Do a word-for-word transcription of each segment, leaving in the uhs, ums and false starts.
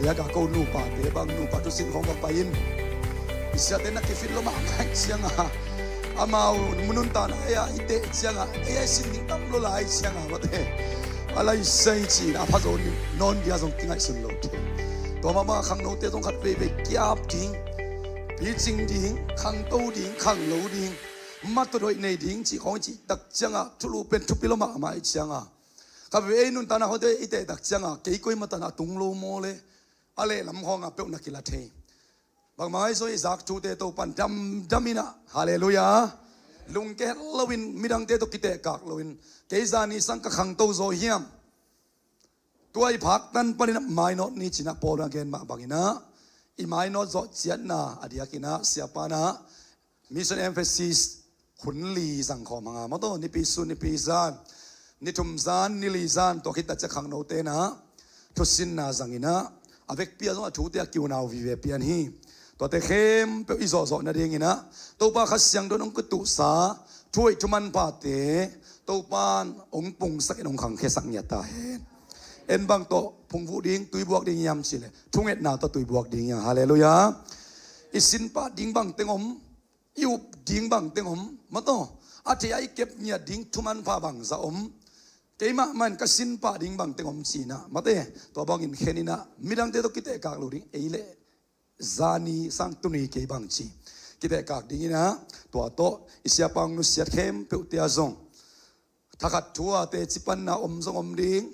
Biak a ko nupate bang nupa thusin khawng va pai in. I siate na kifit lo mahmah ahih ciangah, amau nuntakna ei-a i teh ciangah ei-a i sin ding tam lo lai ciangah mate, a laisai cin a phazaw nawn dia zong kingaihsun lo thei. Tua mahmah khangnote zong khat veivei kiap ding, picing ding, khangto ding, khanglo ding, matut hoih nei ding cih khawng i cih tak ciangah thulu pen thupi lo mahmah ahih ciangah, khat vei ei nuntakna khawngte i teh tak ciangah kei koimah tan a tung lo maw le, a lehlam khawngah peuh na kila thei. Bangmah ahi zong i zak thute Topan damdam inah, halleluiah, lungke loin midangte tawh kitehkak loin, kei zani sang ka khangto zaw hiam? Tua i phak tan paninah mainawt ni cinah Paul in a gen mah banginah i mainawt zawh ciatna a diakinah siapa inah Mission Emphasis hun li zang khawm hanga maw taw, nipi sun nipi zan, ni thum zan, ni li zan, tua khit tak ciang khangnote inah thusinna zanginah a vekpi ah zong a thute a kiunau vive pian hi. Tuate khempeuh i zawhzawh nadinginah Topa Kha Siangtho in hong kituhsa thu hoih thu manphate Topa in hong pungsakin hong khangkhiasak ngiat ta hen. En bang tawh phungvuh ding, tuibuak ding hiam cihleh thungetna tawh tuibuak ding hiam? Halleluiah. I sinpah ding bangteng om, i up ding bangteng om, mataw, a thei a i kep ngiat ding thumanpha bangzah om, keimah mah in ka sinpah ding bangteng om cinah mate, tua bangin kheninah midangte tawh kitehkak lo ding, ei leh zani sang tuni kei bang ci kitehkak dinginah, tua tawh i siapa hong nusiat khempeuhte ah zong thakhat thu-a teci panna om zong om ding.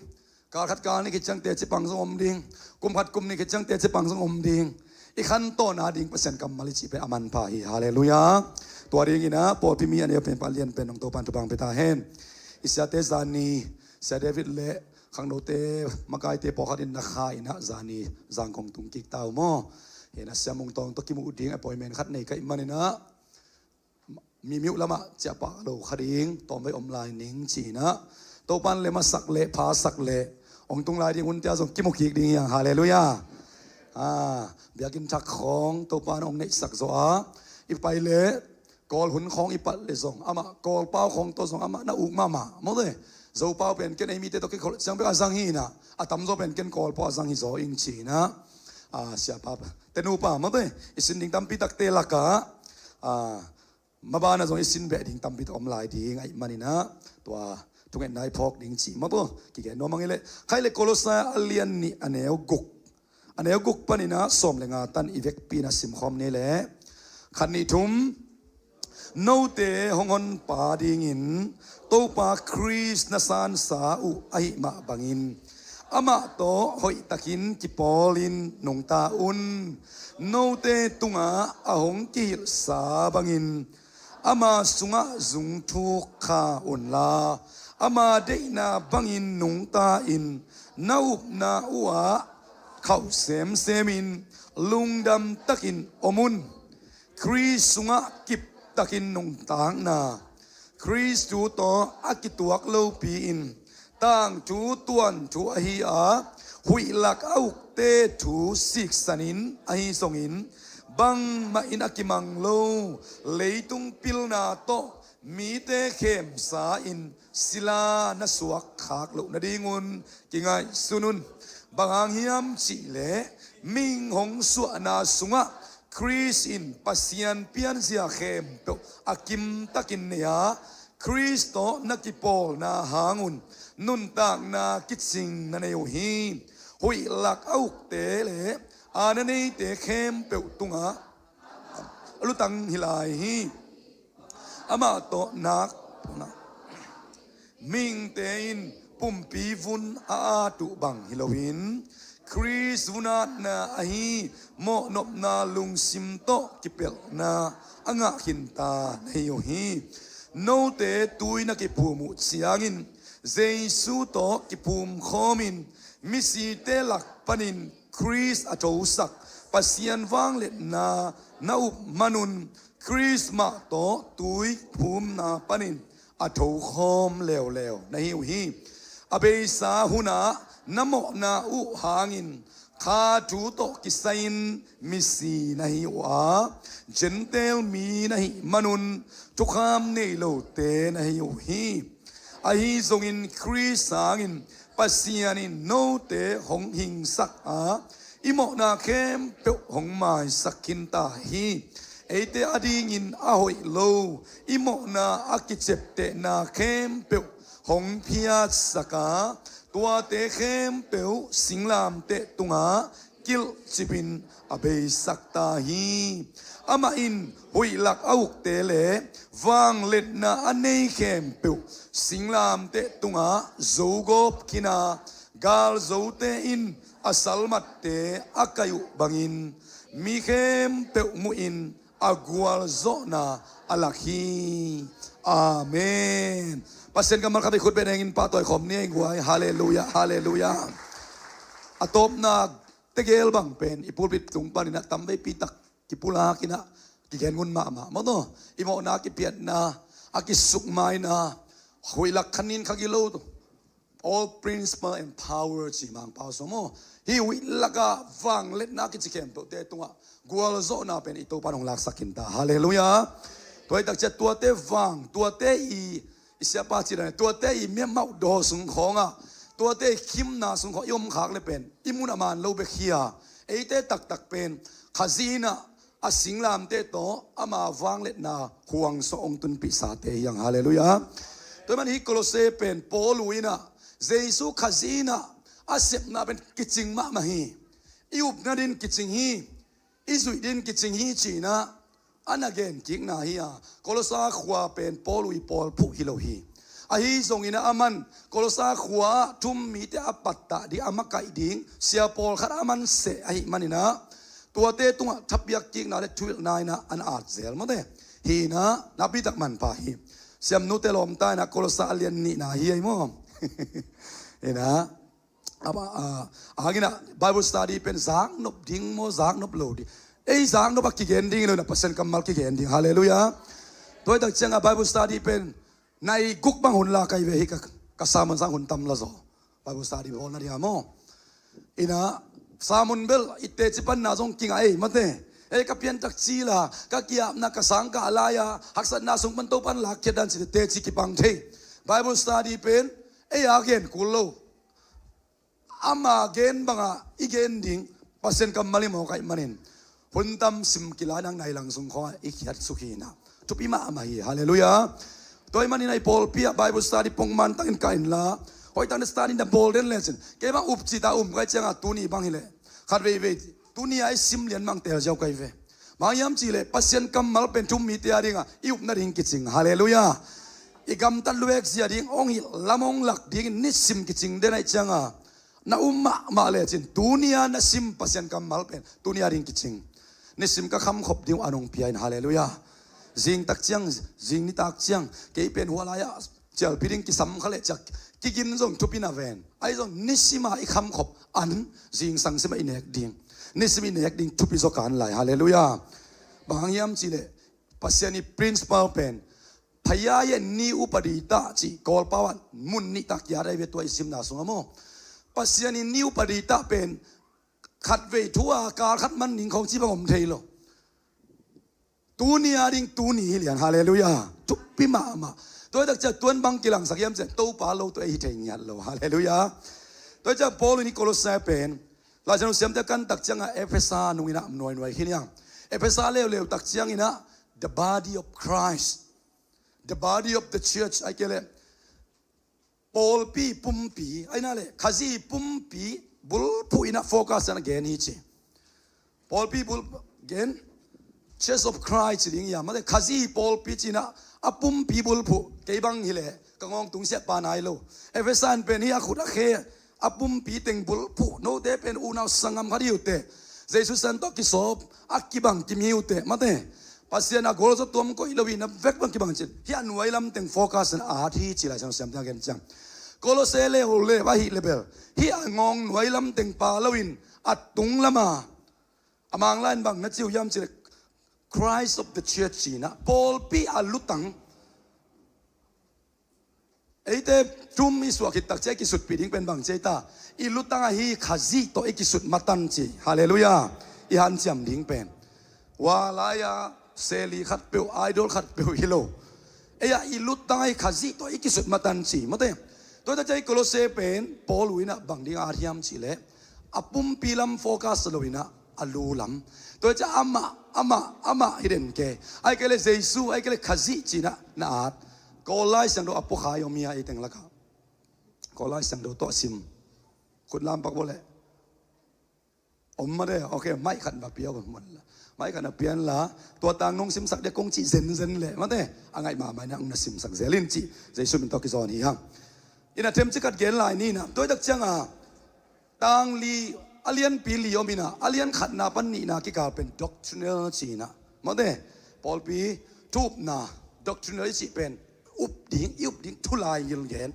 Kal khat kal nih khit ciang teci pang zong om ding. Kum khat kum nih khit ciang teci pang zong om ding. I khantohna ding Pasian kammal i cih pen a manpha hi. Halleluiah. Tua dinginah pawlpi mi a neu pen, palian pen hong Topan thupha pia ta hen. I siate zani, Sia David le khangnote makaite pawlkhat in na kha inah zani zangkong tung kik ta uh maw? Hinah Sia Mung Tawng tawh kimuh ding appointment khat nei ka hih maninah mimiuh lamah ciahpah lo kha ding, tawmvei om lai ning cinah Topan lem a sak leh pha sak leh hong tung lai ding hunte ah zong kimu kik ding hiang. Halleluiah. Biakinn thak khawng Topan hong neihsak zawh a, i pai leh Kawl hun khawng i pat leh zong amah Kawl pau khawng tawh zong amah na uk mahmah mawte. Zo pau pen ken ei mite tawh kikholh ciang bek a zang hi inah, a tamzaw pen ken Kawl pau a zang hi zaw ing cinah, siapa, te nupa mawte, i sin ding tampi takte lakah mabanah zong i sin beh ding tampi tak om lai ding ahih maninah tua thungetna i phawk ding cih mah tua kigen nuam ang i leh. Khai le Kolosai a lian nih a neu guk, a neu guk paninah sawm le nga tan i vekpi inah simkhawm ni leh. Khat nih thum. Note hong honpa dingin Topa Khrist na sansa uh ahih mah bangin amah tawh hoihtakin kipawlin nungta un. Note tungah a hong kihilhsa bangin ama sungah zungthuk kha unla, ama deihna bangin nungta-in na upna uhah khauh semsemin lungdam takin om un. Khrist sungah kiptakin nungtakna, Khrist thu tawh a kituak lopi-in tangthu tuanthu ahi a, huih lak a ukte thu siksanin ahi zongin bangmah in a kimang lo leitung pilna tawh mite khemsa-in sila na suak khak loh nadingun kingaihsun un. Bang hang hiam cihleh mihing hong suahna sungah Khrist in Pasian pianzia khempeuh a kimtakin nei a, Khrist tawh na kipawlna hangun nuntakna kicing na nei uh hi. Huih lak a ukte le a na neite khempeuh tungah a lutang hi lai hi. Amah tawh nak mihingte in pumpi vun a at uh bang hi loin Khrist vun atna ahi mawhnopna lungsim tawh kipelhna a ngah khinta na hi uh hi. Note tui na kiphum uh ciangin Jesu tawh kiphum khawmin misite lak panin Khrist a thosak Pasian vangliatna na up manun Khrist mah tawh tui phumna panin a thokhawm leuleu na hi uh hi. A beisa hunah na mawhna uh hangin kha thu tawh kisai-in misi na hi uh a, Gentile mi na hih manun thukham nei lote na hi uh hi. Ahi zongin Khrist hangin Pasian in note hong hingsak a, I mawhna khempeuh hong maisak khin ta hi. Eite adingin a hoih lo i mawhna a kiceptehna khempeuh hong phiatsak a, tuate khempeuh singlamteh tungah kilhcipin a beisak ta hi. Amah in huih lak a ukte le vangliatna a nei khempeuh singlamteh tungah zogawp khin a, galzote in a salmatte a kaih uh bangin mi khempeuh muhin a gualzawhna a lak hi. Amen. Pasian kammal khat vei khut beng in pahtawi khawm ni ei guai. Halleluiah, halleluiah. A tawpna tegel bang pen i pulpit tung panin a tamveipi tak kipulak in a kigen ngun mahmah maw taw. I mawhna a kipiatna, a kisukmaina, huih lak khanin khagilo tu. All principle and power ci Mangpau sung maw. Hih huih laka vangliatna kici khempeuhte tungah gualzawhna pen i Topa in hong laksak khin ta. Halleluiah. Tua hi takciang tuate vang, tuate i, i siapa ci dan, tuate i miamauh daw sung khawngah, tuate i khimna sung khawng i om khak le pen i mun a man lo bek hi a, eite taktak pen Khazih in a a singlamteh tawh ama vangliatna khuangsuah hong tunpihsate hi hang. Halleluiah. Tua man hih Kolose pen Paul uh in a Jesu Khazih in a a sepna pen kicing mahmah hi. I upna din kicing hi. I zuih din kicing hi ci-in a a na genkikna hi a, Kolosa khua pen Paul uh i pawlphuh hi lo hi. Ahi zongin a aman Kolosa khua ah thu-um mite a pattah ding, a makaih ding sia pawlkhat a man seh ahih manin a, tuate tungah thapiak kikna le thuhilhna in a an at zel maw te. Hi in a nakpi tak manpha hi. Siamnute lawmta in a Kolosa a lian nihna hi ei maw. In a a, a, a hangin a Bible study pen zaknop ding maw, zaknop lo ding? Ei, zaknop a kigen ding hi lo in a, Pasian kammal kigen ding. Halleluiah. Tua hi takciang a Bible study pen nai guk bang hun la kai ve hi ka, ka sermon sang hun tam la zaw. Bible study bawlna ding a maw. In a sermon bel i teci panna zong kinga ei maw te. Ei, ka piantak cil a, ka ki-apna, ka sangkah lai a, haksatna sung pan Topa in lakkhiat dan cih teci kipang thei. Bible study pen ei a gen kul lo. Ama gen bangah i gen ding, Pasian kammal i mawk ahih manin hun tam sim kila in a, nai lang sung khawngah i khiat suk hi in a, thupi mahmah hi. Halleluiah. Tua ahih manin a i pawlpi ah Bible study pongman takin ka en la, hoih takin study na bawl den lecin, kei bang up cih ta um ka hih ciangah tuni bang hi leh khat veivei tuni a i sim lian bang tel ziau ka hi ve. Bang hiam cih leh Pasian kammal pen thu-um mite a dingah i upna ding kicing. Halleluiah. I gamtat luek zia ding, hong hilh lam hong lak dingin nisim kicing den ahih ciangah na um mahmah lecin tuni a na sim Pasian kammal pen tuni a ding kicing. Nisim ka khamkhop ding uh an hong pia in. Halleluiah. Zing takciang, zing nitak ciang, kei pen hua lai-ah cialpi ding kisam kha leh ciang kigin zong thupi na ven. Ahi zong nisim a i khamkhop an zingsang sim a i nek ding, nisim i nek ding thupi zaw kan lai. Halleluiah. Bang hang hiam cih leh Pasian i principle pen phaya ye ni upadi ta cih Kawlpau ah mun nih tak kiat ahi ve, tua i simna sungah maw. Pasian i ni upadi ta pen khatvei thu a kal khat man ning khawng ci bang om thei lo. Tuni a ding tuni hi lian. Halleluiah. Thupi mahmah. Tua hi takciang tuan bang kilangsak hiam cih leh Topa lo tawh ei hi thei ngiat lo. Halleluiah. Tua hi ciang Paul in i Kolose pen Laisiangtho siamte kan takciang a Efesa nung in a nuainuai khin hi hang. Efesa leuleu takciang in a the body of Christ, the body of the church, ahih kei leh pawlpi pumpi, ahih kei leh Khazih pumpi bulphuh in a focus in a gen hi ci. Pawlpi bul gen, Church of Christ ci ding hiam, mate, Khazih pawlpi ci-in a, a pumpi bulphuh. Kei bang hi leh ka ngawng tungsiah pa nai lo. Efesa in pen hih a khut a khe a pumpi teng bulphuh, note pen unau sanggam khat hi uh teh, Jesu San tawh kisawp a kibang kim hi uh teh, mate, Pasian a gualzo tuam koih lo in a vek bang kibang cin, hih a nuai lam teng focus in a at hi ci Laisiangtho siamte a gen ciang. Kolose leuleu ahih leh bel hih a ngawng nuai lam teng pha lo in a tung lam a, a Mangla in bang na ci uh hiam cih leh Christ of the church ci-in a, pawlpi a lutang. Eite thu-um i suah khit takciang i kisutpih ding pen bang ci ei ta? I lutang ahi Khazih tawh i kisut matan ci. Halleluiah. I hanciam ding pen hua lai-a seli khatpeuh, idol khatpeuh hi lo. Ei-a i lutang ahi Khazih tawh i kisut matan ci, mate. Tua hi takciang i Kolose pen Paul uh in a bang ding a at hiam cih leh A pumpi lam focus lo inah, a lu lam. Tua ciah amah, amah, amah hi den ke. Ai kei le Jesu, ai kei le Khazih cinah na at. Kawl Lai Siangtho a puakhai om hi a, ei teng lakah. Kawl Lai Siangtho tawh sim. Khut lam pak bawleh. Om mah de, ok, maih khat va pia uh. Maih khat na pian la, tua tang nong simsak dia kong cih zenzen leh mate, a ngaih mahmah inah ong na simsak zel in cih Jesu min tawh kizawn hi hang. Inah themcik khat gen lai ni inah, tua hi tak cianga tang li, a lianpi li om inah, a lian khatna pan nihna kikal pen doctrinal ci inah. Mate, pawlpi thu upna, doctrinal i cih pen up ding, i up ding thu laigil gen.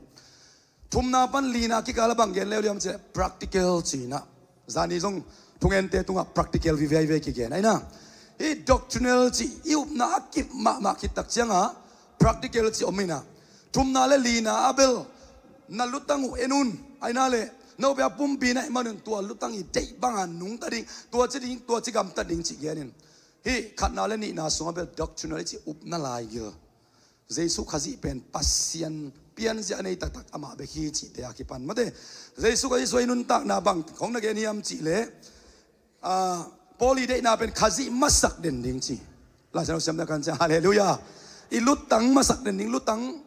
Thumna pan lina kikal a bang gen leuliam cileh practical cinah. Zani zong thungente tungah practical viviai vei kigen aina. Hih doctrinal cih i upna a kip mahmah khit tak cianga practical cih om inah. Thumna le lina a bel na lutang uh en un aina le, note a pumpi na i manun tua lutang i deih banga nungta ding, tua ci ding, tua ci gamta ding cih genin. Hih khatna le nihna sungah bel doctrinal i cih upna laigil. Jesu Khazih pen Pasian pianzia a nei taktak amah bek hi cihte a kipan mate. Jesu Khazih sua i nuntakna bang khong na gen hiam cihleh, ah, Paul i deihna pen Khazih masak den ding ci. Laisiangtho siamna kan cia, halleluiah. I lutang masak den ding, lutang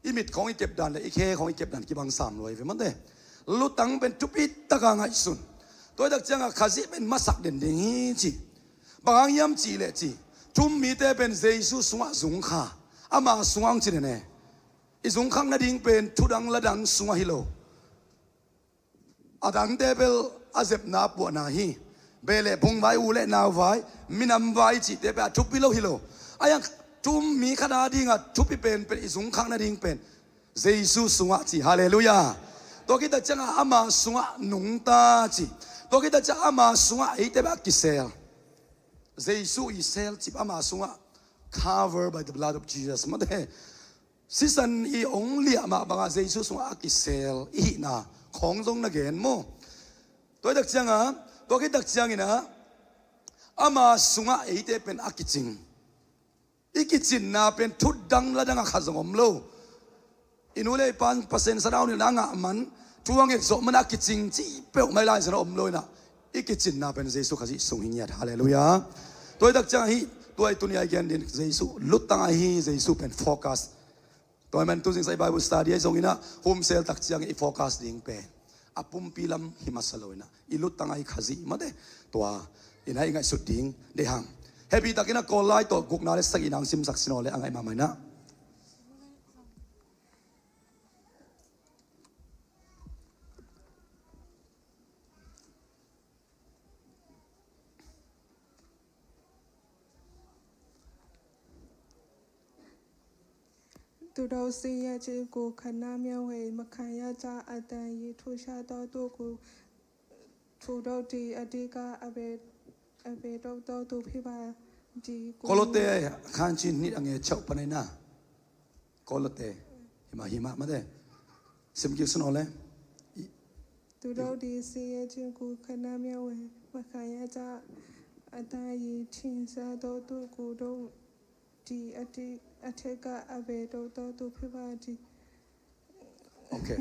i mit khong i kepdan le i khe khong i kepdan kibang sam luai ve mate. Lutang pen thupi taka ngaihsun. Tua hi tak cianga Khazih pen masak den ding hi ci. Bang hang hiam cihleh ci, thu-um mite pen Jesu sungah zungkha, ama sungah hong ci nene. I zungkhak nading pen thudang ladang sungah hi lo. A dangte bel a zepna puahna hi. Beh le phung vai, u le nau vai, minam vai cihte pen a thupi lo hi lo. A iang thu-um mi khat a dinga thupi penpen i zungkhak nading pen Jesu sungah ci, halleluiah. Tua khit tak cianga ama sungah nungta ci. Tua khit tak cianga ama sungah eite beh a kisel. Jesu i sel cip ama sungah cover by the blood of Jesus mate. Sisan i ong liah mah bangah Jesu sungah a kisel i hihna khong zong na gen maw? Tua hi tak cianga, tua khit tak ciangina ama sungah eite pen a kicing. I kicinna pen thudang ladang a khat zong om lo. I nu le i pan Pasian sadaunilhna a ngah man, thu a nget zawh man a kicing cih peuhmah i lai zana om lo inah. I kicinna pen Jesu Khazih sung hi ngiat, halleluiah. Tua hi tak ciang ahi, tua i tuni a i gen din Jesu lutang ahi, Jesu pen focus. Tua man tu zingsa i Bible study ahi zonginah, home cell tak ciang i focus ding pen a pumpi lam hi masa lo inah, i lutang ahi Khazih mate. Tua inah i ngaihsut ding deih hang. Happy takinah Kawl lai tawh gukna le sagihna ang simsak sinaw le a ngaih mahmah inah. Kolote khan cin hnit a nge chauh panai na. Kolote hima hima mate. Simkik sunaw le. 土豆的事业经过看那庙会，马卡亚扎阿达伊听说都度古都的阿提阿提卡阿贝都都都佩巴提。 Ok.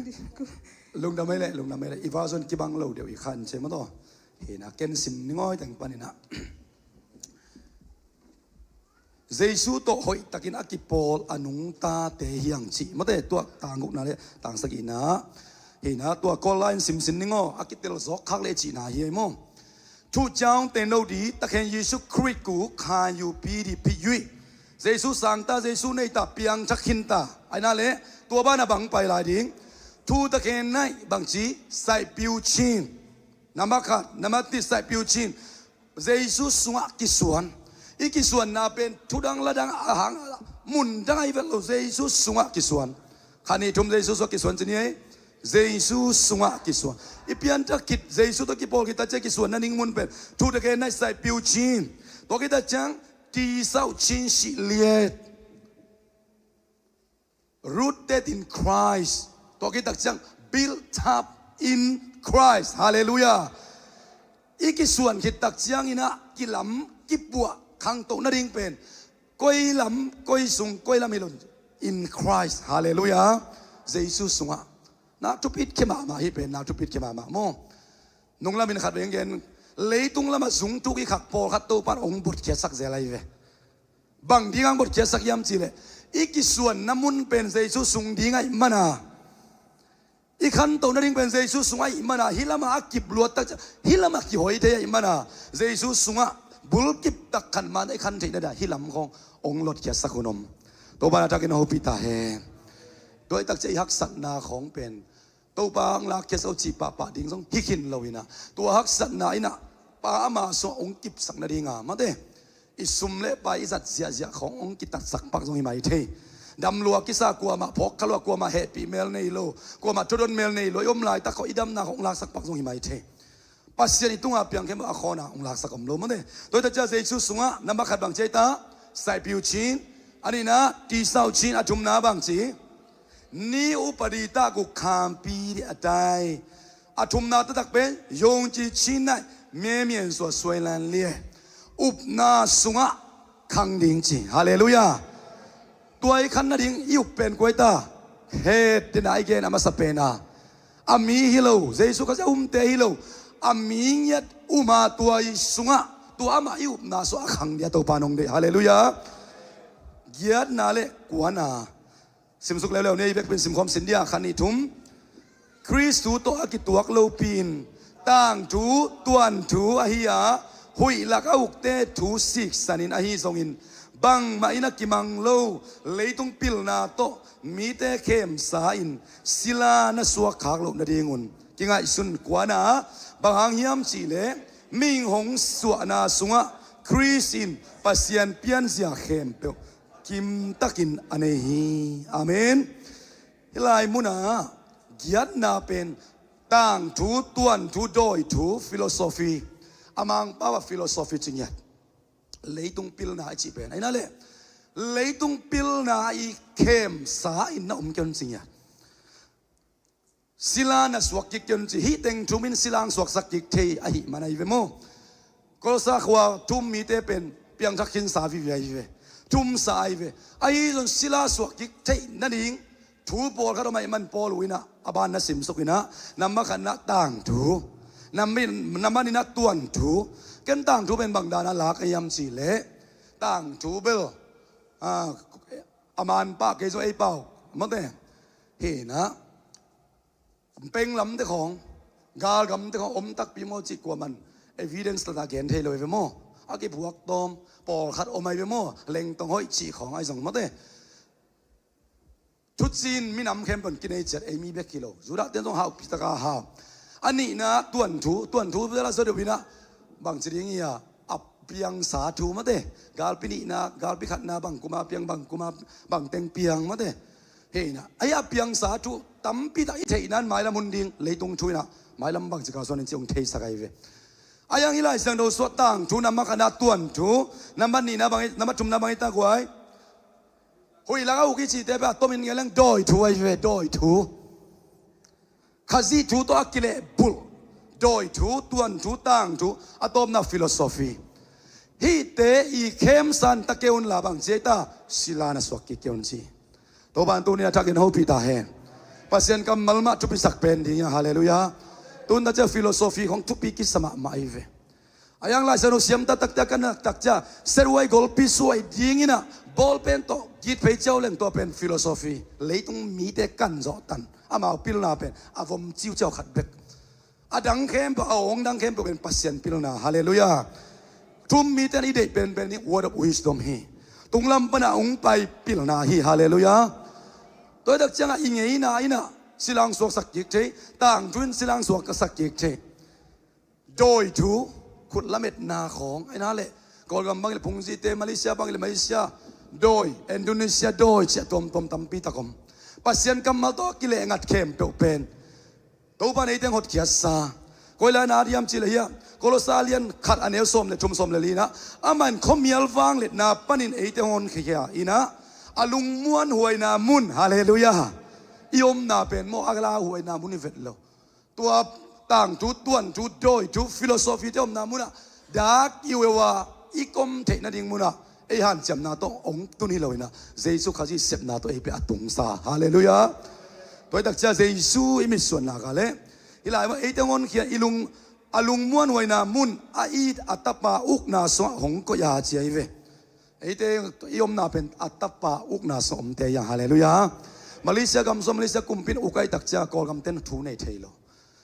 Lungdam ei le, lungdam ei le. I version kibang lo deuh i khan cia mataw. Hina ken sim ni ngawi teng paninah. Jesu tawh hoihtakin a kipawl a nungtate hiang cih mate, tua tang gukna le tang sagihna. Hina tua Kawl lai-in simsin ning aw, a kitel zawk khak le cihna hi ei maw? Thu ciang teng no di takhen Jesu Khrih ku kha yu pi di pi yui. Jesu sang ta, Jesu nei ta, piang thak khin ta. Aina le tua bana bang pai lai ding. Thu takhen naih bangci sai piu chin. Nama khat, nama ti sai piu chin. Jesu sungah kisuan. I kisuanna pen thudang ladang a hang mun dang ahi vet lo, Jesu sungah kisuan. Khat nih thum Jesu sungah kisuan cini ei. Jesu sungah kisuan. I pianthak khit Jesu tawh kipawl khit ta ciang kisuan na ning mun pen thu takhen naih sai piu chin. Tua khit ta ciang ti sauh chin sih liet. Rooted in Christ. Tua khit tak ciang built up in Christ. Halleluiah. I kisuan khit tak cianginah kilam kipuah khangto nading pen koi lam, koi sung, koi lam hi lo in Christ. Halleluiah. Jesu sungah. Na thupit khia mahmah hi pen, na thupit khia mahmah maw? Nunglam in khat veng gen, leitung lamah zungtuk i khak pawlkhat Topan hong botkhiatsak zel ahi ve. Bang ding hong botkhiatsak hiam cihleh, i kisuanna mun pen Jesu sung ding ahih mana, i khantohna ding pen Jesu sung ahih mana, hih lamah a kip luat tak ciang hih lamah kihoi thei ahih mana, Jesu sungah bulkip tak khan man i khan theihna dia hih lam khawng hong lotkhiatsak hun om. Topan a takin a hopih ta hen. Tua i tak ciang i haksatna khawng pen Topa hong lakkhiat zo cih pahpah ding zong hi khin lo inah, tua haksatna inah pa ama sungah hong kipsak nadinga mate, i sum le pai i zat ziahziah khawng hong kitatsak pak zong hi mai thei. Dam lua kisa kuamah, phawk kha lua kuamah, hehpih mel nei lo, kuamah thudon mel nei lo, i om laitak khawng i damna khawng hong laksak pak zong hi mai thei. Pasian i tunga piang khempeuh a khawna hong laksak om lo mate. Tua hi tak ciang Jesu sungah nambat khat bang ci ahi ta, saipiu cin, a nihna tisau cin, a thumna bang ci, ni upadi tak u khampi di a tai. A thumna taktak pen yongci cin nai memian sua suailan lie, upna sungah khang ding ci. Halleluiah. Tua i khan nading i up pen kua hi ta? Het dena i gen a masa pena, a mi hi lo, Jesu Khazih a umte hi lo, a mi ngiat uma tua i sungah, tua amah i upna sungah a khang dia Topa nong deih. Halleluiah. Giatna le kuana simsuk leuleu ni, ei bekpin simkhawm sin dia, khan nih thum. Khristu tawh a kituak lopi-in tangthu tuanthu ahi a, huih lak a ukte thu siksanin ahi zongin, bangmah in a kimang lo leitung pilna tawh mite khemsa-in sila na suak khak loh nadingun kingaihsun kuana, bang hang hiam cihleh mihing hong suahna sungah Khrist in Pasian pianzia khempeuh kimtakin a nei hi. Amen. Hih lai munah giatna pen tangthu, tuanthu, dawithu, philosophy, a Mangpau ah philosophy ci ngiat. Leitung pilna i cih pen ahi na le, leitung pilna i khemsa in na om kei un ci ngiat. Sila na suak kik kei un ci. Hih teng thum in sila hong suaksak kik thei ahih man ahi ve maw. Kolosa khua thu-um mite pen piangthak khinsa vive ahi ve. Thumsa ahi ve. Ahi zong sila suak kik theih nading thu pawlkhat om ahih man Paul uh inah a ban na simsuk inah, nambat khatna tangthu, nambat, nambat nihna tuanthu. Ken tangthu pen bang dana lak a hiam cihleh, tangthu bel, ah, a manpah kei zong ei pau mate. Hi inah, penglamte khawng, galgamte khawng om takpi maw cih kuaman evidence tata gen thei lo hi ve maw. A kiphuak tawm pawlkhat om ahi ve maw, lengtong hoih cih khawng ahi zong mate. Thucin minam khempeuh in kinei ciat, ei mi bek hi lo. Judah ten zong hauhpi taka hau. A nihna tuanthu, tuanthu bela zaw deuh inah bangci ding hi a, a piangsa thu mate. Galpi nihna, galpi khatna bang kuma piang, bang kuma bang teng piang mate. Hi inah, ahi a piangsa thu tampi tak i theihna in mailam hun ding, leitung thu inah mailam bangci kalsuan in ci hong theisak ahi ve. Ahi hang i Lai Siangtho sungah tangthu, nambat khatna tuanthu, nambat nihna bang, nambat thumna bang hi ta guai. Huih lak a uk i cihte pen a tomin ngen leng dawithu ahi ve, dawithu. Khazih thu tawh a kilehbulh dawithu, tuanthu, tangthu, a tawpna philosophy. Hihte i khemsa in ta kei un la bang ci ahi ta, sila na suak kik kei un ci. Topan tuni a thakin hopih ta hen. Pasian kammal mah thupisak pen ding hi a, halleluiah. Tun ta ciah philosophy khawng thupi kisa mahmah ahi ve. Ahi hang Lai Siangtho siam taktak ciah, kan taktak ciah, seruai golpi suai ding inah, bawlpen tawh gitphei ciau leng tua pen philosophy. Leitung mite kan zawhtan, amau pilna pen a vom ciuciau khat bek. A dang khempeuh, a awng dang khempeuh pen Pasian pilna. Halleluiah. Thu-um mite in i deih penpen in word of wisdom hi. Tunglam pana hong pai pilna hi. Halleluiah. Tua hi tak ciangah i ngeina inah sila hong suaksak kik thei, tangthu in sila hong suaksak kik thei. Dawithu, khut lametna khawng ahi na le, Kawlgam bang le phungzite, Malaysia bang le Malaysia dawi, Indonesia dawi, ciah tuamtuam tampi tak om. Pasian kammal tawh a kileh ngat khempeuh pen Topa in ei teng hotkhiatsa. Koi lai na diam cih le hiah, Kolosa lian khat a neu sawm le thum, sawm le li inah, amah in khuamial vangliatna panin ei teng honkhia inah, a lungmuan huaina mun, halleluiah. I omna pen maw, a la huaina mun hi vet lo. Tua tangthu, tuanthu, dawithu, philosophy te omna munah dak i ueua i kom theih nading munah ei hanciamna tawh hong tun hi lo inah, Jesu Khazih sepna tawh ei pia a tungsa. Halleluiah. Tua hi tak ciah Jesu i mitsuanna ka le, hih lai mah ei teng honkhia, i lung A lungmuanhuaina mun a it a tapa ukna sungah hong koih a ci ahi ve. Eite i omna pen a tapa ukna sungah omte hi hang. Halleluiah. Malaysia gam sung, Malaysia kumpi in uk ahih tak ciang Kawlgam ten thu nei thei lo.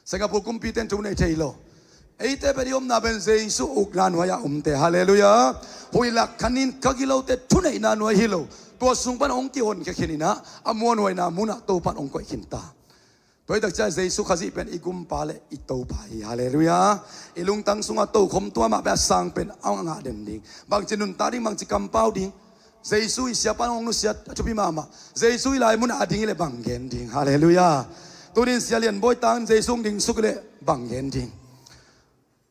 Singapore kumpi ten thu nei thei lo. Eite pen i omna pen Jesu ukna nuai-ah omte. Halleluiah. Huih lak khan in ka gilote thuneihna nuai hi lo. Tua sung pan hong kihonkhia khin in ah, a muanhuaina munah Topa in hong koih khin ta. Tua ahih tak ciang Jesu Khazih pen i gumpa le i Topa hi. Halleluiah. I lungtang sungah tokhom tua mah pen a sang pen a ngah den ding. Bangci nuntak ding, bangci kampau ding. Jesu i siapa in hong nusiat a thupi mahmah. Jesu i lai munah a ding hi leh bang gen ding. Halleluiah. Tuni in Sia Lian Bawi tangin Jesu hong ding suk hi leh bang gen ding.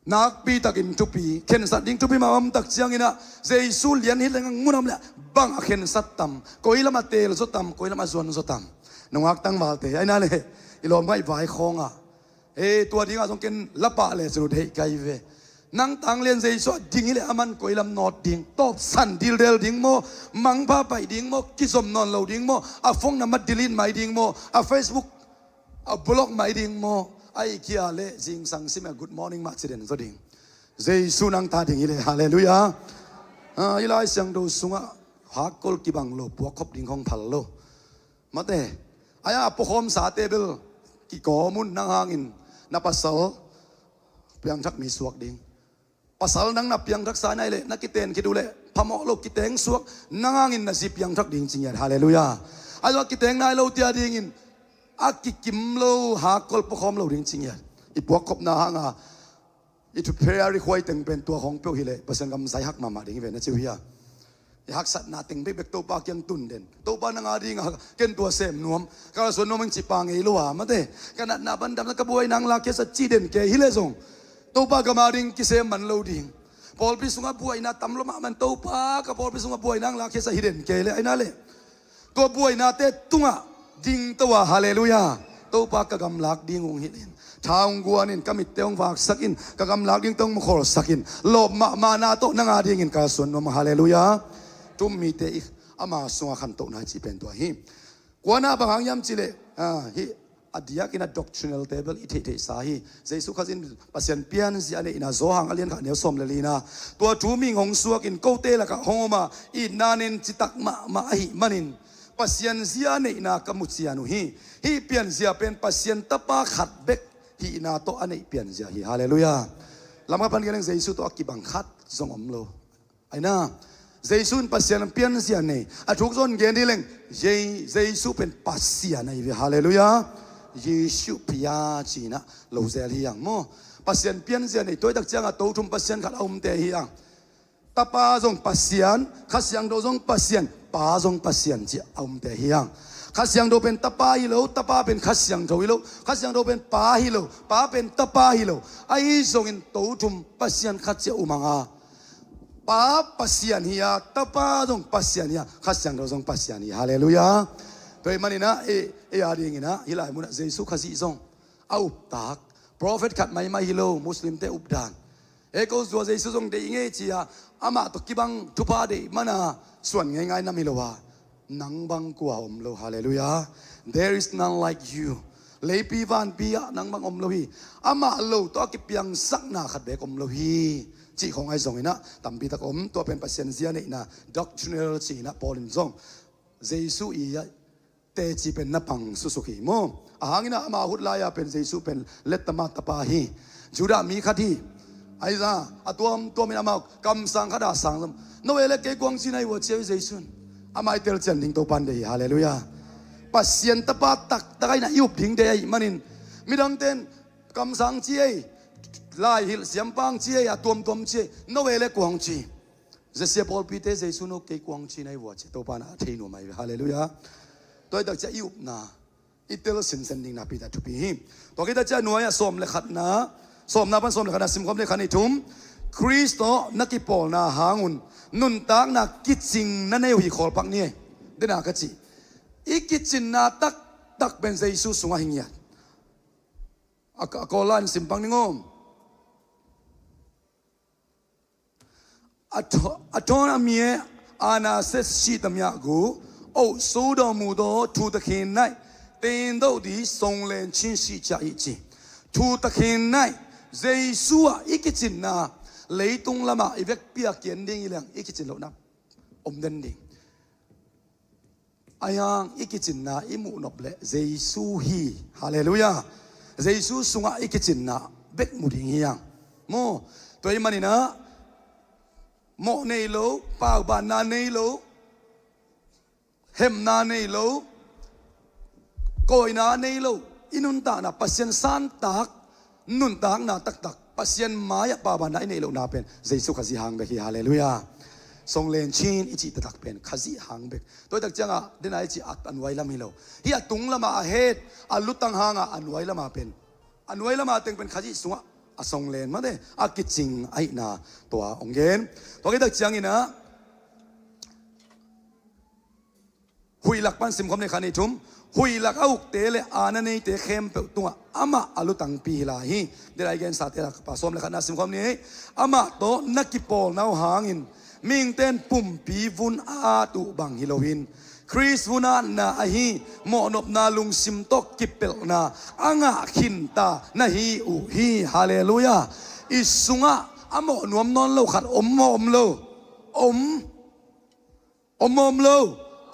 Nakpi takin thupi, khensat ding thupi mahmah om tak ciangin ah, Jesu lian hi leng a ngun om leh bang a khensat tam, koi lam a teel zaw tam, koi lam a zuan zaw tam. Nungak tangvalte, ahi na le, i lawm ngaih vai khawng ah. E, tua dingah zong ken la pah le cun ut heih ka hi ve. Nang tang lian Jesu a ding hi leh a man koi lam nawt ding, tawpsan dildel ding maw, mangpha paih ding maw, kizom nawn lo ding maw, a phone number delete mai ding maw, a Facebook a block mai ding maw, ahih kei leh zingsang sim a good morning mah ci den zaw ding. Jesu nang ta ding hi leh. Halleluiah. Ah, i Lai Siangtho sungah hakkol kibang lo, puakkhop ding hong phal lo. Mate, ai-a puakhawmsate bel kikawm un, nang hangin na pasal piangthak mi suak ding. Pasal nang na piangthaksa nai leh, na kiten khit uh leh phamawh lo, kiteng suak, nang hangin na zi piangthak ding ci ngiat. Halleluiah. Ahi zong a kiteng nai lote a dingin a kikim lo hakkol puakhawm lo ding ci ngiat. I puakkhopna hanga i thu prayer request teng pen tua khawng peuh hi leh Pasian gam zai hak mahmah ding hi ve, na ci uh hia? I haksatna teng bekbek Topa kiang tun den. Topa, nang a dingah ken tua sem nuam, ka kalsuan nuam ing ci pah ngei lo a, mate. Ka natna pan damsak, ka buaina hong lakkhiatsak ci den kei hi leh zong, Topa gam a ding kisem man lo ding. Pawlpi sungah buaina tam lo mahmah in, Topa, ka pawlpi sungah buaina hong lakkhiatsak hi den kei leh, ahi na le. Tua buainate tungah dingto a, halleluiah, Topa, ka gam lak ding ung hilh in, tha hong guan in, ka mitte hong vaksak in, ka gam lak dingte hong mukhawlsak in, lawp mahmahna tawh nang a dingin kalsuan nuam ing, halleluiah. Tum mite i ama sungah khantohna i cih pen tua hi. Kuana bang hang hiam cih leh, ah, hih a diakin a doctrinal table i theihtheihsa hi. Jesu Khazih in Pasian pianzia a neihna, Johan a lian khat, a neu sawm le lina, tua thu mihing hong suakin kote lakah hong om a, itna nen citak mahmah ahih manin Pasian zia a neihna ka mu cian uh hi. Hih pianzia pen Pasian Tapa khat bek hihna tawh a neih pianzia hi. Halleluiah. Lamkhat pan gen leng Jesu tawh a kibang khat zong om lo. Ahi na, Jesu in Pasian pianzia nei. A thuk zaw in gen hi leng, Je-, Jesu pen Pasian ahi ve. Halleluiah. Jesu pia ci-in ah lo zel hi hang maw. Pasian pianzia nei, tua ahih tak ciangah tothum Pasian khat a omte hi hang. Tapa zong Pasian, Kha Siangtho zong Pasian, Pa zong Pasian ci-a omte hi hang. Kha Siangtho pen Tapa hi lo, Tapa pen Kha Siangtho hi lo, Kha Siangtho pen Pa hi lo, Pa pen Tapa hi lo. Ahi zongin tothum Pasian khat ci-a um hang a, Pa Pasian hi a, Tapa zong Pasian hi a, Kha Siangtho zong Pasian hi. Halleluiah. Tua ahih manin ah, ei, ei a dingin ah, hih lai munah Jesu Khazih zong a uptak, prophet khat maimai hi lo, Muslimte updan. Ei, ko zua Jesu zong deih ing ei ci-a, amah tawh kibang thupha deih man a suan ngeingai nam hi lo a, nang bang kua om lo. Halleluiah. There is none like you. Leipi vanpi ah nang bang om lo hi. Amah lo tawh a kipiangsakna khat beek om lo hi, cih khawng ahi zongin ah tampi tak om. Tua pen Pasian zia neihna, doctrinal ci-in ah Paul in zong Jesu i ah teci pen na pang susuk hi maw. A hangin ah ama hut lai-a pen Jesu pen lettama tapa hi. Judah mi khat hi. Ahi zongin a tuamtuamin amau kamsang khat a sang zong, no ve le kei kua hong ci na hi uh a ci a, Jesu in. Amah i telcian ding Topa in deih hi. Halleluiah. Pasian Tapa taktak ahi na i up ding deih ahih manin, midangte in kamsang ci ei, lai hilh siampang ci ei, a tuamtuam ci ei, no ve le kua hong ci. Zesia pawlpite Jesu in, no kei kua hong ci na hi uh a ci a, Topa in a thei nuam ahi ve. Halleluiah. Tua ahih tak ciang i upna i tel sinsen ding nakpi tak thupi hi. Tua khit tak ciang nuai-ah sawm le khatna, sawmna pan sawm le khatna simkhawm le khat, nih, thum. Khrist tawh na kipawlna hangun nuntakna kicing na nei uh hi, khawlpak ni ei. Dena ka cih, i kicinna taktak pen Jesu sungah hi ngiat. A, a Kawl lai-in simpang ning om. အထွန်း၊ အထွန်းအမြတ်၊ အာဏာစက်ရှိသမျှကို အုပ်စိုးတော်မူသော ထိုသခင်၌ သင်တို့သည် စုံလင်ခြင်းရှိကြ၏။ ထိုသခင်၌ Jesu ah i kicinna, leitung lamah i vekpi a kian ding i leng i kicin lohna om den ding. Ahi hang i kicinna i muh nop leh Jesu hi. Halleluiah. Jesu sungah i kicinna bek mu ding hi hang. Maw, tua ahih manin ah mawh nei lo, paubanna nei lo, hemna nei lo, kawina nei lo, i nuntakna Pasian santak, nuntakna taktak, Pasian mai-ah paubanna i neih lohna pen Jesu Khazih hang bek hi. Halleluiah. Songlen cin i cih taktak pen Khazih hang bek. Tua i tak ciangah dena i cih a, a nuai lam hi lo. Hih a tung lamah a het, a lutang hangah a nuai lamah pen, a nuai lamah teng pen Khazih sungah a songlen mate, a kicing ahihna tua hong gen. Tua i tak ciangin ah, huih lak pan simkhawm ni, khat, nih, thum. Huih lak a ukte le aana neite khempeuh tungah amah a lutangpi hi lai hi. Dena i gensate lak pa sawm le khatna simkhawm ni. Amah tawh na kipawlna uh hangin mihingte in pumpi vun a at uh bang hi loin, Khrist vun a atna ahi mawhnopna lungsim tawh kipelhna a ngah khinta na hi uh hi. Halleluiah. I sungah a mawh nuam nawn lo khat om maw, om lo? Om. Om maw, om lo?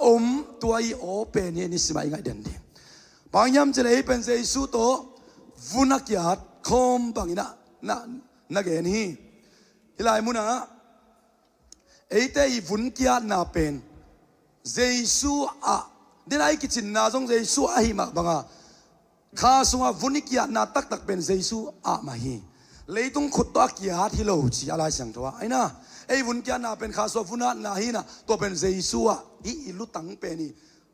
Om. Tua i aw pen hi, nisim ah i ngaih den ding. Bang hiam cih leh ei pen Jesu tawh vun a kiat khawm bangin ah na, na gen hi. Hih lai munah eite i vun kiatna pen Jesu ah, dena i kicinna zong Jesu ah ahih mah banga, kha sungah vun i kiatna taktak pen Jesu ah mah hi. Leitung khut tawh a kiat hi lo ci a Lai Siangtho ah. Aina, ei vun kiatna pen kha sungah vun atna hi inah, tua pen Jesu ah hih i lutang pen i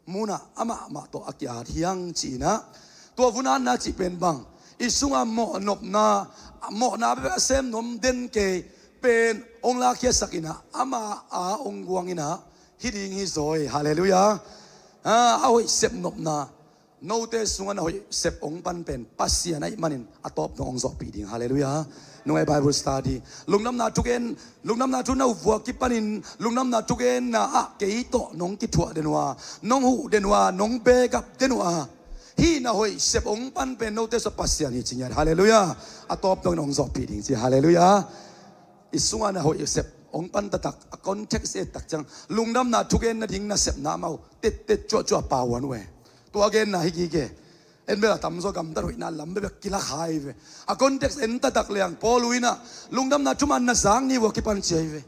munah amah mah tawh a kiat hi hang ci inah. Tua vun atna cih pen bang, i sungah mawhnopna, mawhna bek a sem nuam den kei pen hong lakhiatsak inah, ama a hong guang inah, hi ding hi zaw hi. Halleluiah. A, a hoih sep nopna, note sungah na hoih sep hong pan pen Pasian ahih manin a tawp dong hong zawhpih ding. Halleluiah. Nungai Bible study, lungdamna thugen, lungdamna thu na upvuah kipanin lungdamna thugenna ah kei tawh nong kithuah den uh a, nong huh den uh a, nong bekap den uh a, hih na hoih sep hong pan pen note sungah Pasian hi ci ngiat. Halleluiah. A tawp dong in hong zawhpih ding ci. Halleluiah. I sungah na hoih sep hong pan taktak, a context et tak ciang, lungdamna thugen nading nasepna amau tettet cuahcuah pau huan uh e. Tua genna hi gige. En bel a tamzaw gamtat hoihna lam bekbek kilak hai ve. A context en taktak leng Paul uh inah lungdamna thuman na zak ni vua kipan ci ahi ve.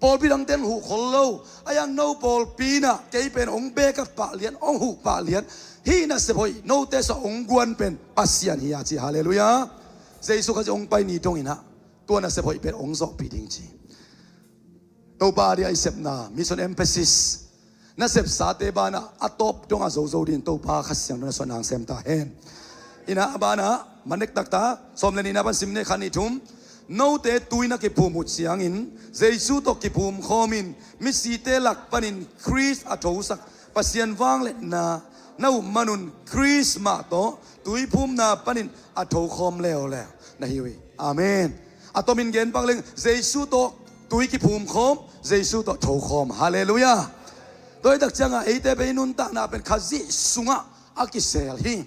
Pawlpi dangte in huh khol lo. Ahi hang no pawlpi inah kei pen hong bekap pah lian, hong huh pah lian, hih nasep hoih note sungah hong guan pen Pasian hi a ci. Halleluiah. Jesu Khazih hong pai ni dong inah tua nasep hoih pen hong zawhpih ding ci. Topa a dia i sepna, mission emphasis, na sepsate banah a tawp dongah zozo dingin Topa Kha Siangtho in a suah nang sem ta hen. Inah a banah manek taktak, sawm le nihna pan sim ni, khat, nih, thum. Note tui na kiphum uh ciangin Jesu tawh kiphum khawmin misite lak panin Khrist a thosak Pasian vangliatna na up manun Khrist mah tawh tuiphumna panin a thokhawm leuleu na hi uh hi. Amen. A tomin gen pak leng, Jesu tawh tui kiphum khawm, Jesu tawh thokhawm. Halleluiah. Tua i tak ciangah eite pen i nuntakna pen Khazih sungah a kisel hi.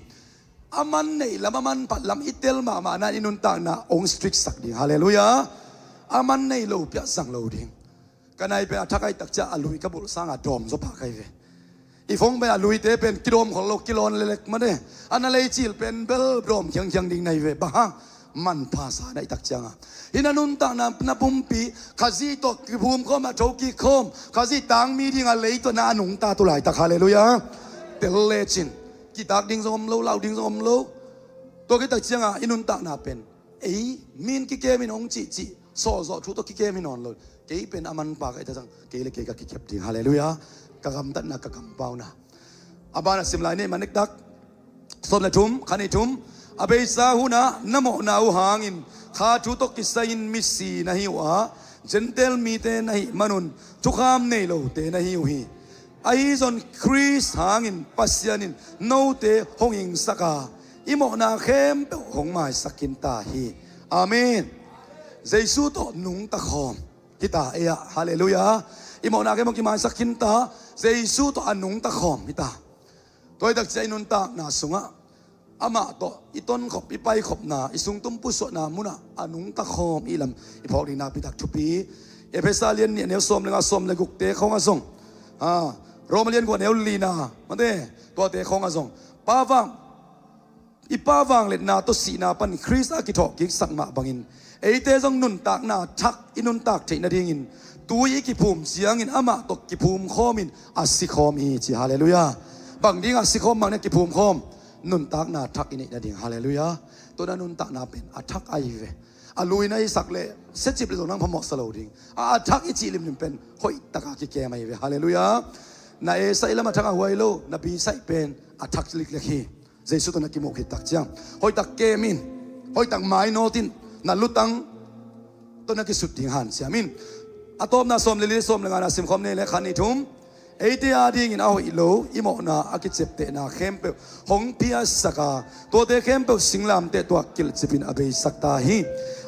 A man neih lam, a man phat lam i tel mahmah na i nuntakna hong strict sak ding. Halleluiah. A man nei lo piah zang lo ding. Ka nai pen a thak ahi tak ciah a lui ka bulh sangah dawm zaw pah ka hi ve. I phone pen a luite pen kidawm khol lo, kilawn lelek mah ne. A na lei cil pen bel dawm khiangkhiang ding na hi ve. Bang hang? Manpha sa na hi tak ciangah. Hih na nuntakna na pumpi Khazih tawh kiphum khawm, a tho kik khawm, Khazih tangmi dingah lei tawh na a nungta tu laitak. Halleluiah. Tel lecin kitak ding zong om lo, lau ding zong om lo. Tua khit tak ciangah i nuntakna pen ei min kikem in hong cihcih, sawlzawh thu tawh kikem hi nawn lo. Kei pen a manpa ka hi tak ciang kei le kei ka kikep ding. Halleluiah. Ka gamtatna, ka kampauna. A banah sim lai ni, manek tak, sawm le thum, khat, nih, thum. A beisa hunah na mawhna uh hangin kha thu tawh kisai-in misi na hi uh a, Gentile mite na hih manun thukham nei lote na hi uh hi. Ahi zong Khrist hangin Pasian in note hong hingsak a, i mawhna khempeuh hong maisak khin ta hi. Amen. Jesu tawh nungta khawm hi ta ei ah. Halleluiah. I mawhna khempeuh kimaisak khin ta, Jesu tawh a nungta khawm hi ta. Tua hi tak ciah i nuntakna sungah Amah tawh i tonkhop, i paikhopna, i sungtum pusuahna munah a nungta khawm i lam i phawk ding nakpi tak thupi. Efesa lian nih, a neu sawm le nga, sawm le gukte khawngah zong, a, Roma lian guk, a neu lina, mate, tuate khawngah zong, Pa vang, i Pa vangliatna tawh sihna pan Khrist a kithawhkiksak mah bangin eite zong nuntakna thak i nuntak theih nadingin tui i kiphum ciangin amah tawh kiphum khawmin a sikhawm hi, ci. Halleluiah. Bang dingah sikhawm, bang dingah kiphum khawm? Nuntakna thak i neih nading. Halleluiah. Tua nuntakna pen a thak ahi ve. A lui na i sak leh siacip le zong nang phamawhsa lo ding. A, a thak i cih limlim pen hoihtaka kikem ahi ve. Halleluiah. Na A saih lam a thak a huai lo, na B saih pen a thak liklik hi. Jesu tawh na kimuh khit tak ciang hoihtak kem in, hoihtak mainawt in, na lutang tawh na kisut ding hanciam in. A tawpna sawm le li, sawm le ngana simkhawm ni le, khat, nih, thum. Eite adingin a hoih lo i mawhna a kiceptehna khempeuh hong phiatsak a, tuate khempeuh singlamteh tungah kilhcipin a beisak ta hi.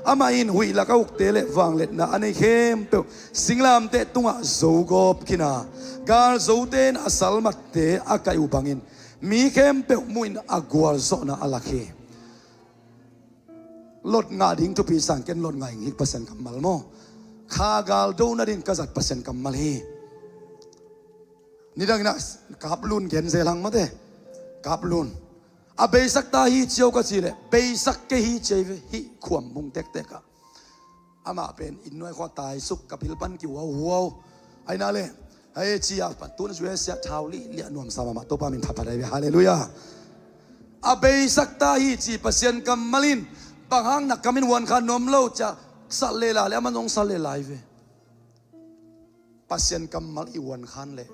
Amah in huih lak a ukte le vangliatna a nei khempeuh singlamteh tungah zogawp khin a, galzote in a salmatte a kaih uh bangin mi khempeuh muhin a gualzawhna a lak hi. Lot ngah ding thupi sang ken, lot ngah ing, hih Pasian kammal maw. Kha gal do nading ka zat Pasian kammal hi. Nidangin ah kaplun gen zel hang mate. Kaplun. A beisak ta hi ciau ka ci leh beisak kei hi ci ahi ve, hih khuam hung tektek ah. Amah pen inn nuai khua taisuk, ka pil pan kihuauhuau. Aina le, hei ci a, pan tun U S A thau lihliah nuamsa mahmah, Topa min phatphat ahi ve. Halleluiah. A beisak ta hi ci Pasian kammal in, bang hang na kam in huan khan nuam lo ci a, sat leh lai leh, aman zong sat leh lai ve. Pasian kammal i huan khan leh,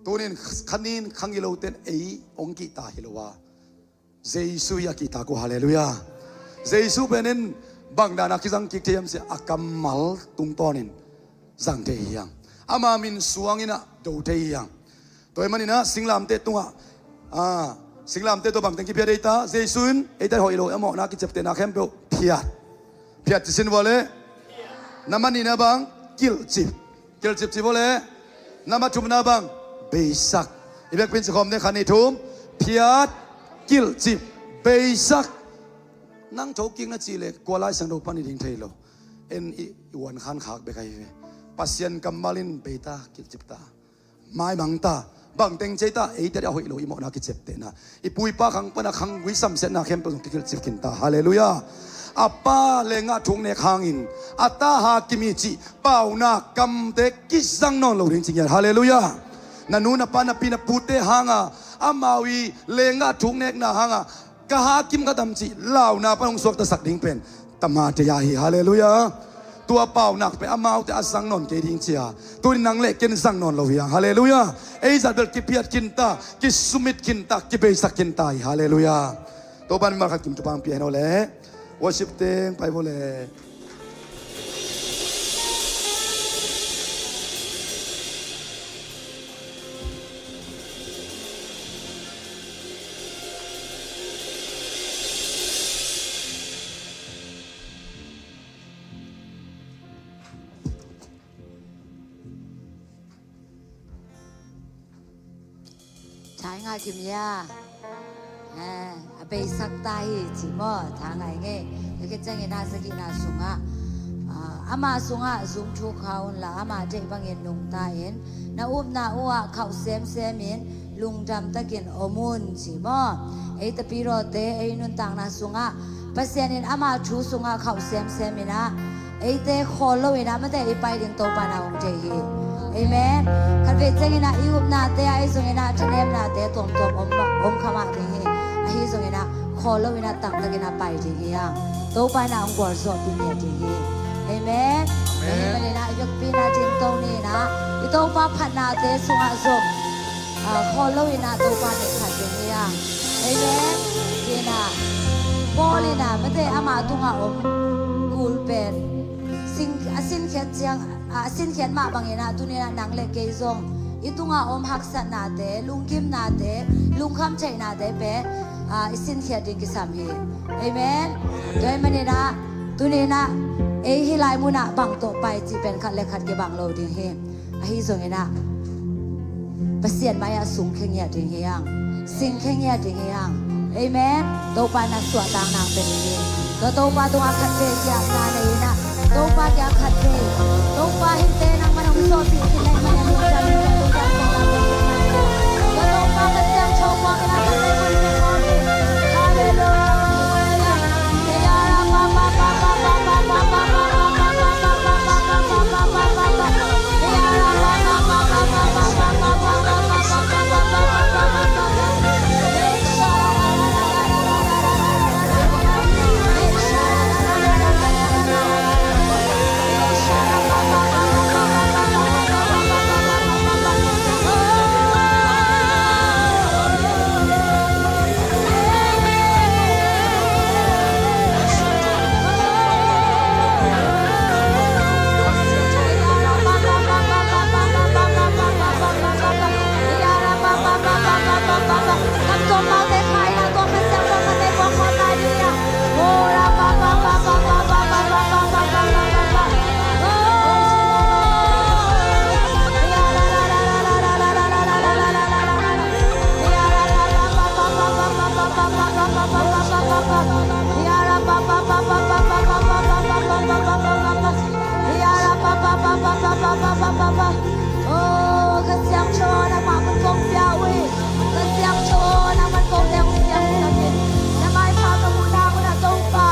tunin khanin khangiloten ei hong kihta hi lo a, Jesu hi a kihtak uh. Halleluiah. Jesu penin bang dana kizang kik thei hiam ci a, kammal tungtawnin zang thei hi hang. Ama min suangin ah do thei hi hang. Tua ahih manin ah singlamteh tungah, a, singlamteh tawh bangteng kiphiat ei ta? Jesu in eite hoih lo a mawhna kiceptehna khempeuh phiat. Phiat ci sin vua le. Na manihna bang? Kilhcip. Kilhcip ci vua le. Na mathumna bang? Beisak. I biakpi'n ci khawm ni, khat, nih, thum. Phiat, kilhcip, beisak. Nang thokik na cih leh kua Lai Siangtho pan i ding thei lo. En i, i huan khan khak bek ahi ve. Pasian kammal in bei ta, kilhcip ta. Maimang ta, bangteng ci ei ta, eite a hoih lo i mawhna kiceptehna, i pu i pa khang pana khanggui samsiatna khempeuh zong kikilhcip khin ta. Halleluiah. A pa leenggah thuk nek hangin a ta hakim hi cih paunak kamte kizang nawn lo ding ci ngiat. Halleluiah. Na nu na pa, na pi na pute hanga amau i leenggah thuk nekna hanga ka hakim ka tam cih launa pan hong suaktasak ding pen tama tei ahi. Halleluiah. Tua paunak pen amaute a zang nawn kei ding ci a, tuni nang le ken zang nawn lo hi hang. Halleluiah. Ei zat bel kiphiat khin ta, kisumit khin ta, kibeisak khin ta hi. Halleluiah. Topa'n mimal khat kim thupha hong pia hen aw le. Worship teng pai vo le. Tha i ngah kim hia? Eh, a beisak ta hi ci maw, tha ngah i ngei. Tua khit ciangin ah sagihna sungah, ah, ama sungah zumthuk kha unla ama deih bangin nungta in, na upna uhah khauh semsem in lungdam takin om un ci maw. Ei tapirawte ei nuntakna sungah Pasian in ama thu sungah khauh semsem in ah eite khawl loin ah mate i pai ding Topa in ah hong thei hi. Amen. Khatvei ciangin ah i upnate ah, ahi zongin ah thanemnate tuamtuam om, om kha mah ding hi. Ahi zongin ah khawl loin ah taktakin ah pai ding hi hang. Topa in ah hong gualzawhpih ngiat ding hi. Amen. Amen. Ahi manin ah i biakpi'n ah dingto ni in ah i Topa phatnate sungah zong, ah, khawl loin ah Topa min phat ding hi hang. Amen. Tua in ah Paul in ah mate ama tungah om kul pen sin, a sinkhiat ciang, a sinkhiat mah bangin ah tuni in ah nang le kei zong i tungah om haksatnate, lungkimnate, lungkham theihnate pen, ah, i sinkhiat ding kisam hi. Amen. Tua ahih manin ah tuni in ah ei hih lai munah bang tawh pai cih pen khat le khat kibang lo ding hi. Ahi zongin ah Pasian mai-ah sungkhia ngiat ding hi hang. Singkhia ngiat ding hi hang. Amen. Topa na suahtak nang pen hi. Tua Topa tungah khatvei kiamna nei in ah, Topa kiang khatvei, Topa hihte nangman hong sawhpih khin ahih manin lungdam, lungdam, lungdam, lungdam. Tua Topa Kha Siangtho puak in ah khatvei hong kiam hi. Halleluiah. Oh, Kha Siangtho nangmah mun kong pia uh hi. Kha Siangtho nangmah kote hong siangsak in. Na maipha ka muhna munah Topa,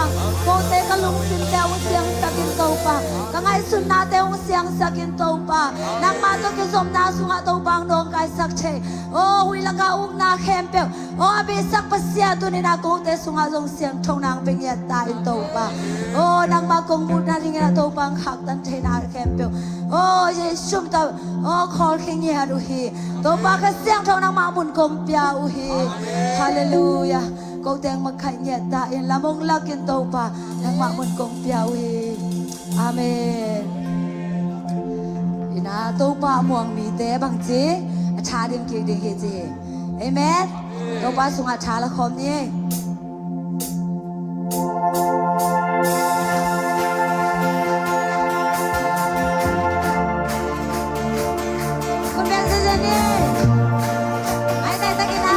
kote ka lungsimte hong siangsak in Topa. Ka ngaihsutnate hong siangsak in Topa. Nangmah tawh kizopna sungah Topa hong nawngkaisak thei. Oh, huih lakah ukna khempeuh, oh, a besak Pasian, tuni-in ah kote sungah zong siangtho nang pia ngiat ta in Topa. Oh, nangmah kong muhna dingin ah Topa hong khaktan theihna khempeuh, oh, Jesu min tawh, oh, khawlkhia ngiat uh hi. Topa Kha Siangtho nangmah mun kong pia uh hi. Halleluiah. Kote hong makhaih ngiat ta in, lam hong lak in Topa, nangmah mun kong pia uh hi. Amen. Ina Topa a muang mite bangci a tha dim kik ding hi ci hi. Amen. Topa sungah tha la khawm ni. Khut beng ziazia ni. Ai, tai tak ina.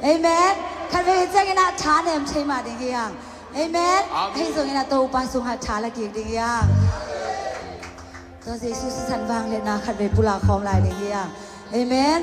Amen. Khatvei hi ciangin ah tha nem thei mah ding hi hang. Amen. Amen. Ahi zongin ah Topa sungah tha la kik ding hi hang. Tua Jesu sisan vangliatna khatvei pulak khawm lai ding hi hang. Amen.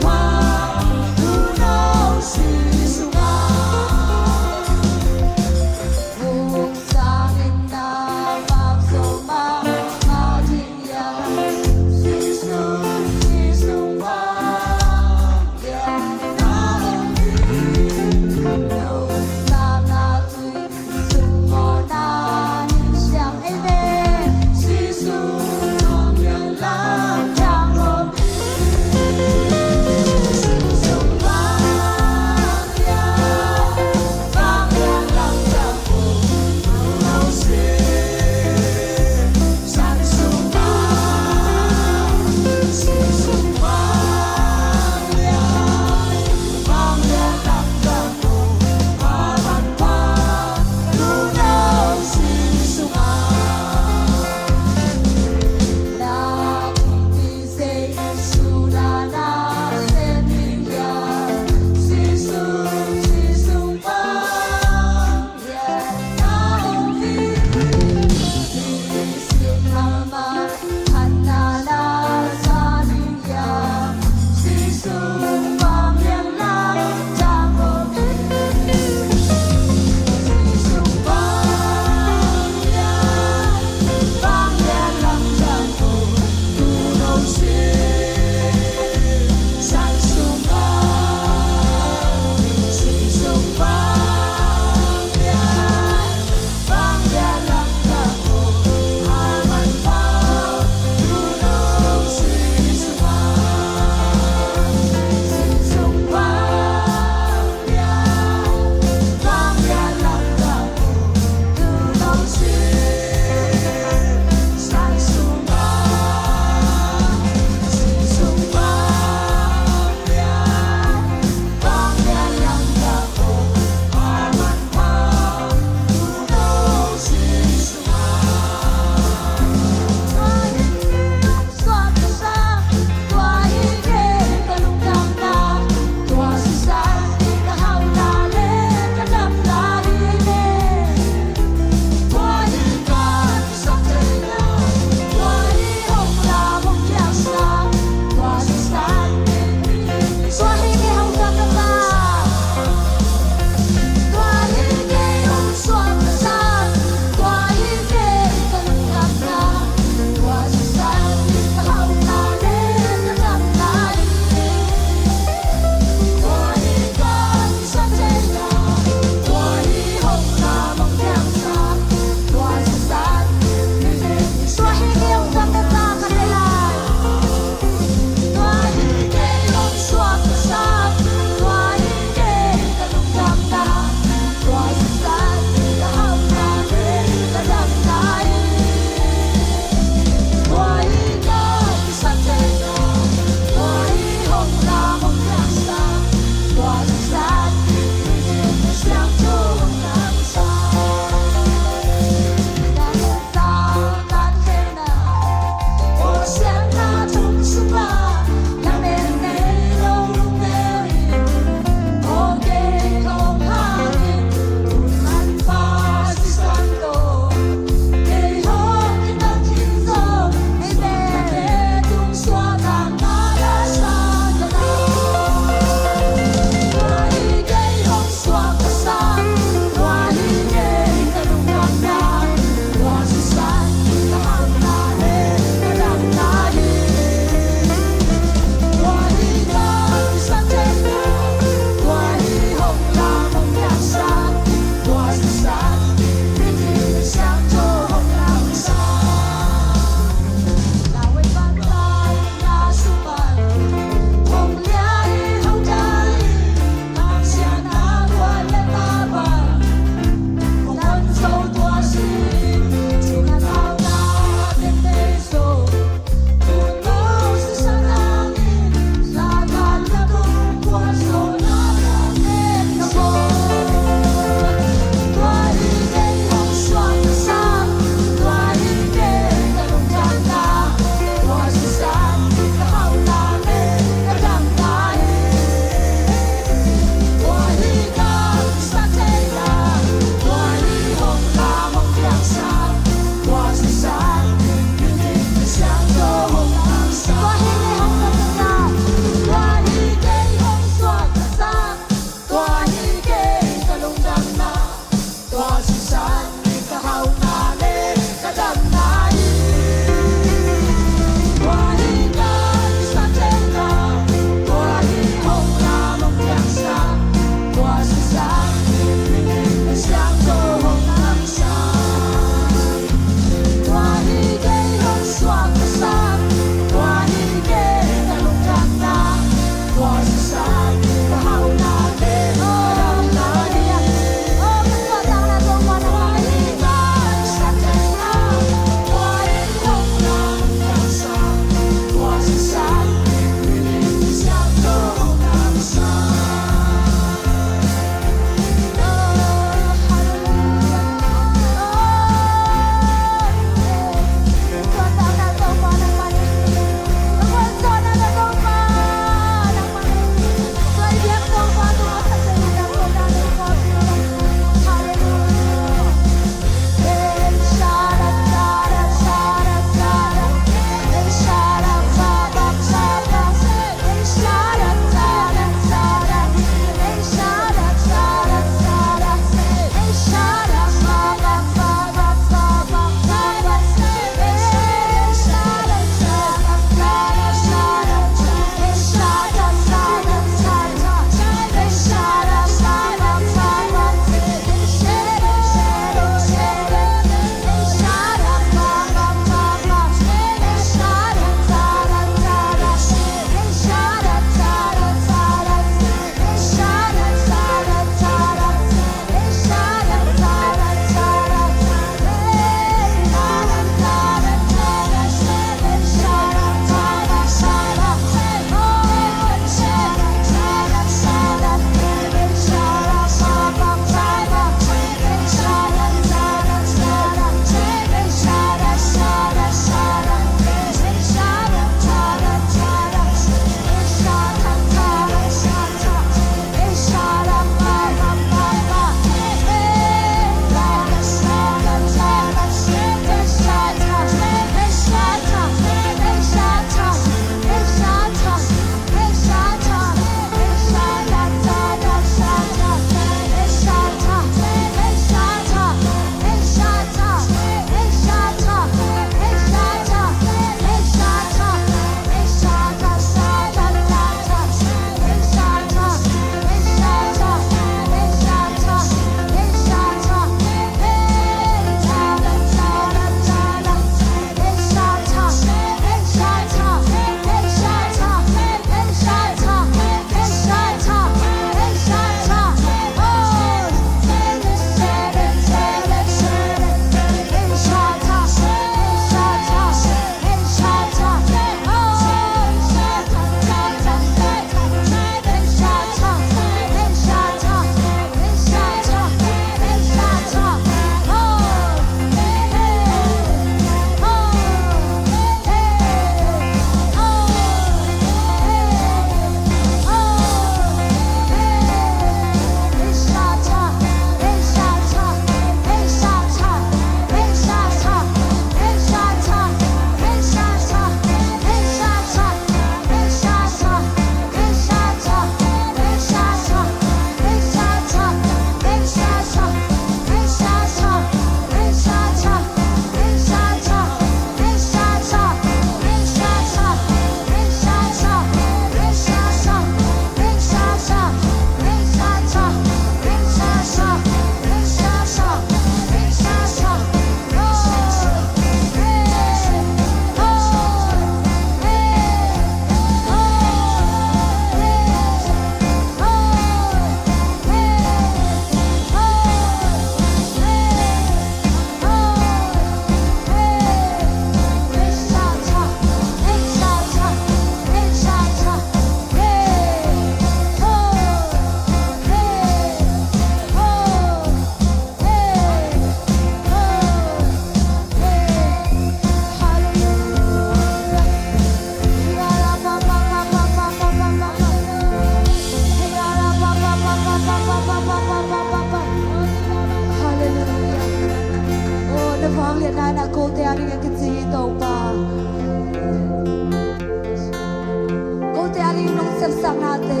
Nate,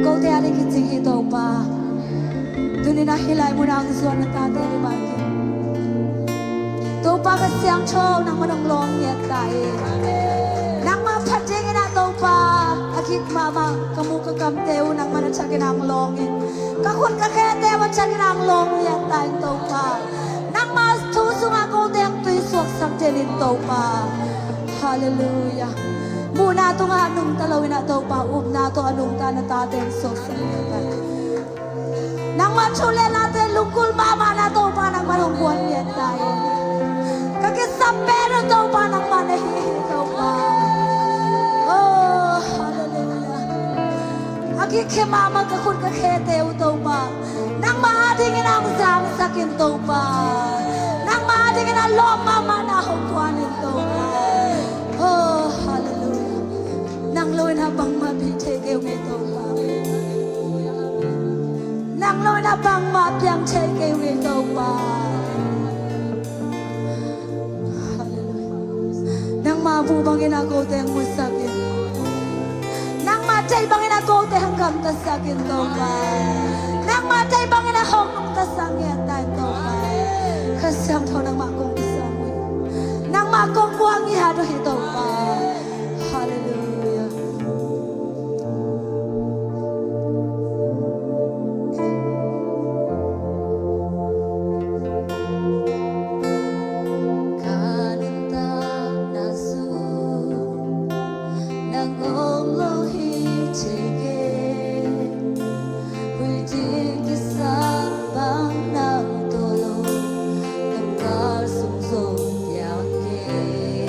kote a ding kicing hi Topa. Tuni-in ah hih lai munah hong zuan na tate hi mah hi. Topa ka siangtho, nangman hong lawng ngiat ta in. Nangmah phat dingin ah Topa, a gik mahmah ka muk ka kamte uh nangman a thakin ah hong lawng in. Ka khut ka khete uh a thakin ah hong lawng ngiat ta in Topa. Nangmah thu sungah kote hong tuisuaksak den in Topa. Halleluiah. Muhna tungah nungta loin ah Topa, upna tawh a nungta na tate hong suaksak ngiat ta in. Nangmah thu le late lunggulh mahmahna Topa nangman hong guan ngiat ta in. Ka kisap pen uh Topa nangmah na hi hi Topa. Oh, halleluiah. A gikkhia mahmah ka khut ka khete uh Topa, nangmah adingin ah hong zangsak in Topa. Nangmah adingin ah lawm mahmahna hong guan in Topa. Oh, halleluiah. Nang lo-in ah bangmah bei thei kei ung ei Topa. Nang lo-in ah bangmah piang thei kei ung ei Topa. Halleluiah. Nangmah muh bangin ah kote hong musak in. Nangmah deih bangin ah kote hong gamtasak in Topa. Nangmah deih bangin ah hong nungtasak ngiat ta in Topa. Kha Siangtho nangmah kong kisam uh hi. Nangmah kong guan ngiat uh hi Topa. Halleluiah. Ka nuntakna sung nang om lo hi thei kei. Huih ding kisam bang nang tawh lo, kamkal sung zong piang kei.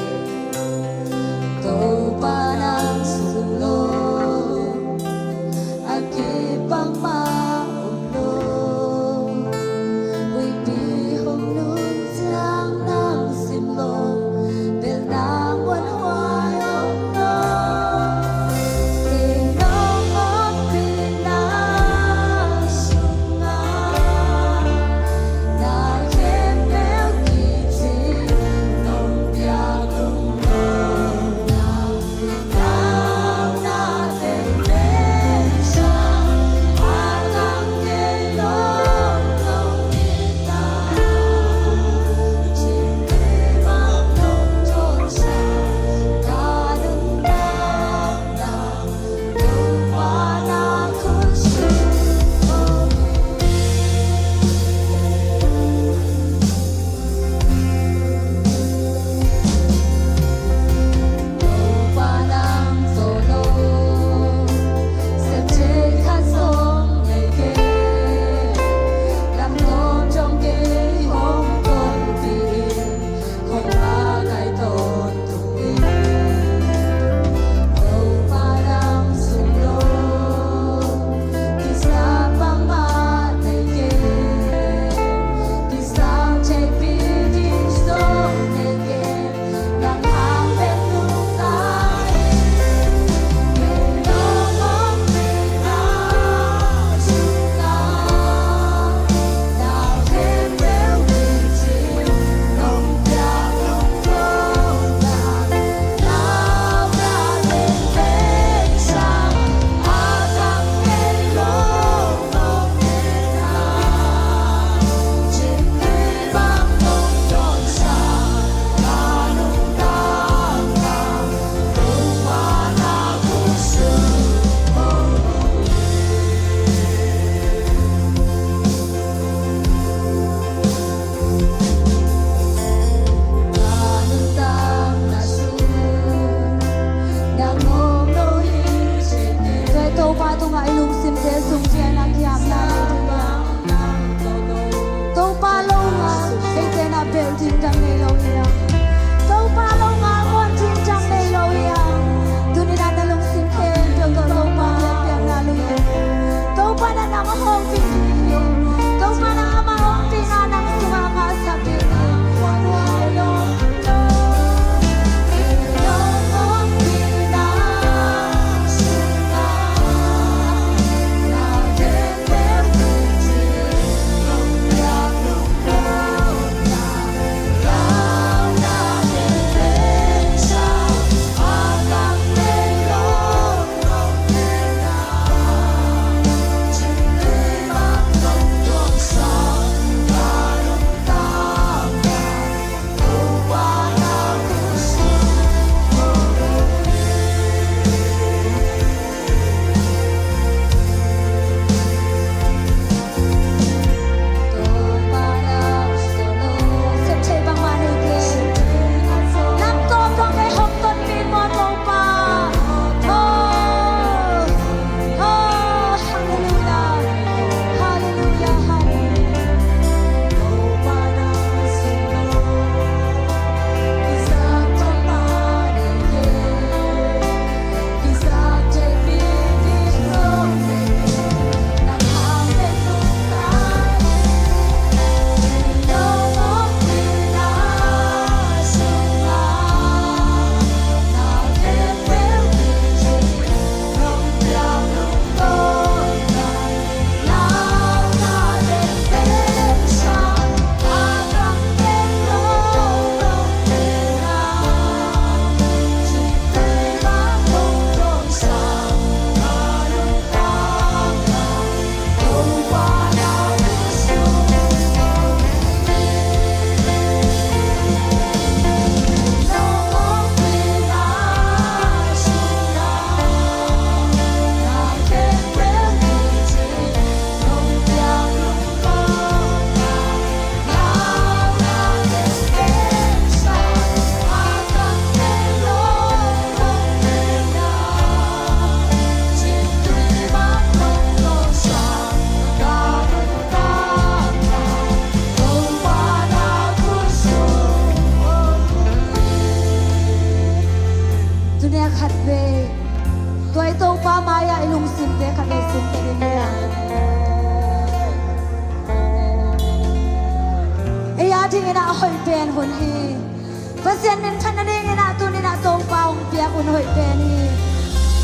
hoih pen hi.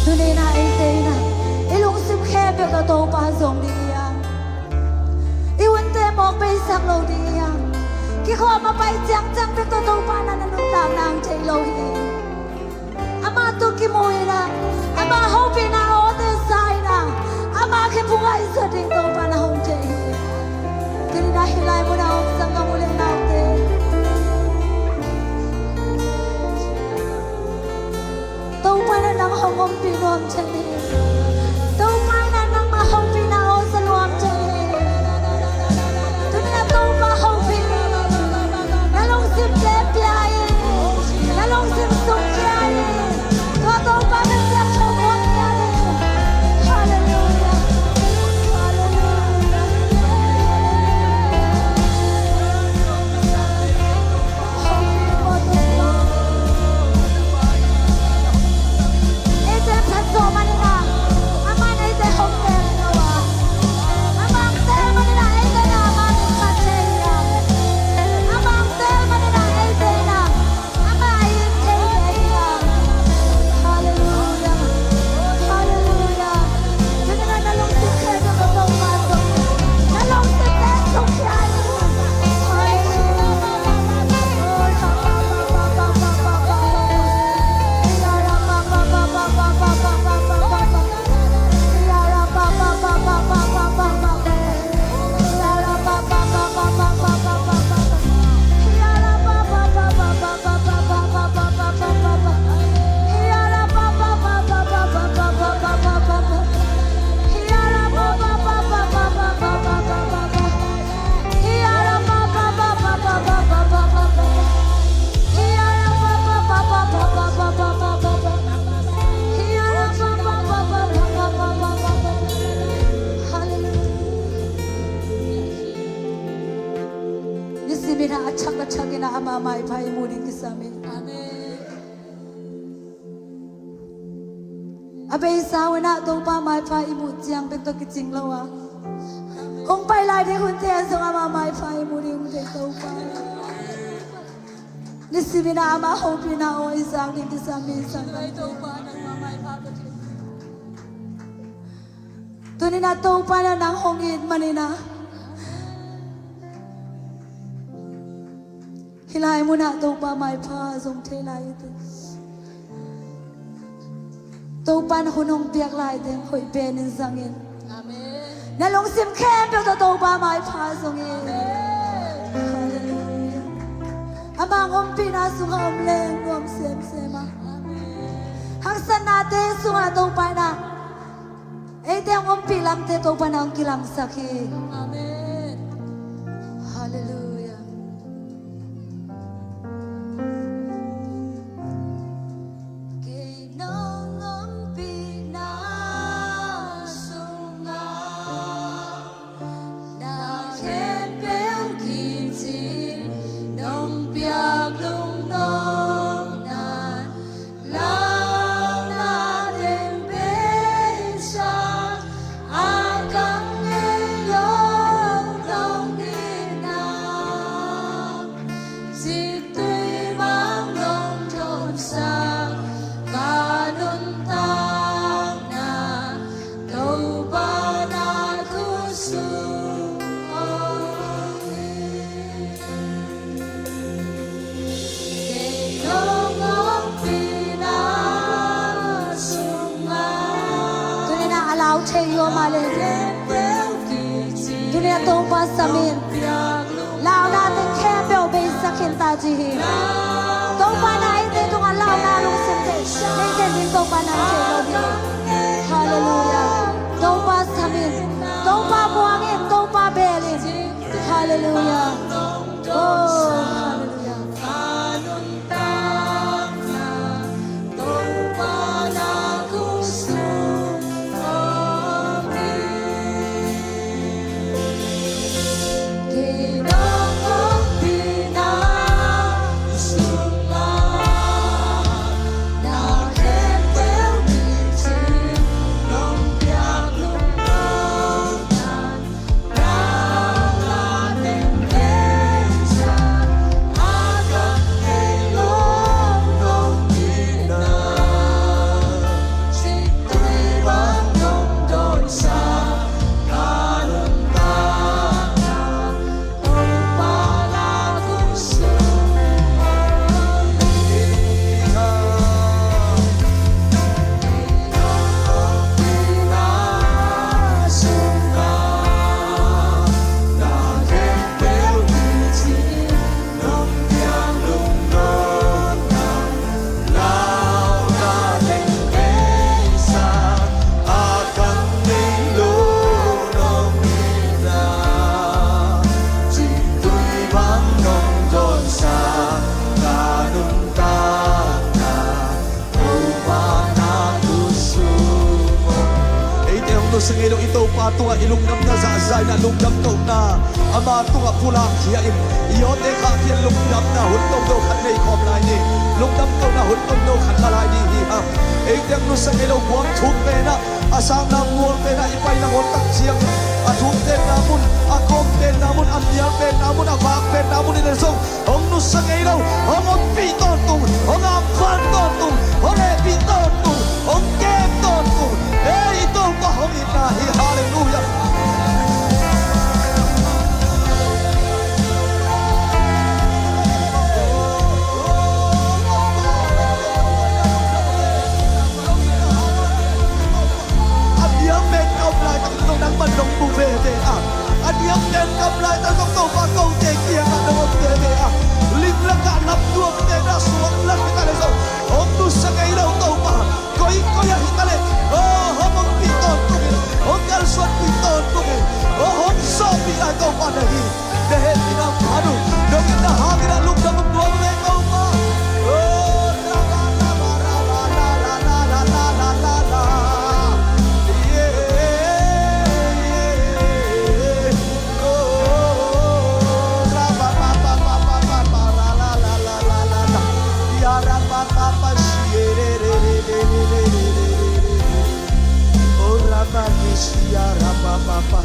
Tuni-in ah eite in ah i lungsim khempeuh tawh Topa zong ding hi hang. I hunte mawk beisak lo ding hi hang. Kikhawm a pai ciangciang bek tawh Topa in ah na nuntakna hong thei lo hi. Amah tawh kimu in ah, ama hopihna awte za in ah, ama khe phungaih zaw ding Topa in ah hong thei hi. Tuni-in ah hih lai munah om sanggam u le naute, Topa in ah nang hong ompih nuam thei hi. Topa in ah nangmah hopihna aw za nuam thei hi. Tuni-in ah Topa hopih in, na lungsimte pia in, na lungsim sung pia in, tua Topa min siangtho khawm pia in. Halleluiah. Halleluiah. Nisimin ah a thak a thak in ah ama maipha i mu ding kisam hi. Amen. A beisa un ah Topa maipha i muh ciang bek tawh kicing lo a, hong pai lai ding hunte ah zong ama maipha i mu ding hunte Topa. Nisimin ah ama hopihna aw i zak ding kisam hi sanggam. Tuni-in ah Topa in ah nang hong it manin ah hih lai munah Topa maipha zong thei lai hi. Topa in hun hong piak lai teng hoih penin zang in. Amen. Na lungsim khempeuh tawh Topa maipha zong in. Amen. Halleluiah. Ama ompihna sungah om leng nuam semsem a. Amen. Haksatnate sungah Topa in ah eite hong ompih lamte Topa in ah hong kilangsak hi. Amen. Halleluiah. Kei nong ompihna sungah na khempeuh kicing, nong piak lungnopna launa teng beisa a, ka ngei lo nong itna ciktui bang nong thawnsak, ka nuntakna Topa na khutsung om hi. Kei nong ompihna sungah. Tuni-in ah a lau thei hi maw le. Tuni-in ah Topa sam in. Launa teng khempeuh beisak khin ta ci hi. Topa in ah eite tungah launa lungsim teng nei khin ding Topa in ah hong thei lo hi. Halleluiah. Topa sam in. Topa muang in. Topa bel in. Halleluiah. Oh, halleluiah. Sa ngei lo i Topa tungah i lungdamna zahzah in a lungdam kohna ama tungah pulak khia in, i awte khah khia in lungdamna hun tomno khat nei khawm lai ni. Lungdam kohna hun tomno khat la lai ni hi hang. Eite hong nusia ngei lo buang thuk pen ah, a sangna mual pen ah i paina ngawn tak ciang, a thuk penna mun, a kawm penna mun, a mial penna mun, a vak penna mun in a zong hong nusia ngei lo, hong ompih tawntung, hong angvan tawntung, hong hehpih tawntung, hong kem tawntung. Ei, i Topa hong itna hi. Halleluiah. A niam pen kam laitak zong nangman nong mu veve a, a niam pen kam laitak zong Topa kote kiangah nong om veve a, ling lakah lamnuam pen a suang lak hi ta le zong hong nusia ngei lo Topa, koi koi ah hi ta le, oh, hong ompih tawntung in, hong kalsuanpih tawntung in, oh, hong sawhpih lai Topa na hi. Na hehpihna phat uh, nong itna hangin a lungdam uh nuam veng Topa. Oh, la, la, la, la, la. Yeah, yeah, yeah. Oh, ra, pa, pa, pa, pa, pa, pa, pa, ra, la, la, la, la, la, la. Ya, ra, pa, pa, pa, shi, eh, re, re, re. Oh, ra, pa, ki, shi, ya, ra, pa, pa, pa.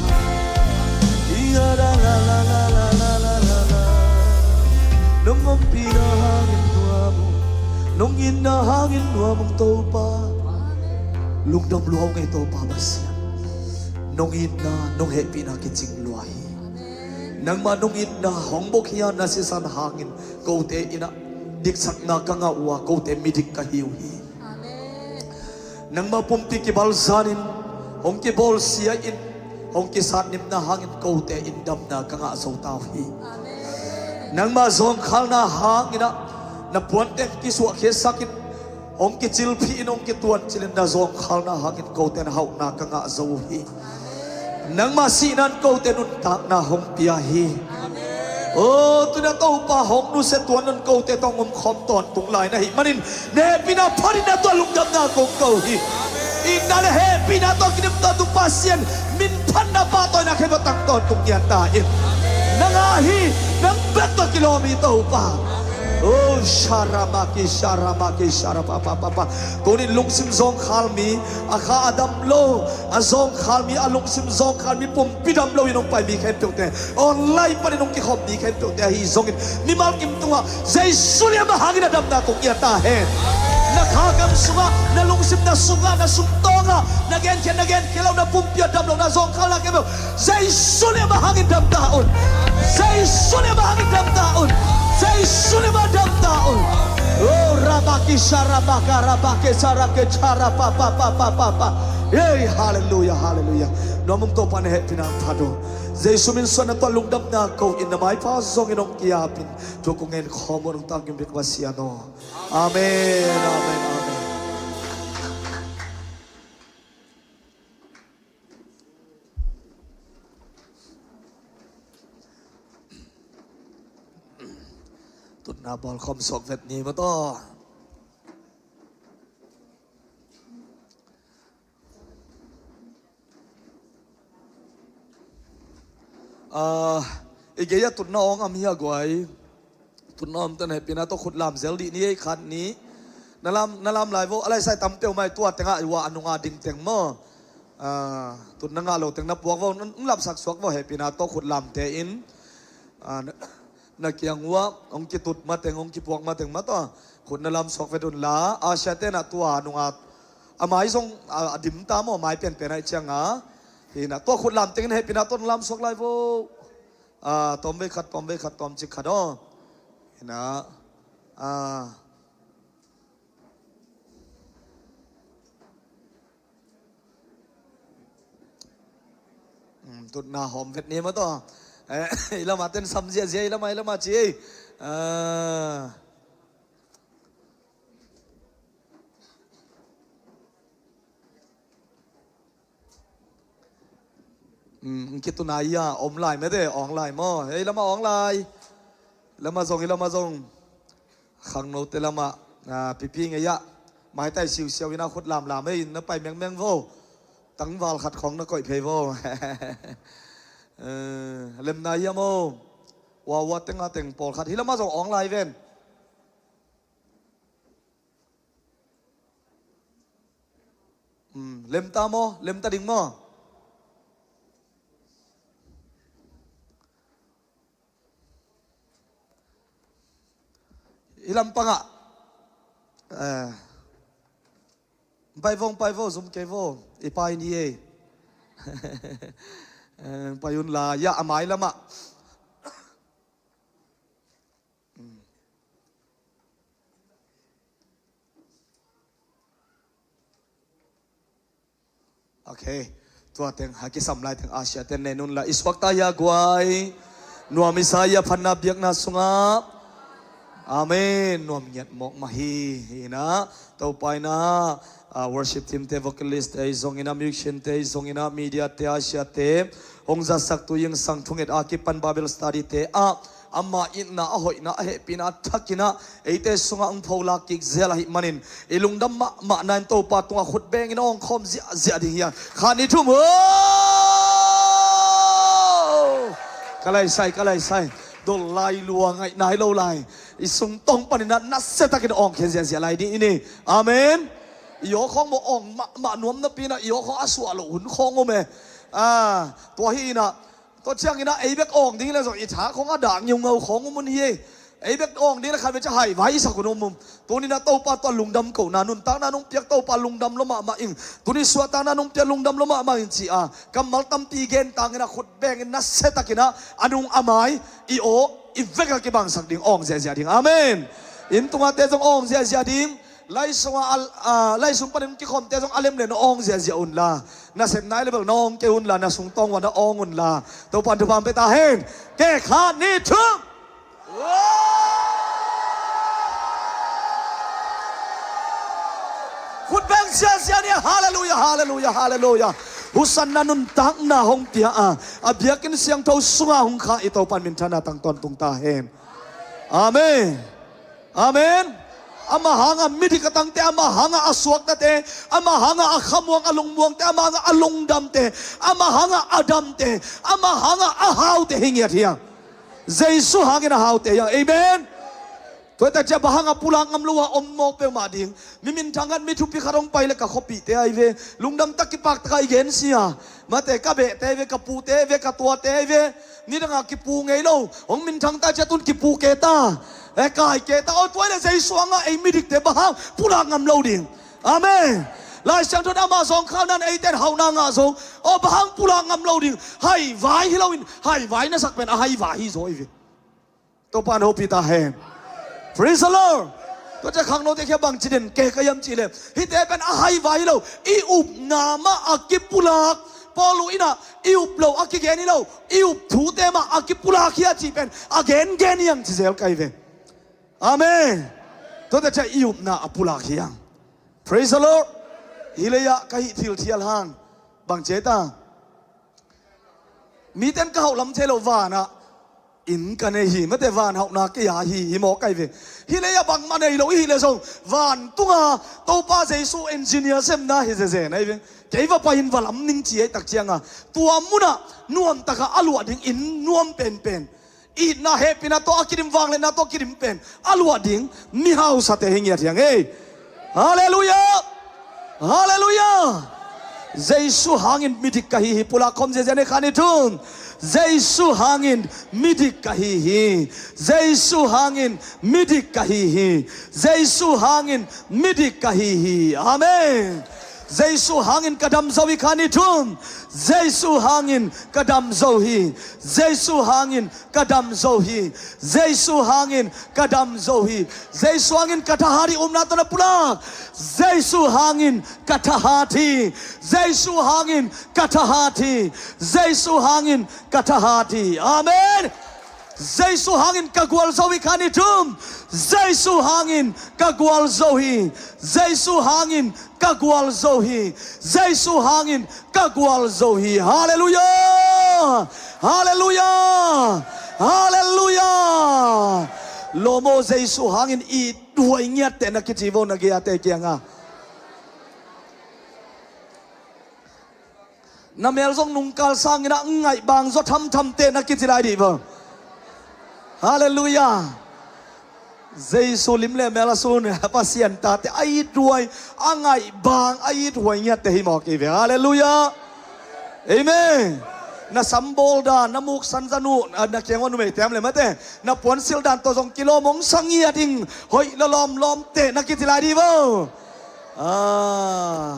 Nong ompihna hangin nuam uh, nong itna hangin nuam uh Topa. Lungdam lua ung ei Topa Pasian. Nong itna, nong hehpihna kicing lua hi. Nangmah nong itna hong bawlkhia na sisan hangin kote in ah diksakna ka ngah uh a, kote midik ka hi uh hi. Nangmah pumpi kibalzanin hong kibawlsia in hong kisatnimna hangin kote in damna ka ngah zo ta uh hi. Nangmah zawngkhalna hangin ah na puante kisuahkhiatsakin hong kicilphihin hong kituancilin na zawngkhalna hangin kote na hauhna ka ngah zo uh hi. Nangmah sihna in kote nuntakna hong pia hi. Oh, tuna Topa hong nusia tuan un kote tawh hong omkhawm tawntung lai na hih manin na hehpihna phatin na tua lungdamna kong ko hi. Itna le hehpihna tawh kidim tawntung Pasian, minphatna pahtawina khempeuh tang tawntung ngiat ta in. Nang a hi, nang bek tawh kilawm hi Topa. Oh, sharamaki, sharamaki, sharapapapapa. Tunin lungsim zawngkhal mi, a kha a dam lo, a zawngkhal mi, a lungsim zawngkhal mi, pumpi dam lo in hong pai mi khempeuhte, online panin hong kikhawm mi khempeuhte ahi zongin, mimal kim tungah Jesu liamah hangin a damna kong ngiat ta hen. Na khagam sungah, na lungsim na sungah, na sumtawngah, na genkhiat na genkhiat lo, na pumpi a dam lo, na zawngkhalna khempeuh Jesu liamah hangin dam ta un. Jesu liamah hangin dam ta un. Jesu liamah dam ta un. Oh, rabaki sharabaka rabake sarake charapapapapapa. Hey, halleluiah, halleluiah. Nuam ung Topa, na hehpihna phat uh. Jesu min suang na tua lungdamna ko in na maipha zongin hong kiapin thu kong ngen khawm uh nong tangkim bek Pasian aw. Amen, amen, amen. Tutna bawlkhawm suak vet ni maw taw. Ah, i gei a tutna awng am hi a guai. Tutna awng ten hehpihna tawh khut lam zel dih ni ei khat ni. Na lam, na lam lai vo, a lai sai tam peuhmah i tua tengah i uah a nunga ding teng maw. Ah, tutna ngah lo teng na puak vo, n-, n-, lapsak suak vo hehpihna tawh khut lamte in. Ah, na, na kiang uah, hong kitut mateng, hong kipuak mateng mah tawh. Khut na lam suak vet un la, a siate na tua a nunga a mai zong a, a dim ta maw, mai penpen aih cianga. Hi na, tua khut lam tengin hehpihna tawh lam suak lai vo. A, tawm vei khat, tawm vei khat, tawm cik khat aw. Hi na. A. Hmm, tutna hawm vet ni maw taw. Eh, i lama ten sam ziazia, i lama, i lama ci ei. A. Um, kituna ia om lai mete, awng lai maw? Hei lama awng lai. Lama zong, hi lama zong. Khangnote lama, ah, pipi ngei ah. Maitai siusiau ina khut lamlam ei, na pai mengmeng vo. Tangval khat khawng na koih phei vo. Eh, lemna hiam o? Wawa tenga teng pawlkhat hi lama zong awng lai ven. Hmm, lemta maw? Lemta ding maw? I lampangah, eh, pai vo, pai vo, zum kei vo. I pai ni ei. Eh, pai un la, ya, a mai lamah. Ok. Tua teng, a kisam lai teng, a sia ten nen un la, i suakta hia guai. Nuam i sa hia phatna biakna sungah. Amen. Nuam ngiat mawk mah hi, hi na. Topa in a, ah, worship team te, vocalist te, i zong in a, musician te, i zong in a, media te, a sia te. Hong zasak tu ing sang thunget a kipan Bible study te ah, ama itna, a hoihna, a hehpihna, a thakin a, eite sungah hong pholak kik zel ahih manin, i lungdam mahmah na in Topa tungah khut bengin a awngkhawm ziahziah ding hi a. Khat ni thum, oh! Ka laisai, ka laisai. Dol lai lua ngaih nai lo lai. I sungtawng panin a nasia takin awngkhia ziahziah lai ding i ni. Amen. I aw khawng maw awng mahmah nuam napi in a, i aw khawng a suah loh hun khawng om e. Ah, tua hi in a, tua ciangin a ei bek awng ding le zong i tha khawng a dah ngiungau khawng um un hi ei. Ei bek awng ding le khat vei cia haivai i sak hun um um. Tuni in a Topa tua lungdam kohna, nuntakna nong piak Topa lungdam lua mahmah ing. Tuni suahtakna nong piak lungdam lua mahmah ing ci a, kammal tampi gen tangin a khut bengin nasia takin a, a nung a mai, i aw, i vek a kibangsak ding, awng ziahziah ding. Amen. Inn tungah te zong awng ziahziah ding. Lai sungah a, a, lai sung panin kikhawmte zong a lemlen awng ziahziah un la. Nasepna level na awng kei un la, na sungtawng ua na awng un la. Topa'n thupha pia ta hen. Kei khat ni thum. Khut beng ziahziah ni, halleluiah, halleluiah, halleluiah. Husanna nuntakna hong pia a, a biakinn siangtho sungah hong kha i Topa'n minthanna tang tawntung ta hen. Amen. Amen. Ama hanga midik a tangte, ama hanga a suaktate, ama hanga a khamuang a lungmuangte, ama hanga a lungdamte, ama hanga a damte, ama hanga a haute hi ngiat hi hang. Jesu hangin a haute hi hang. Amen. Tua hi tak ciang bang hanga pulak ngam lo a om mawk peuhmah ding. Mi minthang khat, mi thupi khat hong pai le ka khuapihte ahi ve. Lungdam tak kipak tak a i gen sia. Mate ka behte ahi ve, ka pute ahi ve, ka tuate ahi ve. Nidanga kipu ngei lo. Hong minthang ta ciang tun kipu kei ta. E kai kei ta. Aw tua hi le Jesu hanga ei midikte bang hang pulak ngam lo ding. Amen. Lai Siangtho in ama zawngkhal nan eite in hauhna ngah zo. Aw bang hang pulak ngam lo ding. Haivai hi loin haivai na sak pen a haivai hi zaw ahi ve. Topa'n hopih ta hen. Praise the Lord. Tua ciang khangnote kiang bang ci den kei ka hiam cih leh, hihte pen a haivai hi lo, i upna mah a kipulak. Paul in a, i up loh a kigen hi lo, i up thute mah a kipulak hi a cih pen a gengen hi hang ci zel ka hi ve. Amen. Tuate ciang i upna a pulak hi hang. Praise the Lord. Hih lei-ah ka hih thilthial hang bang ci ei ta? Mite'n ka hauh lam thei lo, vanah inn ka nei hi, mate van hauhna kei a hi, hi mawk ahi ve. Hih lei-ah bangmah nei lo i hih leh zong vantunga Topa Jesu engineer semna hi zezen ahi ve. Kei va pai in va lam ning ci ei tak cianga tua munah nuamtaka a luah ding inn nuam penpen, itna hehpihna tawh a kidim, vangliatna tawh a kidim pen a luah ding mi hausate hi ngiat hi hang ei. Halleluiah. Halleluiah. Jesu hangin midik ka hi hi. Pulak khawm ziahziah ni, khat ni thum. Jesu hangin midik ka hi hi. Jesu hangin midik ka hi hi. Jesu hangin midik ka hi hi. Amen. Jesu hangin ka dam zo hi, khat ni thum. Jesu hangin ka dam zo hi. Jesu hangin ka dam zo hi. Jesu hangin ka dam zo hi. Jesu hangin ka thahat hi, upna tawh na pulak. Jesu hangin ka thahat hi. Jesu hangin ka thahat hi. Jesu hangin ka thahat hi. Amen. Jesu hangin ka gualzo hi, khat ni thum. Jesu hangin ka gualzo hi. Jesu hangin ka gualzo hi. Jesu hangin ka gualzo hi. Halleluiah. Halleluiah. Halleluiah. Lawm aw, Jesu hangin i duai ngiatte na kici vo na gei-ate kianga. Na mel zong nungkal sangin ah ngaih bang zaw thamthamte na kici lai dih vo. Halleluiah. Jesu lim le mel a sun Pasian tate a it huai, a ngaih bang a it huai ngiatte hi mawk hi ve. Halleluiah. Amen. Na sambawl dan, na muksan zanu, na kiang ua numei tem le mate, na puansilh dan tawh zong kilawm hong sa ngiat ing, hoih lawlawm lawmte na kici lai dih vo. Ah.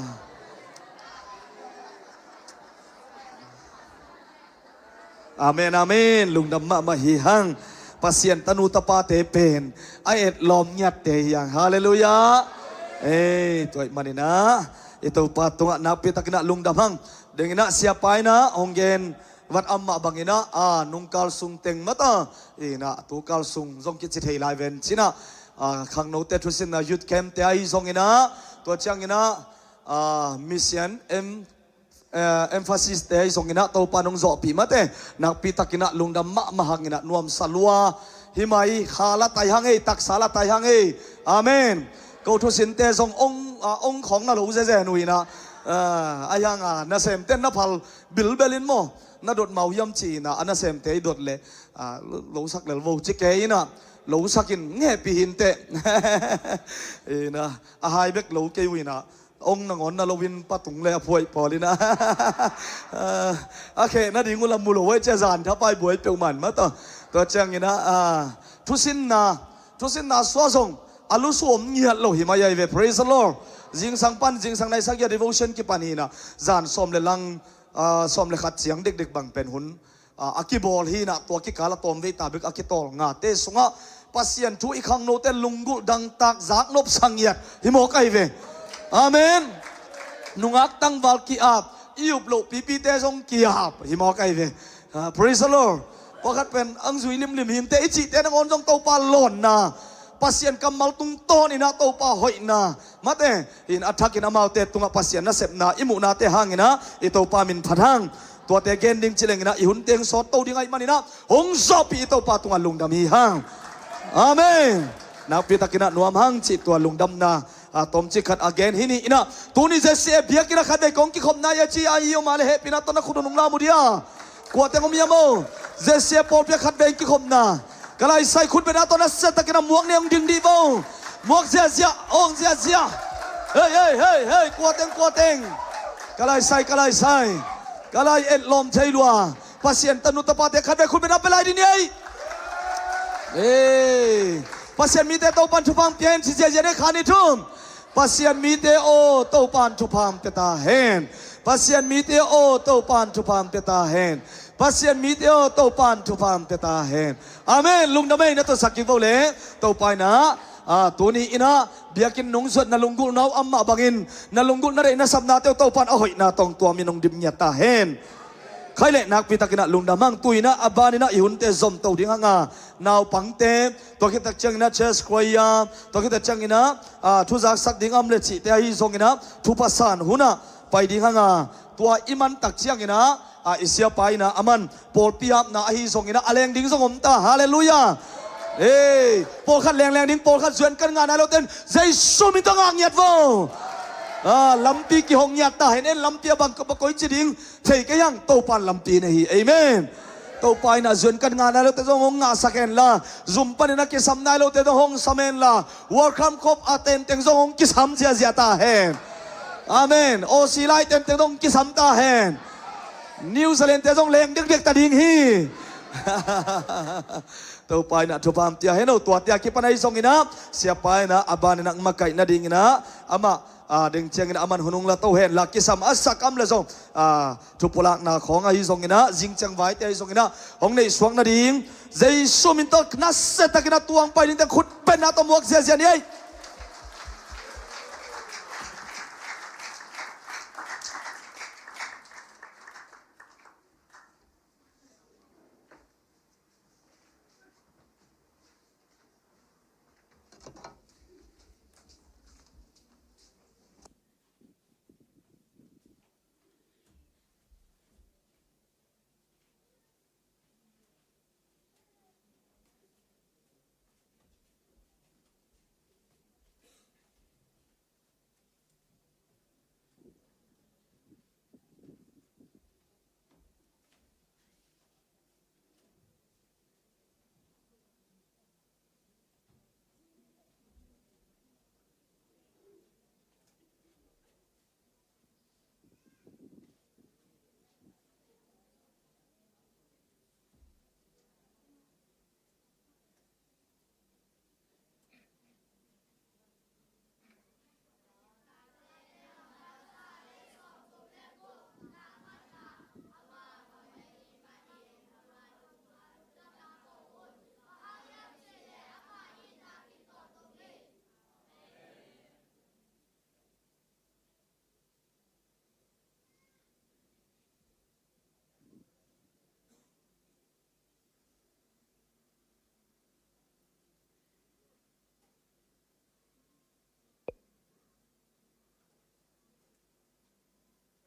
Amen, amen. Lungdam mahmah hi hang. Pasian tanu tapate pen a et lawm ngiatte hi hang. Halleluiah. Ei, tua ahih manin ah i Topa tungah nakpi takin ah lungdam hang. Dingin ah siapa in ah hong gen vat amah bangin ah, a, nungkal sung teng mata in ah tukal sung zong kici thei lai ven ci-in ah, a, khangnote thusinna youth camp te ahi zongin ah, tua ciangin ah, a, mission em eh, emphasis te ahi zongin ah Topa nong zawhpih mate, nakpi takin ah lungdam mahmah hangin ah nuamsa lua hi mai. Kha la tai hang ei, taksa la tai hang ei. Amen. Ko thusinte zong ong, ah, ong khawng na lo zezen uh in ah, ah, ahi hang a nasemte na phal bilbel in maw, na dot mau hiam ci-in ah a nasemte i dot leh, ah, lo, lo sak lel vo ci kei in ah, lo sak in ngehpih hi inteh. In ah, a hai bek lo kei uh in ah, ong nangawn na lo in patung le a phuai pawl in ah, a, a kheh nading uh lam mu lo uh ei, cia zan thapai buai peuhmah mata. Tua ciangin ah, a, thusinna, thusinna sua zong a lusu om ngiat lo hi mai ahi ve. Praise the Lord. Zingsang pan, zingsang nai sagih a devotion kipan hi in ah, zan sawm le lang, a, sawm le khat ciang dekdek bang pen hun a, a kibawl hi in ah, tua kikal a tawmvei ta bek a kitawl ngate sungah Pasian thu i khangnote lunggulh dangtak zaknop sa ngiat hi mawk ahi ve. Amen. Nungak tangval ki-ap, i up loh pipite zong ki-ap hi mawk ahi ve. Ah, praise the Lord. Pawlkhat pen ang zui limlim hi inteh i cihte nangawn zong Topa lawnna, Pasian kammal tungtawn in ah Topa hoihna, mate, in a thakin amaute tungah Pasian nasepna i muhnate hangin ah i Topa min phat hang. Tuate gen ding ci lengin ah i hun teng sawt to ding ahih manin ah hong zawhpih i Topa tungah lungdam hi hang. Amen. Nakpi takin ah nuam hang cih tua lungdamna, a, tomcik khat a gen hi ni in ah, tuni Z C A biakinn ah khatvei kong kikhopna hi a ci a, i om a leh hehpihna tawh na khut uh nung lam uh dia. Kua teng om hiam aw? Z C A pawlpi ah khatvei kikhopna. Ka laisai khut beng a tawh nasia takin a muak ni hong ding dih vo. Muak ziahziah, awng ziahziah. Hei, hei, hei, hei, kua teng, kua teng. Ka laisai, ka laisai. Ka lai et lawm thei lua. Pasian tanu tapate khatvei khut beng a pia lai dih ni ei. Ei. Pasian mite Topan thupha pia hen ci ziahziah ni kha ni thum. Pasian mite aw, Topan thupha pia ta hen. Pasian mite aw, Topan thupha pia ta hen. Pasian mite aw, Topan thupha pia ta hen. Amen. Lungdam ei, na tawsak kik vo le. Topa in ah, a, tuni in ah biakinn nong zuat na lunggulhna uh amah bangin, na lunggulhna deih na sapnate uh Topan a hoihna tawh tuam in hong dim ngiat ta hen. Khai leh nakpi takin ah lungdam hang. Tu in ah a ban in ah i hunte zom to ding hang a, naupangte, tua khit tak ciangin ah church choir, tua khit tak ciangin ah, a, thu zaksak ding a om leh cihte ahi zongin ah thupha san hun ah pai ding hang a, tua i man tak ciangin ah, a, i siapa in ah a man pawlpi apna ahi zongin ah a leng ding zong om ta. Halleluiah. Ei, pawlkhat lengleng ding, pawlkhat zuan kan ngah nai lote in Jesu min tawh ngah ngiat vo. A, lampi kihong ngiat ta hen. En lampi a bang, bang koici ding thei kei hang, Topan lampi nei hi. Amen. Topa in ah zuan kan ngah nai lote zong hong ngahsak hen la, zum panin a kisam nai lote zong hong sam hen la, World Cup khop a tenteng zong hong kisam ziahziah ta hen. Amen. Aussie lai tenteng zong hong kisam ta hen. New Zealand te zong leng dekdek ta ding hi. Topa in ah thupha pia hen aw. Tuate a kipan ahi zongin ah siapa in ah a ban in ah makaih nadingin ah amah, a, ding ciangin a man hun hong la to hen la, kisam a sak a om leh zong, a, thupulakna khawng ahi zongin ah, zing ciang vaite ahi zongin ah hong neihsuak nading Jesu min tawh nasia takin ah tuang pai ding teng khut beng a tawh muak ziahziah ni ei.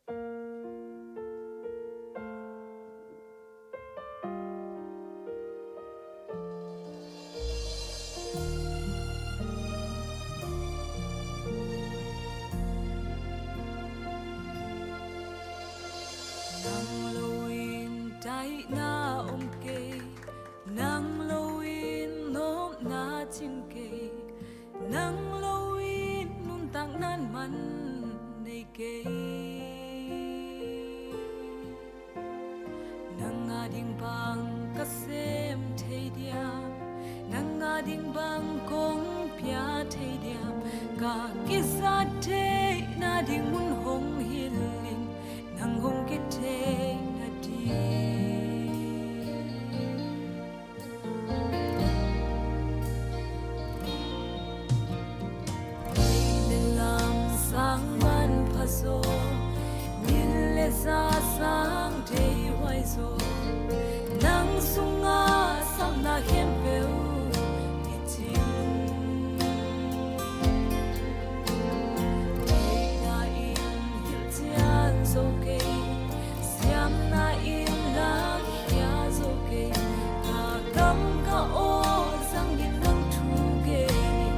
Nang lo-in daihna om kei, nang lo-in nopna cing kei, nang lo-in nuntakna man nei kei. Nang ading bang ka sem thei diam, nang ading bang kong pia thei diam, ka kizat theihna ding mun hong hilh in, nang hong kithei nading. Lam sang manpha zaw, min le za sang thei huai zaw, nang sungah sapna khempeuh i cing. Theihna in hilh cian zo kei, siamna in lakkhia zo kei, ka kam ka aw zangin nang thu gen in,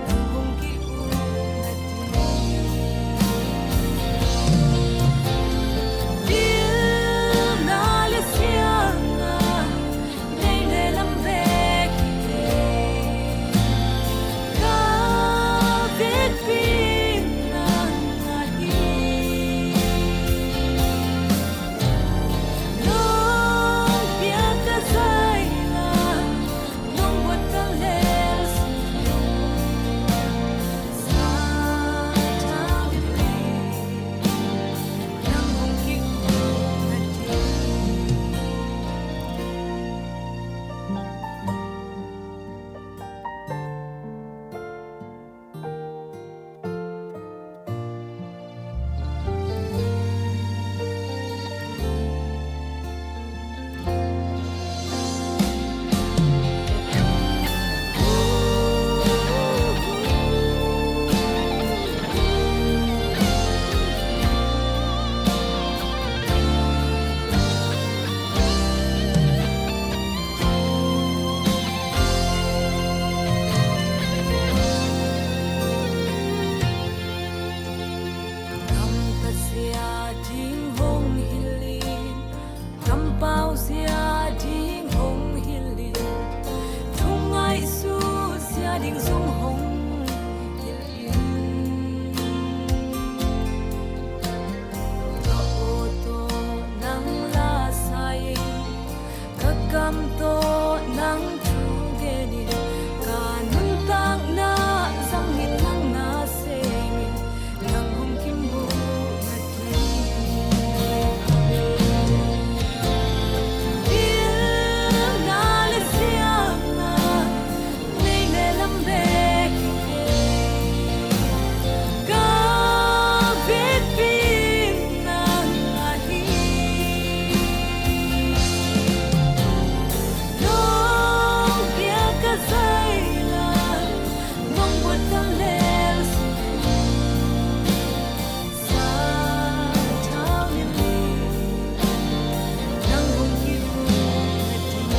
nang hong ki-uk nading. Pilna le siamna, nei le lam vek hi kei, ka vekpi nang ahi. Nong piak ka zaina, nong buat ka lel sung, sa thau in, nang hong ki-uk nading. Kampau zia ding hong hilh in, kampau zia ding hong hilh in, thu ngaihsut zia ding zong hong hilh in. Ka aw tawh nang la sa in, ka kam tawh nang thu gen in, ka nuntakna zangin nang na seng in, nang hong kimu nading. Pilna le siamna, nei le lam vek hi kei, ka vekpi nang ahi. Nong piak ka zaina, nong buat ka lel sung, sa thau in, nang hong ki-uk nading.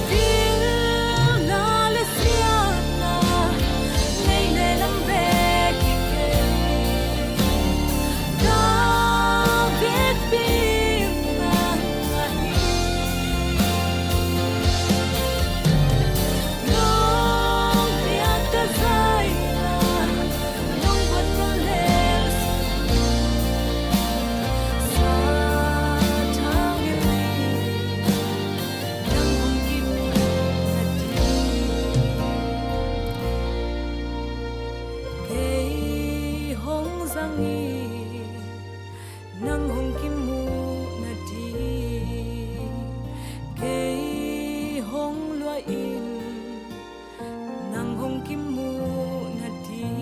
Pilna le siamna, nei le lam vek hi kei, ka vekpi nang ahi. Nong piak ka zaina, nong buat ka lel sung, sa thau in, nang hong ki-uk nading. Kei hong zang in, nang hong kimu nading. Kei hong luah in, nang hong kimu nading.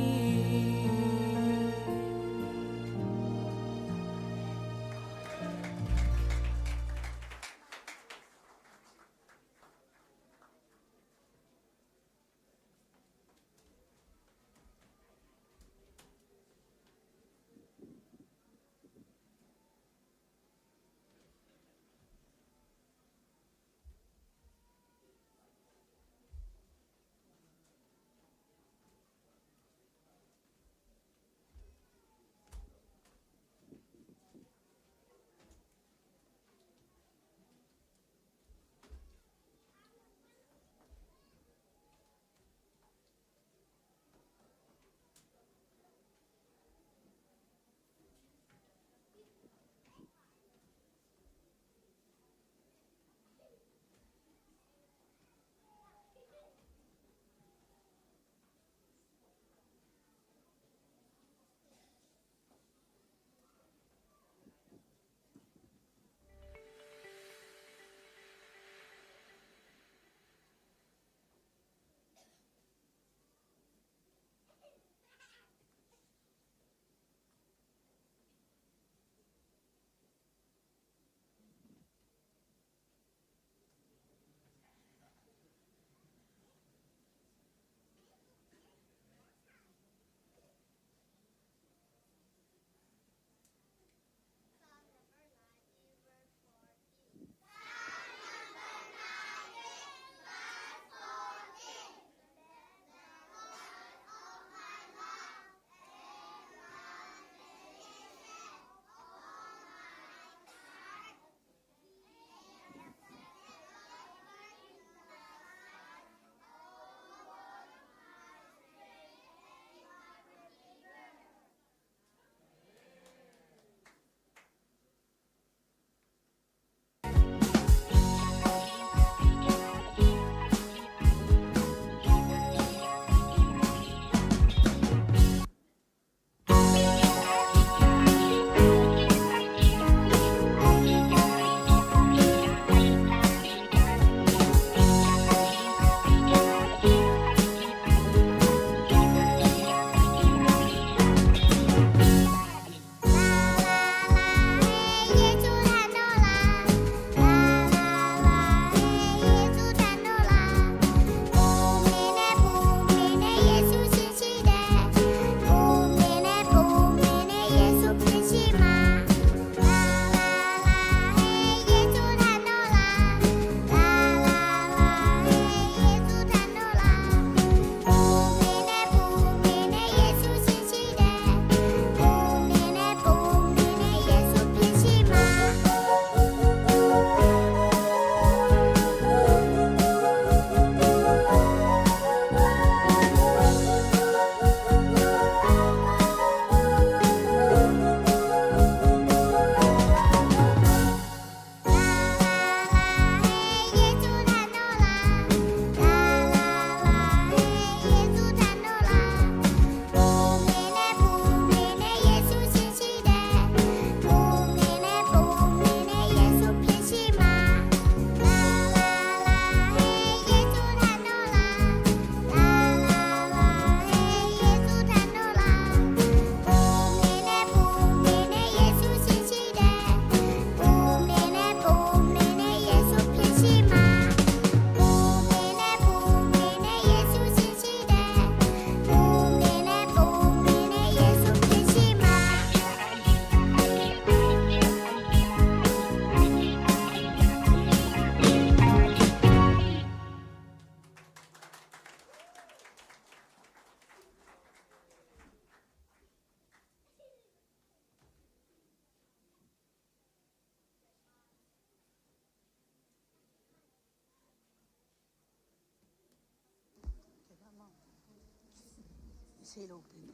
Thei lo pen.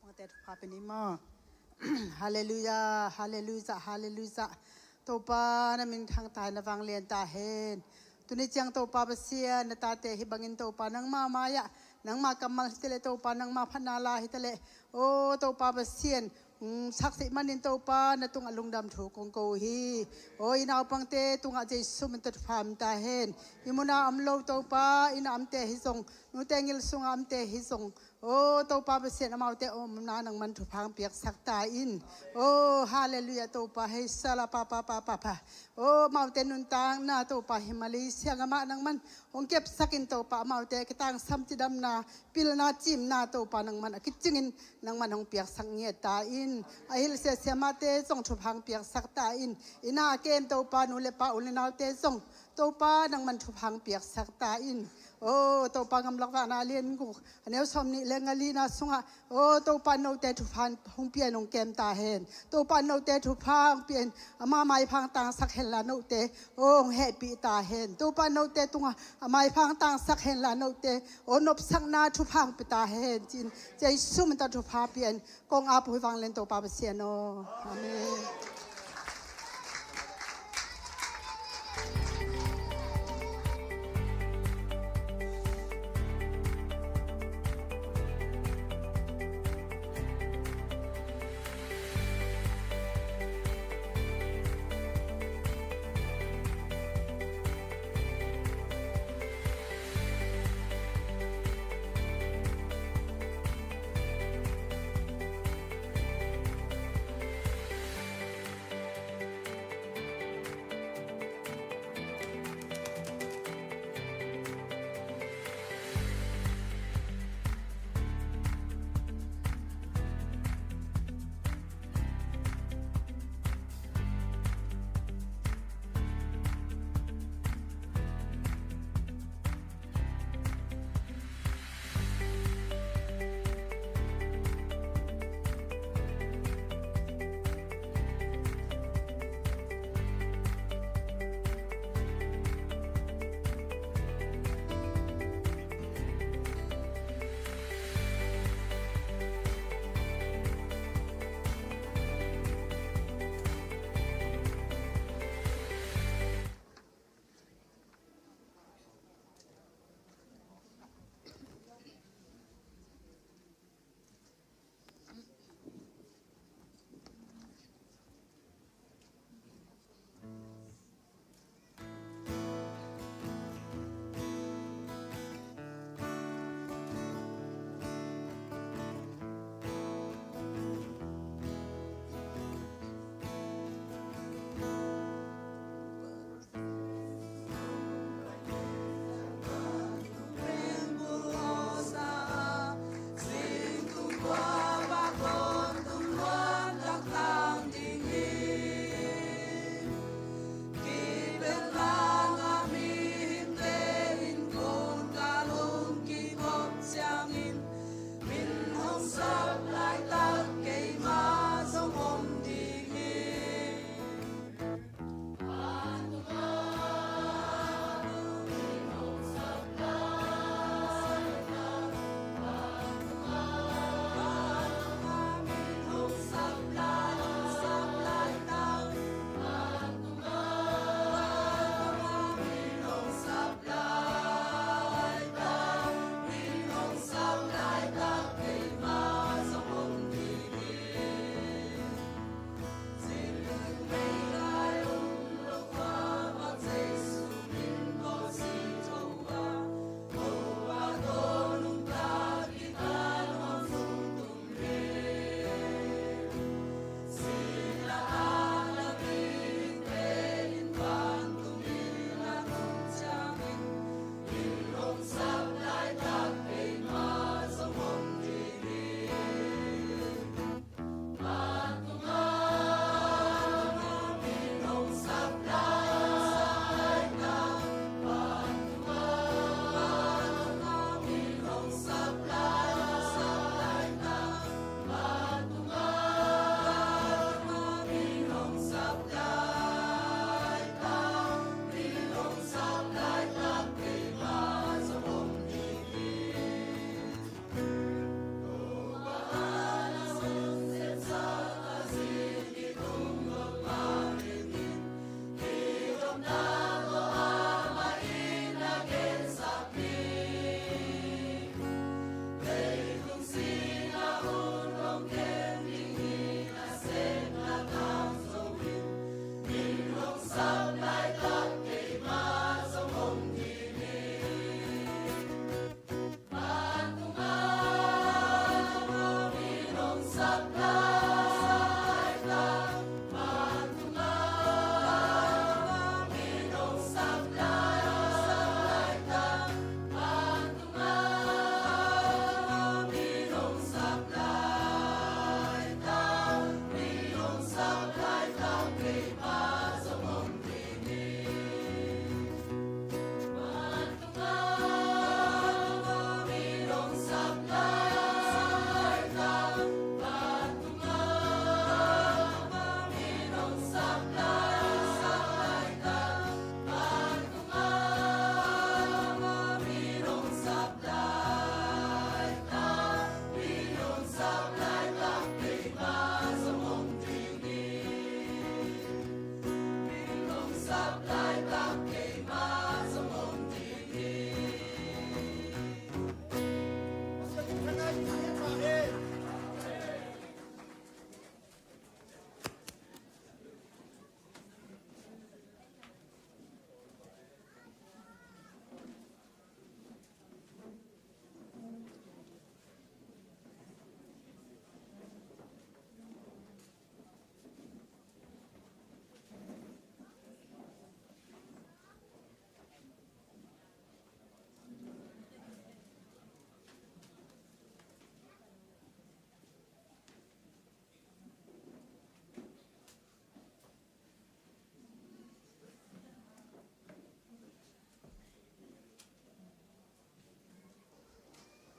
Mangte thupha pen i maw. Halleluia, halleluia, halleluia. Topa na min thangta in, na vanglian ta hen. Tuni ciang Topa Pasian, na tate hi bangin Topa nangma mai-ah, nangma kammal hi ta leh Topa nangma phatna la hi ta leh, aw Topa Pasian, um, saksih manin Topa na tungah lungdam thu kong ko hi. Aw i naupangte tungah Jesu min tawh thupha om ta hen. I muna om lo Topa, i na omte hi zong, nute ngil sunga omte hi zong, aw Topa Pasian, amaute omna nangman thupha hong piaksak ta in. Aw halleluia Topa, hei sala pa pa pa pa pa. Aw amaute nuntakna Topa hi Malaysia gamah nangman hong kepsak in Topa, amaute kitangsam cidamna, pilna, cimna Topa nangman a kicingin nangman hong piaksak ngiat ta in. A hilh siasia mahte zong thupha hong piaksak ta in. I na a kem Topa nu le pa, u le naute zong Topa nangman thupha hong piaksak ta in. Aw Topa, Gamlak Vakna lian guk, a neu sawm nih le nga lina sungah, aw Topa note thupha hong pia in hong kem ta hen. Topa note thupha hong pia in, ama maipha hong tangsak henla note, aw hong hehpih ta hen. Topa note tungah a maipha hong tangsak henla note, aw nopsakna thupha hong pia ta hen ci-in, Jesu min tawh thupha pia in kong ap uh hi. Vanglian Topa Pasian aw. Amen.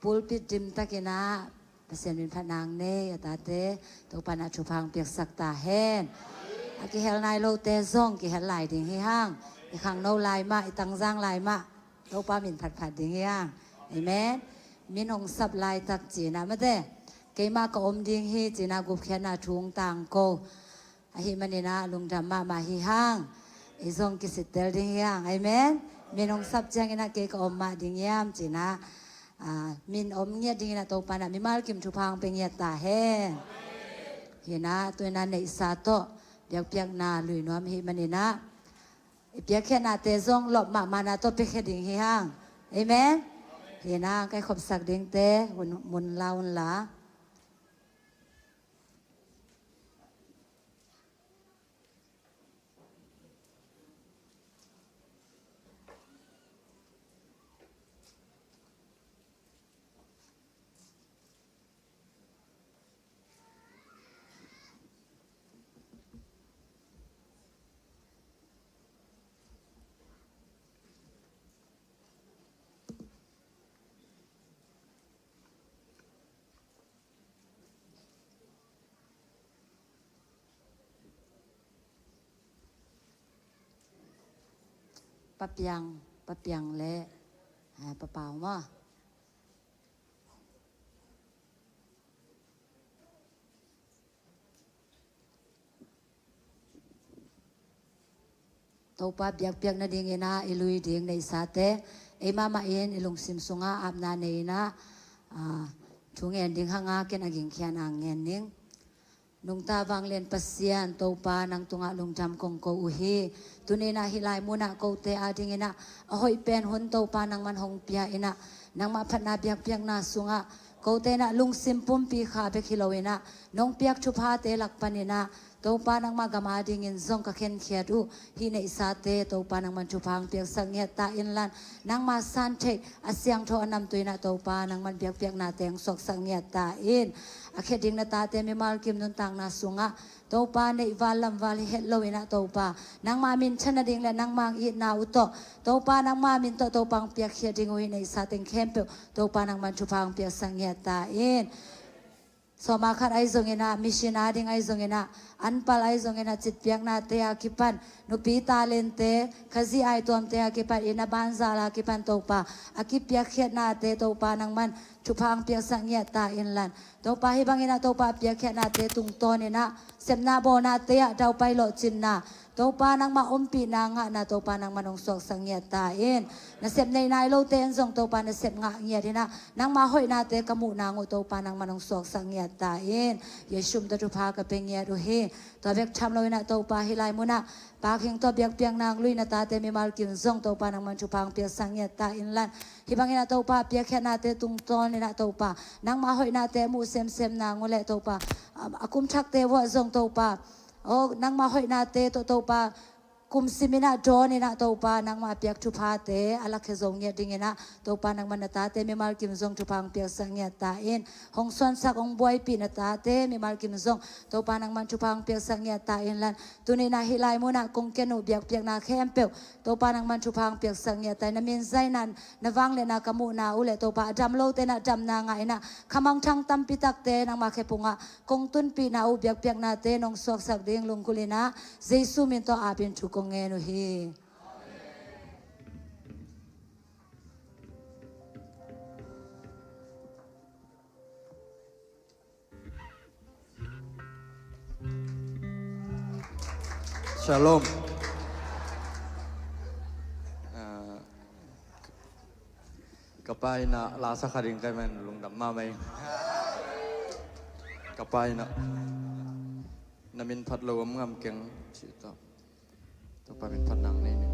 pulpit dimtakin ah Pasian min phatna nei a tate Topa in ah thupha hong piaksak ta hen. A kihel nai lote zong kihel lai ding hi hang. I khangno lai mah, i tangzang lai mah Topa min phatphat ding hi hang. Amen. Min hong sap laitak ci-in ah mate, keimah ka om ding hi ci-in ah gupkhiatna thu hong tangko ahih manin ah lungdam mahmah hi hang. I zong kisittel ding hi hang. Amen. Min hong sap ciangin ah kei ka om mah ding hiam ci-in ah, ah, min om ngiat dingin ah Topa in ah mimal kim thupha hong pia ngiat ta hen. Hi-in ah tu-in ah neihsa tawh biakpiakna lui nuam ahih manin ah i piakkhiatnate zong lawp mahmahna tawh piakhia ding hi hang. Amen. Hi-in ah kaikhopsak dingte mun, mun la un la. Papiang, Papiang le, ah, Papau maw? Topa biakpiak nadingin ah i lui ding neihsate, ei mahmah in i lungsim sungah apna nei-in ah, ah, thu ngen ding hang a, ken a gingkhian a ngen ning. Nungta vanglian Pasian Topa, nang tungah lungdam kong ko uh hi. Tuni-in ah hih lai munah kote adingin ah a hoih pen hun Topa nangman hong pia-in ah, nangmah phatna biakpiakna sungah kote in ah lungsim pumpi kha bek hi lo-in ah nong piak thuphate lak panin ah Topa nangmah gam adingin zong ka khenkhiat uh hih neihsate Topa nangman thupha hong piaksak ngiat ta in lan, nangma san theih a siangtho a namtui in ah Topa nangman biakpiaknate hong suaksak ngiat ta in. A khia ding na tate mimal kim nuntakna sungah Topa neih val lam val hi het lo-in ah Topa nangma minthan nading le nangma hong itna uh tawh Topa nangma min tawh Topa hong piakkhiat ding uh hih neihsa teng khempeuh Topa nangman thupha hong piaksak ngiat ta in. Sawma khat ahi zongin ah, mission ading ahi zongin ah, anpal ahi zongin ah, citpiaknate a kipan, nupi talente, Khazih aituamte a kipan, inn a banzal a kipan Topa a kipiakkhiatnate Topa nangman thupha hong piaksak ngiat ta in lan. Topa hih bangin ah Topa a piakkhiatnate tungtawnin ah sepna bawnate ah daupai lawhcinna Topa nangmah ompihna ngahna Topa nangman hong suaksak ngiat ta in. Nasep nei nai lote in zong Topa nasep ngah ngiat in ah nangmah hoihnate ka muh nang uh Topa nangman hong suaksak ngiat ta in. Jesu min tawh thupha ka pia ngiat uh hi. Tua bek tham lo-in ah Topa hih lai munah Pakhing tawh biakpiakna hong lui na tate mimal kim zong Topa nangman thupha hong piaksak ngiat ta in lan. Hih bangin ah Topa piakkhiatnate tungtawnin ah Topa nangmah hoihnate muh semsem nang uh leh Topa a, a kum thakte vuah zong Topa, aw, nangmah hoihnate tawh Topa kum simin ah dawnin ah Topa nangmah a piak thuphate a lakhia zo ngiat dingin ah Topa nangman na tate mimal kim zong thupha hong piaksak ngiat ta in. Hong suansak hong buaipih na tate mimal kim zong Topa nangman thupha hong piaksak ngiat ta in lan. Tuni-in ah hih lai munah kong ken uh biakpiakna khempeuh Topa nangman thupha hong piaksak ngiat ta in. Na min zaina, na vangliatna ka muhna uh leh Topa a dam lote in ah damna ngah in ah khamangthang tampi takte nangmah khe pungah kong tunpihna uh biakpiaknate nong suaksak ding lunggulh in ah Jesu min tawh apin thu kong ngen uh hi. Shalom. Ah, ka pa in ah lasa kha ding ka hih man lungdam mahmah ing. Ka pa in ah na min phat lo om ngam keng cih tawh Topa min phat nang nei ning.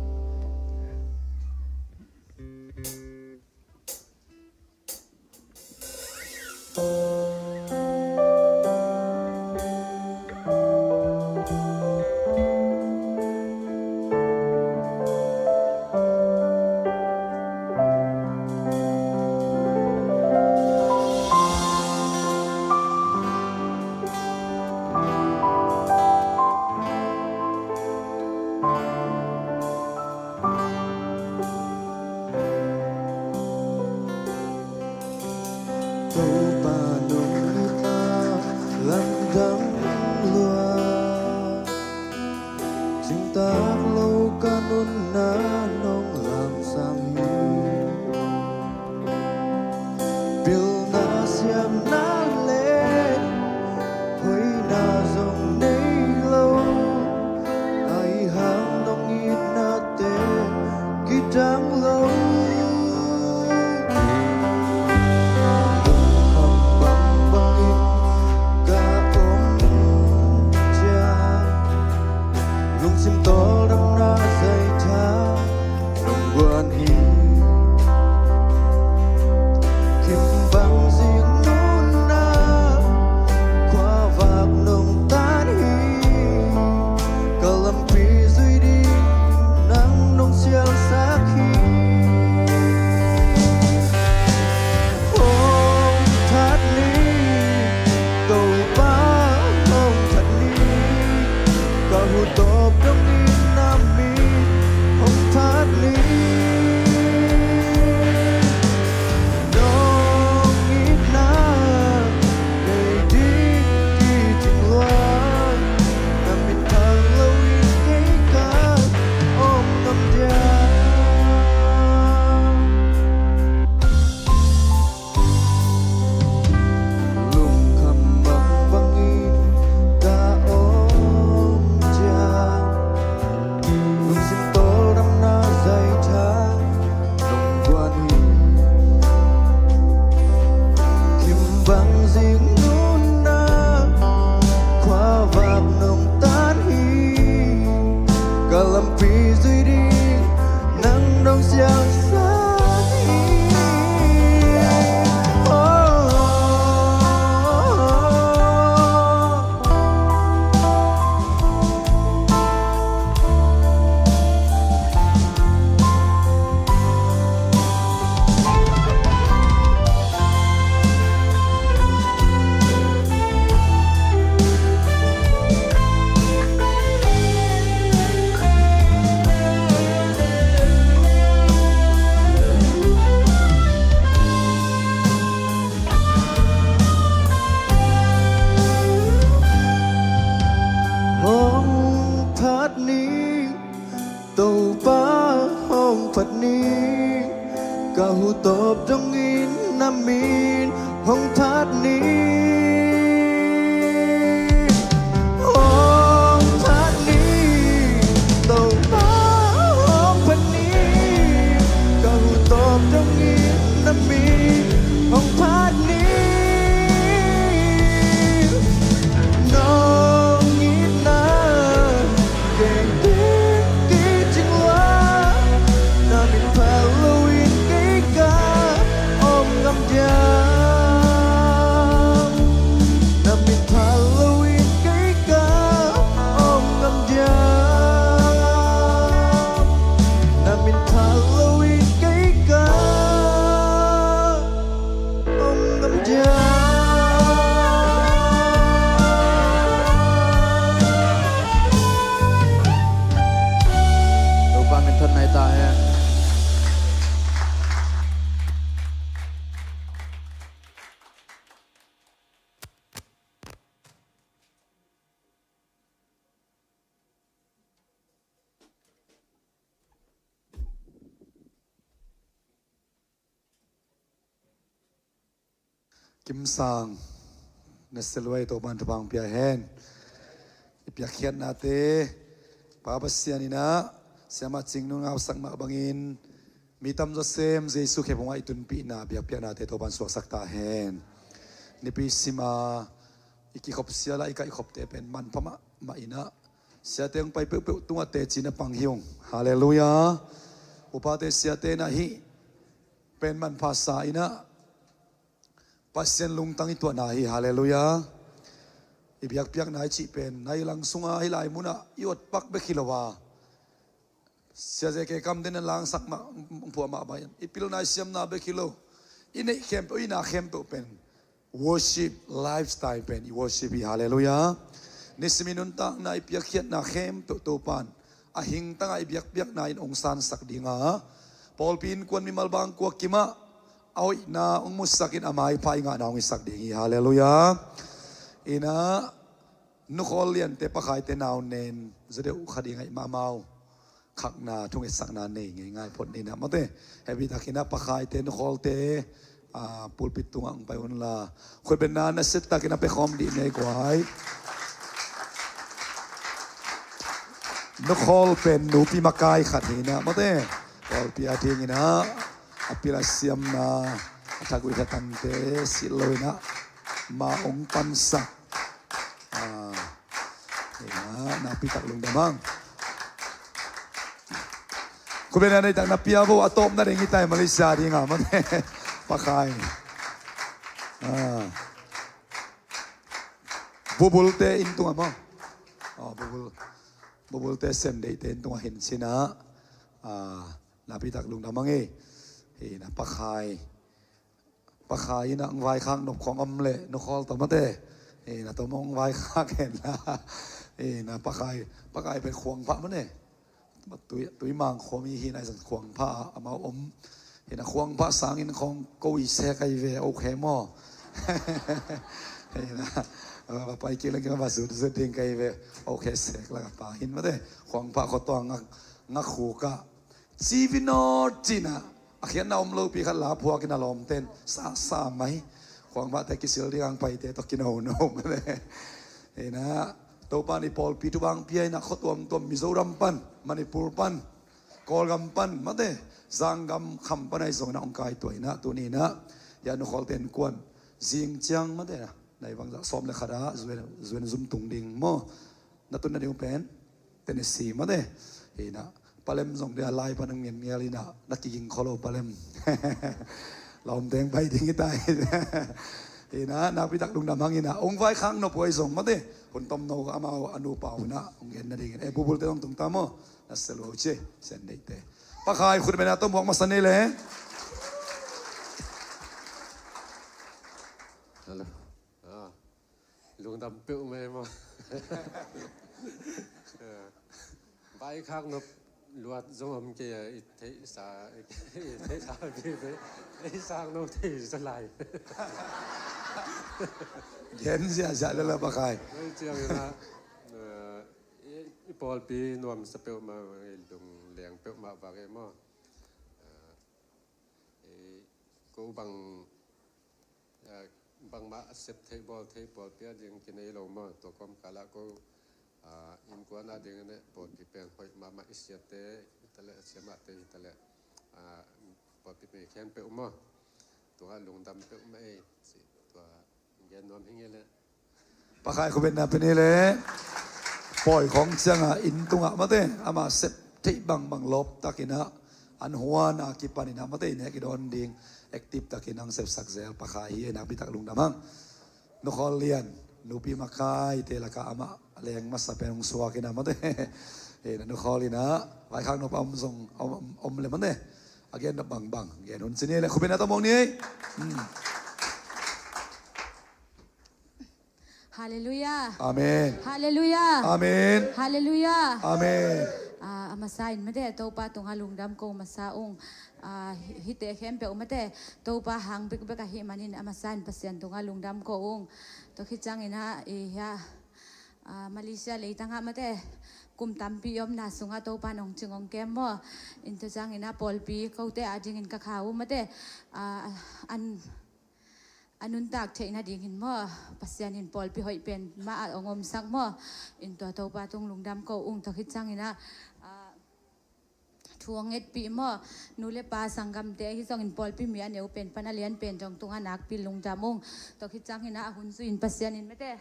Topa nong itna lamdang lua, cingtak lo ka nunna nong lamsang hi. Pilna siamna le hoihna zong nei lo, ahi hang nong itnate kidang lo. Lungkham bangbangin ka om ciang, lungsim tawldamna zaitha nong guan hi. Khimbang zing nunna khuavak nong tan hi. Ka lampi zui ding nang nong sialsak hi. Hong that ni, Topa, hong that ni. Ka hu tawp dongin na min hong that ni. Nong itna nei ding kicing lua, na min phal loin kei ka om ngam diam? Lungkham bangbangin ka om ciang, lungsim tawldamna zaitha nong guan hi. Khimbang zing nunna khuavak nong tan hi. Ka lampi zui ding nang nong sialsak hi. Oh. Hong that ni, Topa, hong that ni. Ka hu tawp dongin na min hong that ni. Hong that ni, Topa, hong that ni. Ka hu tawp dongin na min hong that ni. Nong itna kei ding kicing lua, na min phal loin kei ka om ngam diam? Na min phal loin kei ka om ngam diam? Na min phal loin kei ka om ngam diam? Topa min thot nai ta hen. Kimsang, na sia luai, Topa'n thupha hong pia hen. I piakkhiatnate Pa Pasian in ah, Siamah Cing Nung Ngau Sak mah bangin, mi tamzaw sem Jesu khephuak ah i tunpihna biakpiaknate Topa'n suaksak ta hen. Nipi sima i kikhop sial ah i kaihkhopte pen manpha mahmah in ah, siate hong pai peuhpeuh tungah teci na pang hi ung. Halleluiah. Upate siate na hih pen manpha sa in ah, Pasian lungtang i tuahna hi. Halleluiah. I biakpiakna i cih pen nai lang sunga hih lai munah i otpak bek hi lo a, Sia J K Kam denin langsak mah, phuah mah bangin i pilna i siamna bek hi lo. I neih khempeuh, i na khempeuh pen worship, lifestyle pen i worship hi. Halleluiah. Nisim i nuntakna, i piakkhiatna khempeuh Topa'n a hingtang ah i biakpiakna in hong sansak ding a, pawlpi innkuan mimal bangkua kimah a hoihna hong musak in a maipha i ngahna hong hisak ding hi. Halleluiah. Ina, Nu Khawl Liante Pakhaite nau nen zaw deuh kha ding ahih mah amau khakna thungetsakna nei ngeingai phot ni ina, mate. Hehpihtakin a Pakhaite, Nu Khawlte, a, pulpit tungah hong pai unla, khutbetna nasia takin a pia khawm dih ni ei guai. Nu Khawl pen nupi makai khat hi ina, mate. Pawlpi a ding ina a pil a siamna, a thagui thatangte silh lo ina ma hong pansak. Ah, ina, nakpi tak lungdam hang. Khutbetna nei tak na pia bo, a tawpna ding hi ta ei, Malaysia ding a, mate. Pakhai. Ah. Bubulte inn tungah maw. Oh, bubul. Bubulte Sen Deihte inn tungah hin cina. Ah, nakpi tak lungdam hang ei. Ina, Pakhai. Pakhai ina hong vaikhak nop khawng om leh Nu Khawl tawh, mate. Ina, tawh mah hong vaikhak henla. Ina, Pakhai, Pakhai pen Khuang Phah mane. Tui, Tuimang khua mi hi ina, zong Khuang Phah ah amau om. Ina, Khuang Phah sangin khawng ko i sek ahi ve, okay maw? Ina, va pai kik leng kei va zut zut ding ka hi ve. Okay, sek la ka pa hin, mate. Khuang Phah khua tua ngak, ngak khuk ah Ci Vinod cina, a khiatna om lopi khat la phuakin a lawmten sa sa mai. Khuang Phahte kisil ding ang paite tawh kinono mah le. Ina, Topa in i pawlpi thupha hong pia ina, khua tuamtuam, Mizoram pan, Manipur pan, Kawlgam pan, mate, Zanggam kham pan ahi zongin a hong kaitua ina, tuni ina, hia Nu Khawlte innkuan zing ciang, mate, na, nai bangzah sawm le khat ah zuen, zuen zum tung ding maw. Na tun nading uh pen Tennessee, mate. Ina, palem zong dia lai pan a ngen ngel ina, na kiging kholo palem. Lawmteng pai ding hi ta. Ina, nakpi tak lungdam hang ina, hong vaikhak nop uh ahi zong, mate. Hun tomno amau a nupa uh ina hong gen nadingin, eh, Bubulte zong tung ta maw. Na selu ci, Sen Deihte. Pakhai khutbetna tawh muak masa ni le. Hello. Ah. Lungdam peuhmah ei maw. Vaikhak nop luat zong om kei a, i theihsa, i theihsa vive, i sang no thei sa lai. Gen ziahziah le la Pakhai. Oi, ciang ina, eh, i, i pawlpi nuamsa peuhmah, i lung leng peuhmah vak ei maw. Eh, eh, ko bang, eh, bangmah a sep theih bawl theih pawlpi a ding kinei lo maw. Tua kawmkal ah ko, ah, innkuan a ding ina pawlpi pen hoih mahmah, i siate hi ta leh, a siamahte hi ta leh, ah, pawlpi mi khempeuh maw. Tua lungdam peuhmah ei ci, tua gen nuam hi ngei leh. Pakhai khutbetna pia ni le. Pawi khawng ciangah inn tungah mate, ama sep theih bangbang lawp takin ah, an huan a kipan ina mate, i nek i dawn ding active takin hong sepsak zel Pakhai hi ei, nakpi tak lungdam hang. Nu Khawl Lian, nupi makaite lakah amah leng masa pen hong suak ina mate. Eh, Nu Khawl ina vaikhak nop a om zong om, om le mate, a gen nop bangbang gen hun ci ni le, khutbetna tawh muak ni ei. Hmm. Halleluiah. Amen. Halleluiah. Amen. Halleluiah. Amen. Ah, a masa in mate, Topa tungah lungdam ko masa ung. Ah, hi, hihte khempeuh mate, Topa hang bekbek ahih manin a masa in Pasian tungah lungdam ko ung. Tua khit ciangin ah, i hia, ah, Malaysia leitangah mate, kum tampi i omna sungah Topa in hong cing hong kem maw. In tua ciangin ah pawlpi kote a dingin ka kha uh mate, ah, an a nuntak theih nadingin maw, Pasian in pawlpi hoih pen mah ah hong omsak maw. In tua Topa tung lungdam ko ung. Tua khit ciangin ah, ah, thu hong ngetpih maw, nu le pa sanggamte ahi zongin pawlpi mi a neu pen pan a lian pen dong tungah nakpi lungdam ung. Tua khit ciangin ah a hun zui in Pasian in mate,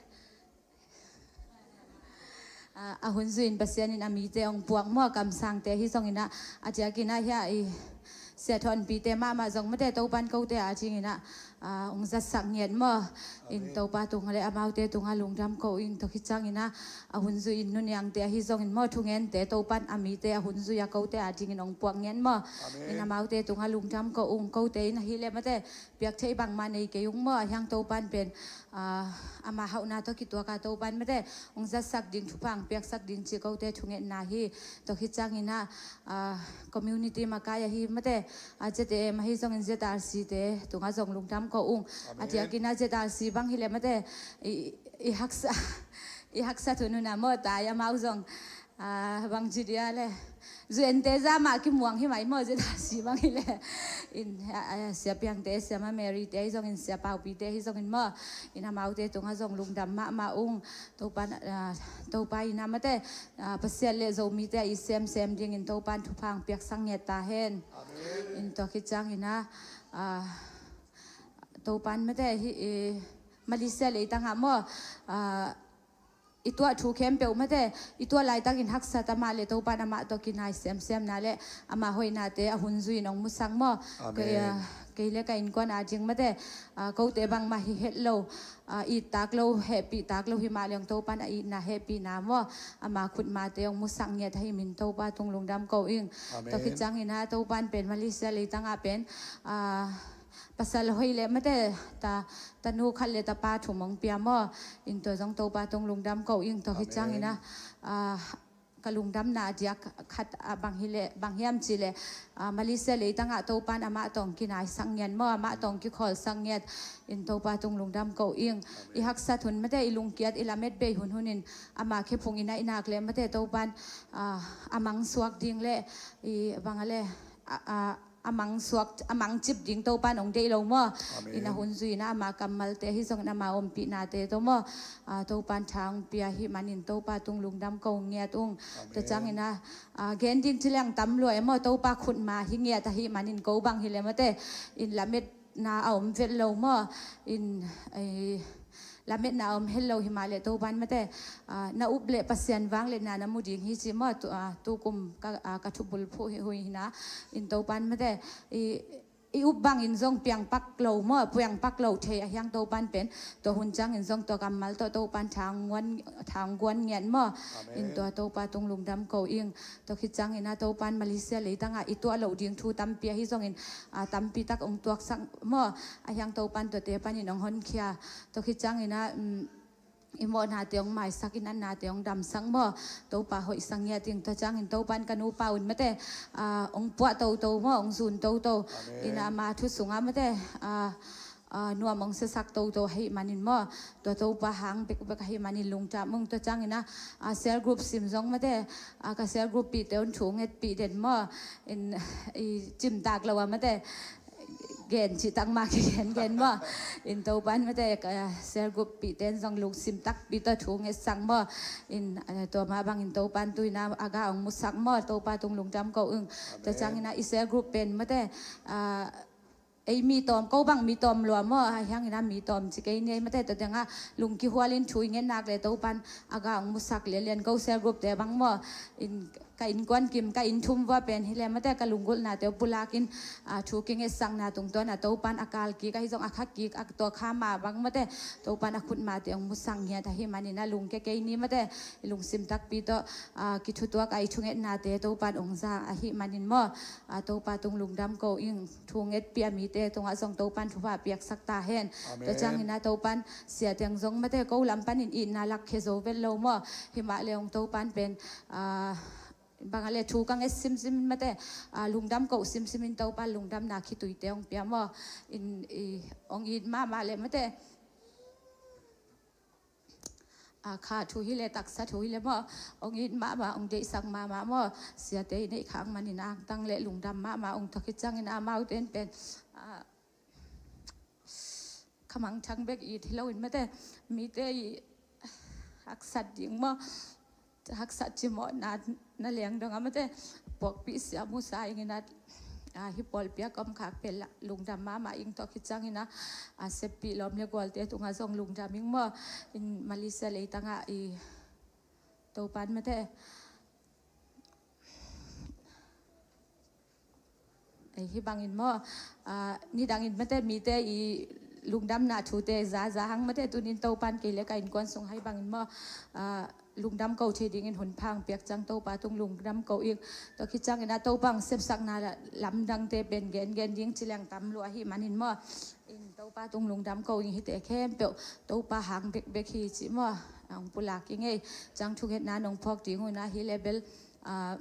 ah, a hun zui in Pasian in a mite hong puak maw, kamsangte ahi zongin ah, a diakin ah hia i siathonpite mahmah zong mate, Topa in kote a dingin ah, ah, hong zatsak ngiat maw. In Topa tung le amaute tungah lungdam ko ing. Tua khit ciangin ah a hun zui in nuniangte ahi zongin maw, thungente, Topa in a mite a hun zui a kote a dingin hong puak ngiat maw. In amaute tungah lungdam ko ung. Kote in ahih leh mate, piak theih bangmah nei kei ung maw, a hiang Topa in pen, ah, ama hauhna tawh kituak a Topa in mate, hong zatsak ding, thupha hong piaksak ding cih kote thungetna hi. Tua khit ciangin ah, ah, community makai ahi mate, A, Z A M ahi zongin Z R C te tungah zong lungdam ko ung. A, amen. Diakin a Z R C bang hileh mate, i, i haksa, i haksa thunun a maw tai amau zong, a, bang ci dia le. Zu ente za mah kimuang hi mai maw Z R C bang hileh. In, a, a, Sia Piangte, Sia Ma Mary te ahi zongin, Sia Paupi te ahi zongin maw. In amaute tungah zong lungdam mahmah ung. Topa, a, Topa in a mate, a, Pasian le Zomite a i semsem dingin Topan thupha hong piaksak ngiat ta hen. Amen. In tua khit ciangin a, a, Topan mate hi, i, Malaysia leitangah maw, a, i tuah thu khempeuh mate, i tuah laitakin haksa ta mah le Topan amah tawh kinai semsemna le ama hoihnate a hun zui in hong musak maw. Amen. Kei, a, kei le ka innkuan a ding mate, a, kote bangmah hi het lo, a, it tak lo, hehpih tak lo hi mah leng Topan a itna hehpihna maw, ama khutmate hong musak ngiat ahih manin Topa tung lungdam ko ing. Amen. Tua khit ciangin a Topan pen Malaysia leitangah pen, a, pasal hoih le mate, ta, tanu khat le tapa thum hong pia maw. In tua zong Topa tung lungdam ko ing. Tua khit ciangin a, amen, a, ka lungdamna a diak khat, a, bang hileh, bang hiam cihleh, a, Malaysia leitangah Topan amah tawh hong kinaisak ngiat maw, amah tawh hong kikhawlsak ngiat. In Topa tung lungdam ko ing. Amen. I haksat hun mate, i lungkiat, i lamet bei hunhun in ama khephung i naihnak le mate Topan, a, a mangsuak ding le, i bang a le, a, a, a mangsuak, a mangcip ding Topan hong deih lo maw. Amen. In a hun zui in a ama kammalte ahi zongin ama ompihnate tawh maw, a, Topan tha hong pia ahih manin Topa tung lungdam ko ngiat ung. Amen. Tua ciangin a, a, gen ding ci leng tam lua e maw, Topa khutma hi ngiat ahih manin ko bang hileh mate, in lametna a om vet lo maw. In, ei, lametna a om het lo hi mah le Topan mate, a, na up le Pasian vangliatna na mu ding hi ci maw, tu, a, tukum ka, a, ka thubulphuh hi, hui hi na. In Topan mate, i, i up bangin zong piangpak lo maw, piangpak lo thei a hiang Topan pen, tua hun ciangin zong tua kammal tawh Topan tha hong guan, tha hong guan ngiat maw. Amen. In tua Topa tung lungdam ko ing. Tua khit ciangin a Topan Malaysia leitangah i tuah loh ding thu tampi ahi zongin, a, tampi tak hong tuaksak maw, a hiang Topan tuate panin hong honkhia. Tua khit ciangin a, um, i mawhnate hong maisak, i natnate hong damsak maw, Topa hoihsak ngiat ing. Tua ciangin Topan ka nupa un mate, a, hong puah toto maw, hong zun toto. Amen. In ama thu sungah mate, a, a, nuam hong siasak toto ahih manin maw, tua Topa hang bekbek ahih manin lungdam ung. Tua ciangin a, a, cell group sim zong mate, a, ka cell group pihte un thu ngetpih den maw. In, i cimtak lo a mate, gen cihtak mah kigen gen maw. In Topan mate, ka cell group pihte in zong lungsim takpi tawh thu ngetsak maw. In, a, tua mah bangin Topan tu in a, a gah hong musak maw, Topa tung lungdam ko ung. Amen. Tua ciangin a i cell group pen mate, a, ei mi tawm, ko bang mi tawm lua maw, a hiangin a mi tawm ci kei ni ei mate, tua tengah lungkihualin thu i ngetnak le Topan a gah hong musak lianlian ko cell group te bang maw. In ka innkuan kim, ka inn thum vua pen hileh mate, ka lunggulhnate uh pulakin, a, thu kingetsakna tungtawn a Topan a kal kik ahi zong a kha kik a tua kha mah bang mate, Topan a khutmate hong musak ngiat ahih manin a lungkia kei ni mate, i lungsim takpi tawh, a, kithutuak a i thungetnate Topan hong za ahih manin maw, a, Topa tung lungdam ko ing. Thu ngetpih a mite tungah zong Topan thupha piaksak ta hen. Amen. Tua ciangin a Topan sia teng zong mate ko lam panin itna lakkhia zo vet lo maw. Hi mah le hong Topan pen, a, bang a le thu ka nget simsim in mate, a, lungdam ko simsim in Topa lungdamna khituite hong pia maw. In, i, hong it mahmah le mate, a, kha thu hileh, taksa thu hileh maw, hong it mahmah, hong deihsak mahmah maw. Siate i neih khak manin angtang le lungdam mahmah ung. Tua khit ciangin amaute in pen, a, khamangthang bek it hi loin mate, mite i haksat ding maw, haksat cimawhna na leng dongah mate, puakpih siam uh sa ing in a, a, hih pawlpi a ka om khak pen lungdam mahmah ing. Tua khit ciangin a, a, seppih lawm le gualte tungah zong lungdam ing maw. In Malaysia leitangah i Topan mate, ei, hih bangin maw, a, nidangin mate mite i lungdamna thute zaza hang mate, tunin Topan kei le ka innkuan sung hih bangin maw, a, lungdam ko thei dingin hun pha hong piak ciang Topa tung lungdam ko ing. Tua khit ciangin a Topa hong sepsakna la-, lamdangte pen gengen ding ci leng tam lua ahih manin maw, in Topa tung lungdam ko ing. Hihte khempeuh Topa hang bekbek hi cih maw, hong pulak ing ei. Ciang thungetna nong phawk ding un a hileh bel, a,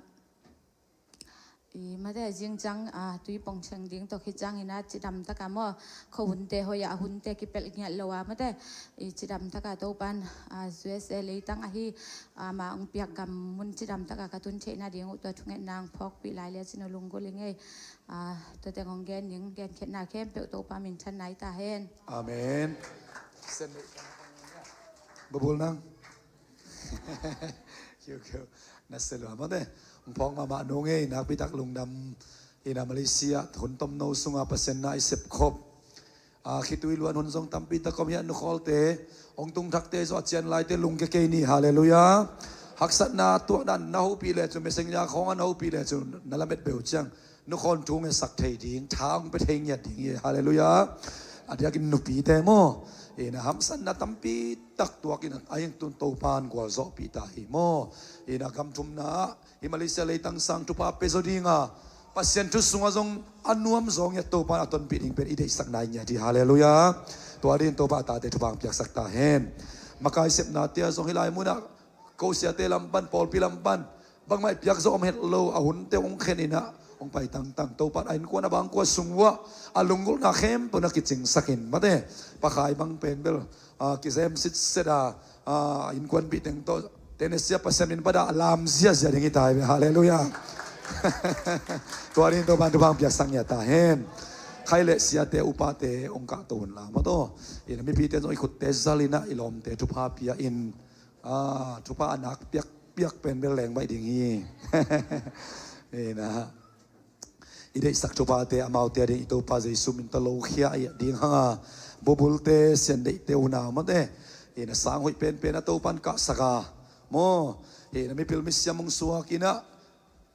I mate zingciang a tui pongcheng ding tawh khit ciangin a cidam taka maw, khuahunte hoih a hunte kipelh ngiat lo a mate, i cidam taka Topan a U S A leitang ahi a ma ong piak gam mun cidam taka ka tun theihna ding uh tua thungetna ong phawkpih lai le cin uh lunggulh i ngei. A tua teng ong gen ning, genkhiatna khempeuh Topa minthanna i ta hen. Amen. Babul nang. Kiu kiu. Na selua mate. Ong phawk mahmah nung ei, nakpi tak lungdam. Ina Malaysia hun tomno sunga Pasian na i sepkhop a khitui luan hun zong tampi tak om hiah, nukhawlte, ong tungthakte zaw a cian laite lungke kei ni. Halleluiah. Haksatna tuakdan na hopih le cu messenger khawng a na hopih le cu na lamet beu ciang nukhawn thu ngetsak thei ding, tha ong pia thei ngiat ding hi. Halleluiah. A diakin nupite maw, ina hamsatna tampi tak tuakin a hiang tun Topan gualzawhpih ta hi maw. Ina gam thumna ah hi Malaysia leitang sang thupha pe zaw dinga Pasian thu sungah zong a nuam zaw ngiat Topan a tonpih ding pen i deihsakna i ngiat hi. Halleluiah. Tua dingin Topa a tate thupha ong piaksak ta hen. Makai sepnate ah zong hi lai munah ko siate lam pan, pawlpi lam pan bangmah i piak zawh om het lo, a hunte ong khen inah ong pai tangtang. Topan a innkuan a bangkua sung uah a lunggulhna khempeuh na kicingsakin mate, pakhai bang pen bel a kizem sitset a, a innkuanpih teng tawh Tennessee a Pasian min pada a lam ziazia ding hi ta hi ve. Halleluiah. Tua dingin Topan thupha ong piaksak ngiat ta hen. Khai le siate upate ong kahto unla maw taw. Ina mipite zong i khutte zal inah i lawmte thupha pia in, a thupha a nak piakpiak pen bel leng baih ding hi. Ina i deihsak thuphate amaute a ding i Topa Jesu min tawh lokhia a iah ding hanga, bubulte, siandeihte, unau mate, ina sang hoih penpen a Topan kahsak a maw, ina mipil misiam ong suak inah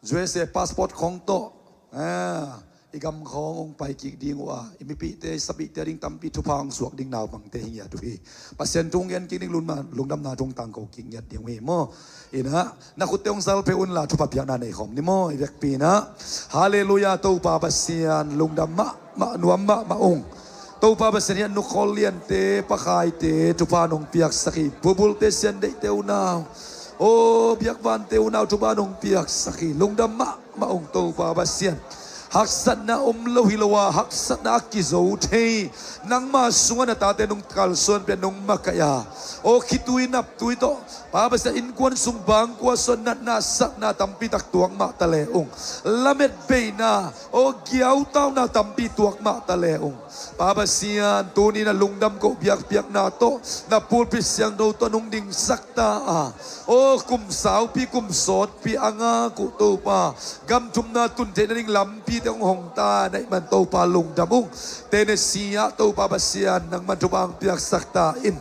U S A passport khawng tawh, a, i gam khawng ong pai kik ding uh a, i mipihte, i sapihte a ding tampi thupha ong suak ding naupangte hi ngiat uh hi. Pasian thu ong gen kik ding lungdamna, lungdamna thu ong tangko kik ngiat ding uh hi maw. Ina na khutte ong zal peuh unla thupha piakna nei khawm ni maw, i vekpi inah. Halleluiah, Topa Pasian lungdam mahmah, nuam mahmah ung. Topa Pasian hiah nukhawl liante, pakhaite thupha nong piaksak hi, bubulte, siandeihte, unau, aw biakvante unau thupha nong piaksak hi. Lungdam mahmah ung Topa Pasian. Haksatna om lo hi lo a, haksatna a kizo thei nangma sungah na tate nong kalsuan pia, nong makaih a, aw khitui naptui tawh Pa Pasian innkuan sung bangkua sung natna sakna tampi tak tuak mah ta le ung. Lamet beina, aw giautauna tampi tuak mah ta le ung. Pa Pasian, tuni na lungdam koh biakpiakna tawh, na pulpit siangtho tawh nong dingsak ta a, aw kum saupi kum sawtpi a ngak uh Topa, gam thumna tun theihna ding lampite hong hong ta na hih man Topa lungdam ung. Tennessee ah Topa Pasian nangman thupha hong piaksak ta in.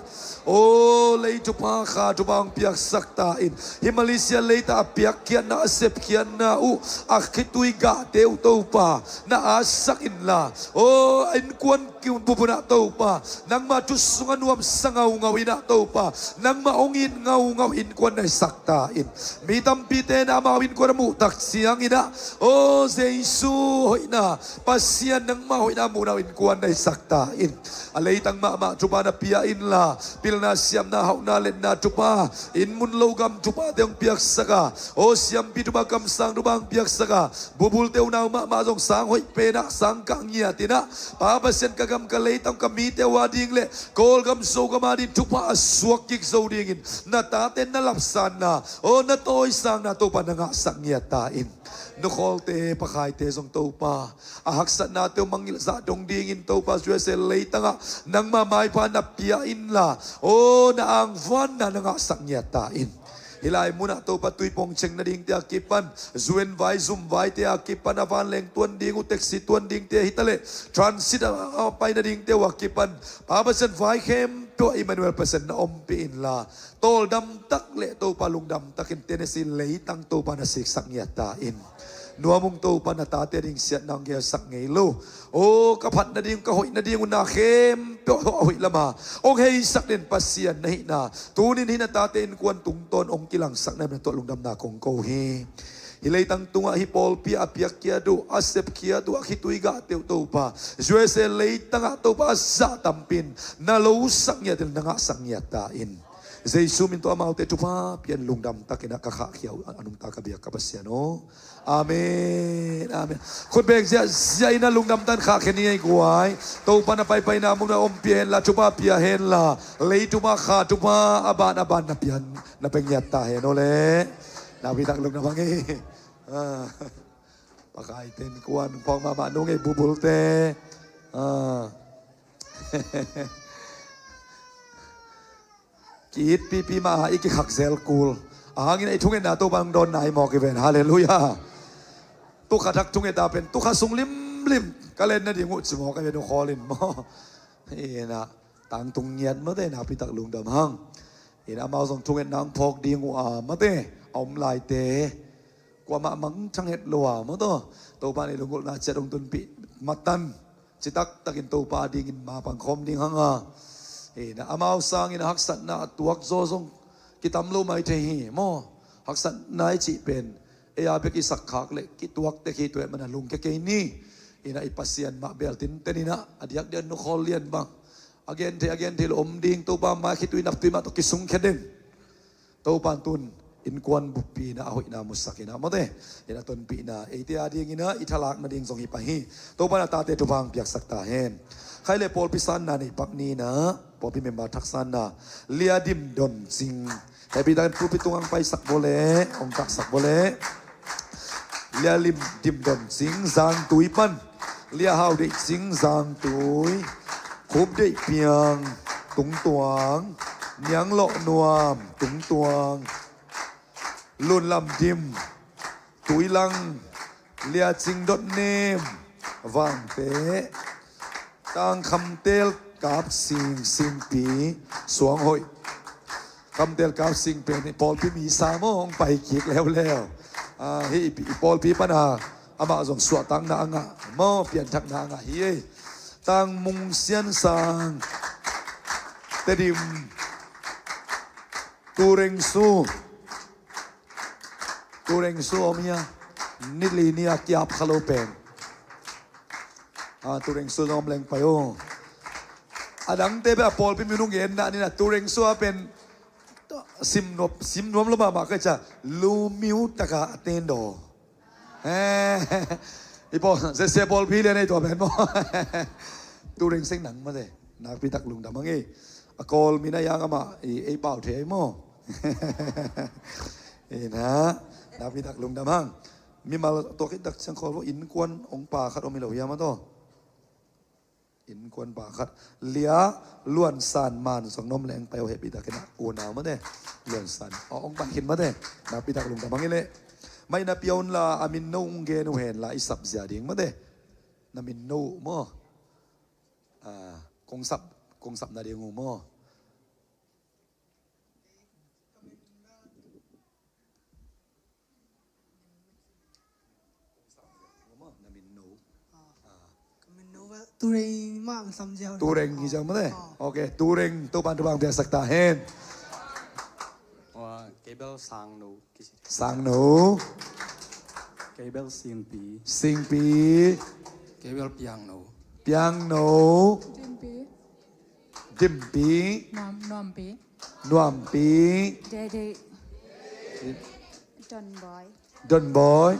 Aw lei thupha, kha thupha hong piaksak ta in. Hih Malaysia leitang a piakkhiatna, a sepkhiatna uh, a khitui gahte uh Topa na atsak inla, aw a innkuan bup unah Topa nangma thu sungah nuamsa ngaungau inah Topa nangmah hong it ngaungau innkuan na hisak ta in. Mi tampite na amau innkuan a muhtak cianginah, aw Jesu hoihna, Pasian nangmah hoihna muhna uh innkuan na hisak ta in. A leitang mahmah thupha na pia inla, pilna siamna, hauhna letna thupha, inn mun lo gam thuphate hong piaksak a, aw siampi thupha, kamsang thupha hong piaksak a, bubulte unau mahmah zong sang hoih penah sang kah ngiat inah, Pa Pasian ka gam ka leitang ka mite uh a ding le Kawlgam Zogam a ding thupha a suak kik zo dingin na tate na lapsanna, aw na tawisangna Topa na ngahsak ngiat ta in. Nukhawlte, pakhaite zong Topa a haksatnate uh mangngilh zah dong dingin Topa U S A leitangah nangma maipha na pia inla, aw na angvanna na ngahsak ngiat ta in. Hih lai munah Topa tui pongcheng nadingte a kipan, U N vai, zum vaite a kipan, a vanleng tuan ding uh, taxi tuan dingte hitaleh transit a pai nadingte uh a kipan, Pa Pasian vai khempeuh ah Emmanuel Pasian na ompih inla, tawldam tak le Topa lungdam takin Tennessee leitang Topa na siksak ngiat ta in. Nuam ung Topa, na tate ding siatna hong gelsak ngei lo. Aw ka phat nading, ka hoih nading uh na khempeuh a hoih lama hong heisak den Pasian na hihna, tunin hih na tate innkuan tungtawn hong kilangsak na hihna tuah lungdamna kong ko hi. Hih leitang tungah hih pawlpi a piakkhia uh, a sepkhia uh, a khitui gahte uh Topa, U S A leitangah Topa a zah tampin na losak ngiat in, na ngahsak ngiat ta in. Jesu min tawh amaute thupha pian lungdam takin ah ka khahkhia uh a nungta ka biak ka Pasian aw. Amen, amen. Khutbeng ziahziah in ah lungdam tan khahkhia ni ei guai. Topa na paipaina mun ah ompih hen la, thupha pia hen la, leitung ah kha thupha a ban a ban na pian na pia ngiat ta hen aw le. Nakpi tak lungdam hang ei. Ah. Pakaite innkuan phawk mahmah nung ei, bubulte. Ah. Ki-it pipi mah a i kikhak zel kul. A hangin ei thungetna Topa hong dawnna hi mawk hi ven. Halleluiah. Tukha thak thungeta pen tukha sung limlim ka len nading uh ci mawk ei ven, uh khawl in maw. Hi na, tangtung ngiat mate, nakpi tak lungdam hang. Hi na, amau zong thungetna hong phawk ding uh a mate, a om laite. Kuamah mangthang het lo a maw taw. Topa nih lunggulhna ciat hong tunpih matan citak takin Topa dingin ma pangkhawm ding hang a. Hi na, amau sangin a haksatna a tuak zaw zong kitam lo mai thei hi maw. Haksatna i cih pen ei a bek i sakkhak le kituak tek hi, tua ahih manin lungkia kei ni. Hi na, i Pasian mah bel tinten in ah a diakdiak nu khawl lian bang a gen thei a gen thei lo om ding, Topa mai khitui naptui mah tawh kisungkhia den. Topa in tun innkuan buppi in ah a hoihna musak in ah mate. Hi na, tonpihna eite a dingin ah i thalak nading zong hi pah hi. Topa in a tate thupha hong piaksak ta hen. Khai le pawlpi sanna neih pak ni in ah, pawlpi member thak sanna, Lia Dim Don Cing, hehpih takin pulpit tungah hong paisak vua leh, hong taksak vua leh. Lia Lim Dim Don Cing, Zangtui pan. Lia Hau Deih Cing, Zangtui. Khup Deih Piang, Tungtuang. Niang Lawh Nuam, Tungtuang. Lun Lam Dim, Tuilang. Lia Cing Dot Nem, Vangteh. Tang Kham Tel Kap Sing, Singpi, Suang Hoih. Kham Tel Kap Sing pen i pawlpi misa maw, hong pai kik leuleu. Ah, hih i, i pawlpi pan a amah zong suahtakna a ngah maw, pianthakna a ngah hi ei. Tang Mung Sian Sang, Tedim. Tu Reng Su. Tu Reng Su om hia? Nili ni a kiap kha lo pen. Ah, Tu Reng Su zong om leng pai uh. A dangte bek a pawlpi minung gen dah ni na, Tu Reng Su a pen sim nuam, sim nuam lo mahmah ka hih ciang, lu miu taka a ten daw. Eh, i pawl, zesia pawlpi lian ei tua pen maw. Tu Reng Seng nang mate, nakpi tak lungdam hang ei. A Kawl min a hiang amah i ei pau thei ei maw. Hi na, nakpi tak lungdam hang. Mimal tua khit tak ciang Kawl vua innkuan hong pa khat om hi lo hiam a taw? Innkuan pa khat. Lia Luan San Man zong na om leng pai uh, hehpih takin ah unau mate. Luan San. Aw, hong pai khin mate. Nakpi tak lungdam hang ei leh. Mai na pia un la, a min no hong gen uh hen la, i sap zia ding mate. Na min no uh maw. Ah, kong sap, kong sap nading uh maw. Tu Reng mah sam ziau. Tu Reng hi ziau mate. Ah. Ok, Tu Reng, Topa'n thupha piaksak ta hen. Kei bel Sangno. Sangno. Kei bel Singpi. Singpi. Kei bel Piangno. Piangno. Dimpi. Dimpi. Nuam, Nuampi. Nuampi. Dede. Donboi. Donboi.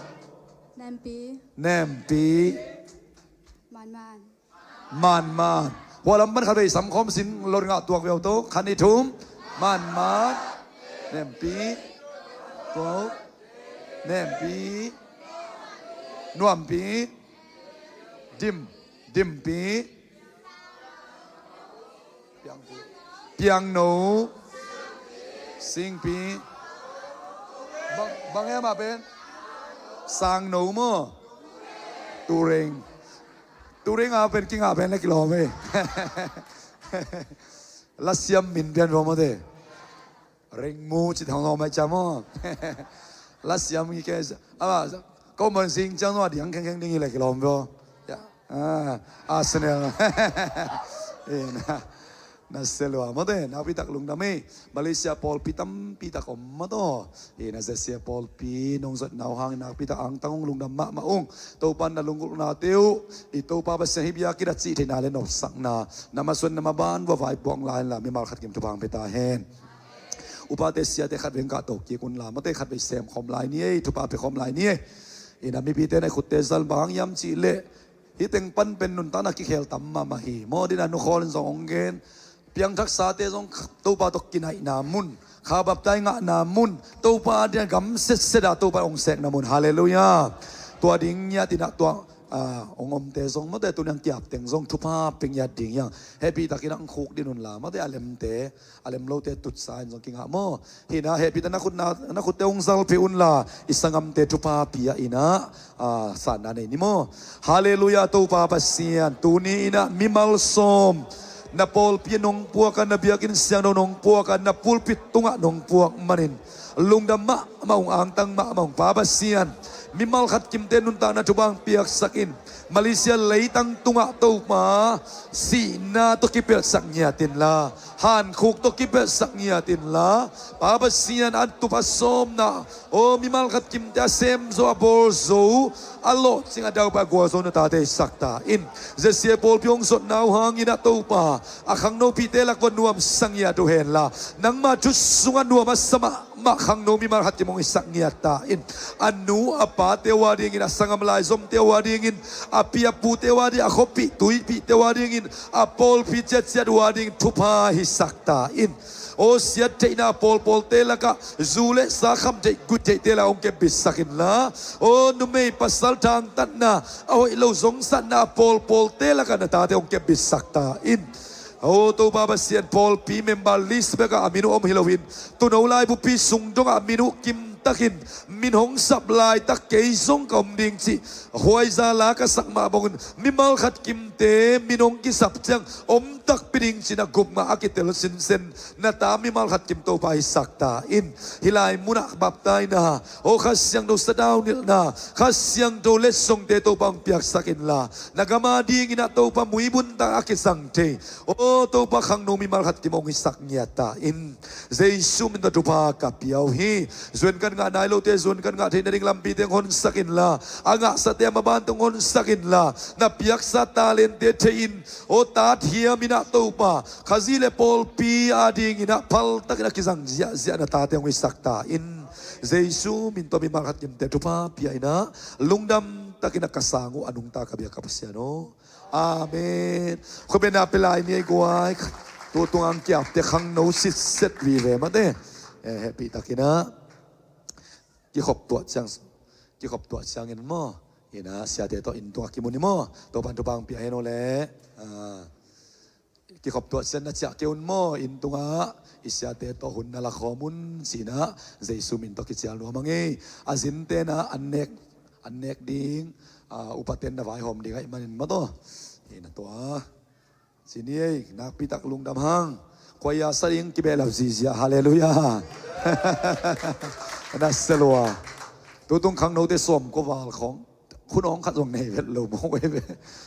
Nempi. Nempi. Manman. Manman. Hua lam pan khat vei sam khawm sin, lo ringah tuak viau to. Khat, nih, thum. Manman. Nempi. Tuak. Nempi. Nuampi. Dim. Dimpi. Piangno. Singpi. Bang, bang hiam a pen? Sangno maw. Tu Reng. Tu Reng a pen kingah pen le kilawm ei. Lasiam min pian vua mate. Rengmu ci thong zong mai ciam aw. Lasiam ngi ke. Ama, ko mon sing ciang zong a diang khengkheng ding hi le kilawm vua. Ya. Ah, Arsenal. Eh, na, na se lua mate, nakpi tak lungdam ei. Malaysia pawlpi tampi tak om mataw. Eh, na zesia pawlpi nong zotna uh hang nakpi tak angtang ung, lungdam mahmah ung. Topa'n na lunggulhnate uh i Topa Pasian hih bia kidat cih theihna le nopsakna, na masuan na maban vua vaipuak lai la, mimal khat kim thupha hong pia ta hen. Upate siate khatvei kah to kik unla, mate, khatvei sem khawm lai ni ei, thupha pia khawm lai ni ei. Ina mipite na khutte zal bang hiam cih leh, hih teng pan pen nuntakna kikhel tam mahmah hi. Maw, dina nukhawl in zong hong gen. Piangthaksate zong Topa tawh kinaihna mun, kha baptai ngahna mun, Topa dina gam setset ah Topa hong sekna mun. Halleluiah. Tua ding ngiat inah tua, ah, hong omte zong, mate, tuni ang kiap teng zong thupha pia ngiat ding hiang. Hehpih takin ang khuk din unla, mate, a lemte, a lem lote tutsa in zong kingah maw. Hih inah hehpih tak na khutna, na khutte hong zalpih unla, i sanggamte thupha pia inah, ah, sanna nei ni maw. Halleluiah, Topa Pasian. Tuni inah mimal sawm na pawlpi nong puak a, na biakinn siangtho nong puak a, na pulpit tungah nong puak manin lungdam mahmah ung, angtang mahmah ung, Pa Pasian. Mimal khat kimte nuntakna thupha hong piaksak in, Malaysia leitang tungah Topa, sihna tawh kipelhsak ngiat inla, hankhuk tawh kipelhsak ngiat inla, Pa Pasian, a tup a sawmna, aw, mimal khat kimte a sem zo, a bawl zo, a lawhcing, a daupai, a gualzo na tate hisak ta in. Zesia pawlpi hong zotna uh hang inah Topa, a khangnopihte lak uah nuamsa ngiat uh henla, nangma thu sungah nuam a sa mah mah khangno mimal khat kim hong hisak ngiat ta in. A nu a pate uh a dingin, a sanggam laizomte uh a dingin, a pi a pute uh a dingin, a khuapih tuipihte uh a dingin, a pawlpi ciatciat uh a dingin thupha hisak ta in. Aw, siat theihna a pawlpawlte lakah, zu le sa kham theih guih theihte lakah hong kepbitsak inla, aw, numei pasal thangtatna, a hoih lo zongsatna a pawlpawlte lakah na tate hong kepbitsak ta in. Aw, Topa Pasian, pawlpi member list bekah a min uh om hi loin, Tuuno laibupi sung dongah a min uh kimtakin min hong sap laitak kei zong ka om ding cih huaiza la ka sak mah bangin, mimal khat kimte min hong kisap ciang om takpi ding cih na gupna a kitel sinsen na ta mimal khat kim Topa hisak ta in. Hih lai munah baptaina, aw, Kha Siangtho sadau nilhna, Kha Siangtho letsongte Topa hong piaksak inla, na gam a dingin ah Topa muibun tak a kisang thei, aw, Topa khangno mimal khat kim hong hisak ngiat ta in. Jesu min tawh thupha ka pia uh hi. Zuan kan ngah nai lote zuan kan ngah theih nading lampite hong honsak inla, a ngahsate a mabante hong honsak inla, na piaksa talente theihin, aw, tat hiam inah Topa, Khazih le pawlpi a dingin ah phaltakin a kizang ziahziah na tate hong hisak ta in. Jesu min tawh mimal khat kimte thupha pia inah, lungdam takin a ka sang uh a nungta ka biak ka Pasian aw. Amen. Khuapi na pia lai ni ei guai. Tu tung ang kiapte khangno sitset vive mate. Eh, hehpih takin ah kikhop tuah ciang, kikhop tuah ciangin maw, ina siate tawh inn tungah kimu ni maw. Topan thupha hong pia hen aw le. Ah, kikhop tuah ciang na ciah kei un maw, inn tungah i siate tawh hun na lakhawm un ci-in ah, Jesu min tawh kicial nuam ing ei. A zinte na an nek, an nek ding, ah, upaten na vaihawm ding ahih manin maw taw. Ina tua. Ci ni ei, nakpi tak lungdam hang. Khuaia sa ding kibehlap zizia, halleluiah. Na sia lua. Tutung khangnote sawmkua val khawng, khunawng khat zong nei vet lo maw ei ve.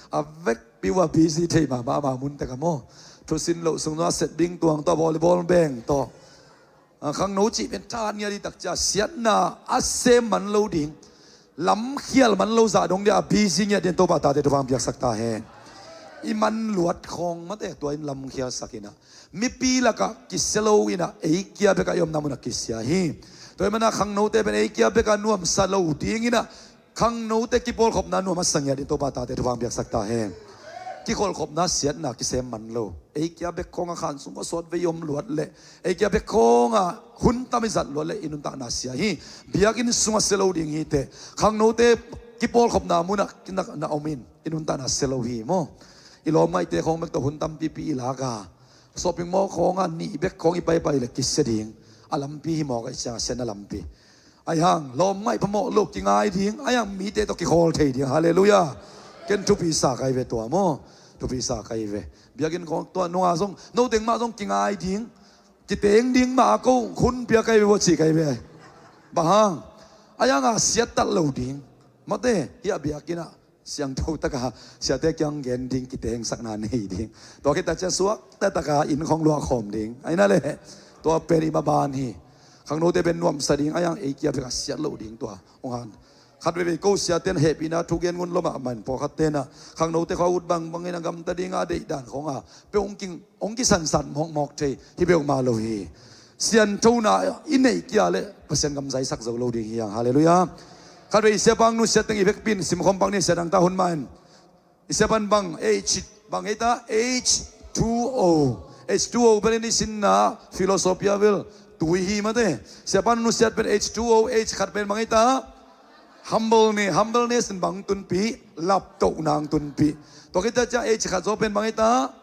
A vekpi uh a busy thei mahmah, amau mun tek a maw. Thusin loh sung zong a set ding tuang tawh, volleyball beng tawh. A, khangno cih pen tha ngiat i tak cia siatna a sem man lo ding, lamkhial man lo zah dong dia a busy ngiat ding Topa tate thupha hong piaksak ta hen. I man luat khawng mate tua in lamkhial sak inah, mipi lakah kisia lo inah, ei kia bekah i omna munah kisia hi. Tua i manah khangnote pen ei kia bekah nuamsa lo ding inah, khangnote kipawlkhopna nuam a sa ngiat ding Topa tate thupha hong piaksak ta hen. Kikholhkhopna siatna kisem man lo. Ei kia bek khawngah khan sung khuasawt vei om luat leh, ei kia bek khawngah hun tam i zat luat leh i nuntakna sia hi. Biakinn sungah sia lo ding hi teh. Khangnote kipawlkhopna munah na, na om in, i nuntakna sia lo hi maw. I lawmngaihte khawng bek tawh hun tampipi i lak a, shopping mall khawngah nih bek khawng i paipai leh kisia ding. A lampi hi mawk ahih ciangah siatna lampi. Ahi hang lawmngaih phamawh lo kingai ding, ahi hang mite tawh kikhawl thei ding. Halleluiah. Ken thupi sa ka hi ve tua maw. Thupi sa ka hi ve. Biakinn khawng tua nungah zong, no teng mah zong kingai ding, kiteng ding mah a ko hun pia ka hi ve, vua ci ka hi ve. Bang hang? Ahi hang a siattat lo ding. Mate, hih a biakinn ah siangtho taka siate kiang gen ding, kitengsakna nei ding. Tua khit tak ciang suakta taka inn khawng luah khawm ding. Ahi na leh, tua pen i maban hi. Khangnote pen nuamsa ding, ahi hang ei kia bekah siat lo ding tua. Ong han. Khat veivei ko siate na hehpihna thu gen ngun lo mahmah in pawlkhatte na khangnote khawng a ut bangbang in a gamta ding a deihdan khawng a pe ong king, ong kisansan mawkmawk thei hi peuhmah lo hi. Sianthona i neih kia le Pasian gam zaisak zo lo ding hi hang. Halleluiah. Khatvei siapa hong nusiat teng i vekpi in simkhawm pak ni, sia dangta hun mah in. I siapa in bang H, bang hi ta, H two O. H two O bel in i sinna philosophia bel tui hi mate. Siapa in nusiat pen H two O, H khat pen bang hi ta, humble ni, humbleness in bang tunpih, laptohna hong tunpih. Tua khit ciang H khat zaw pen bang hi ta,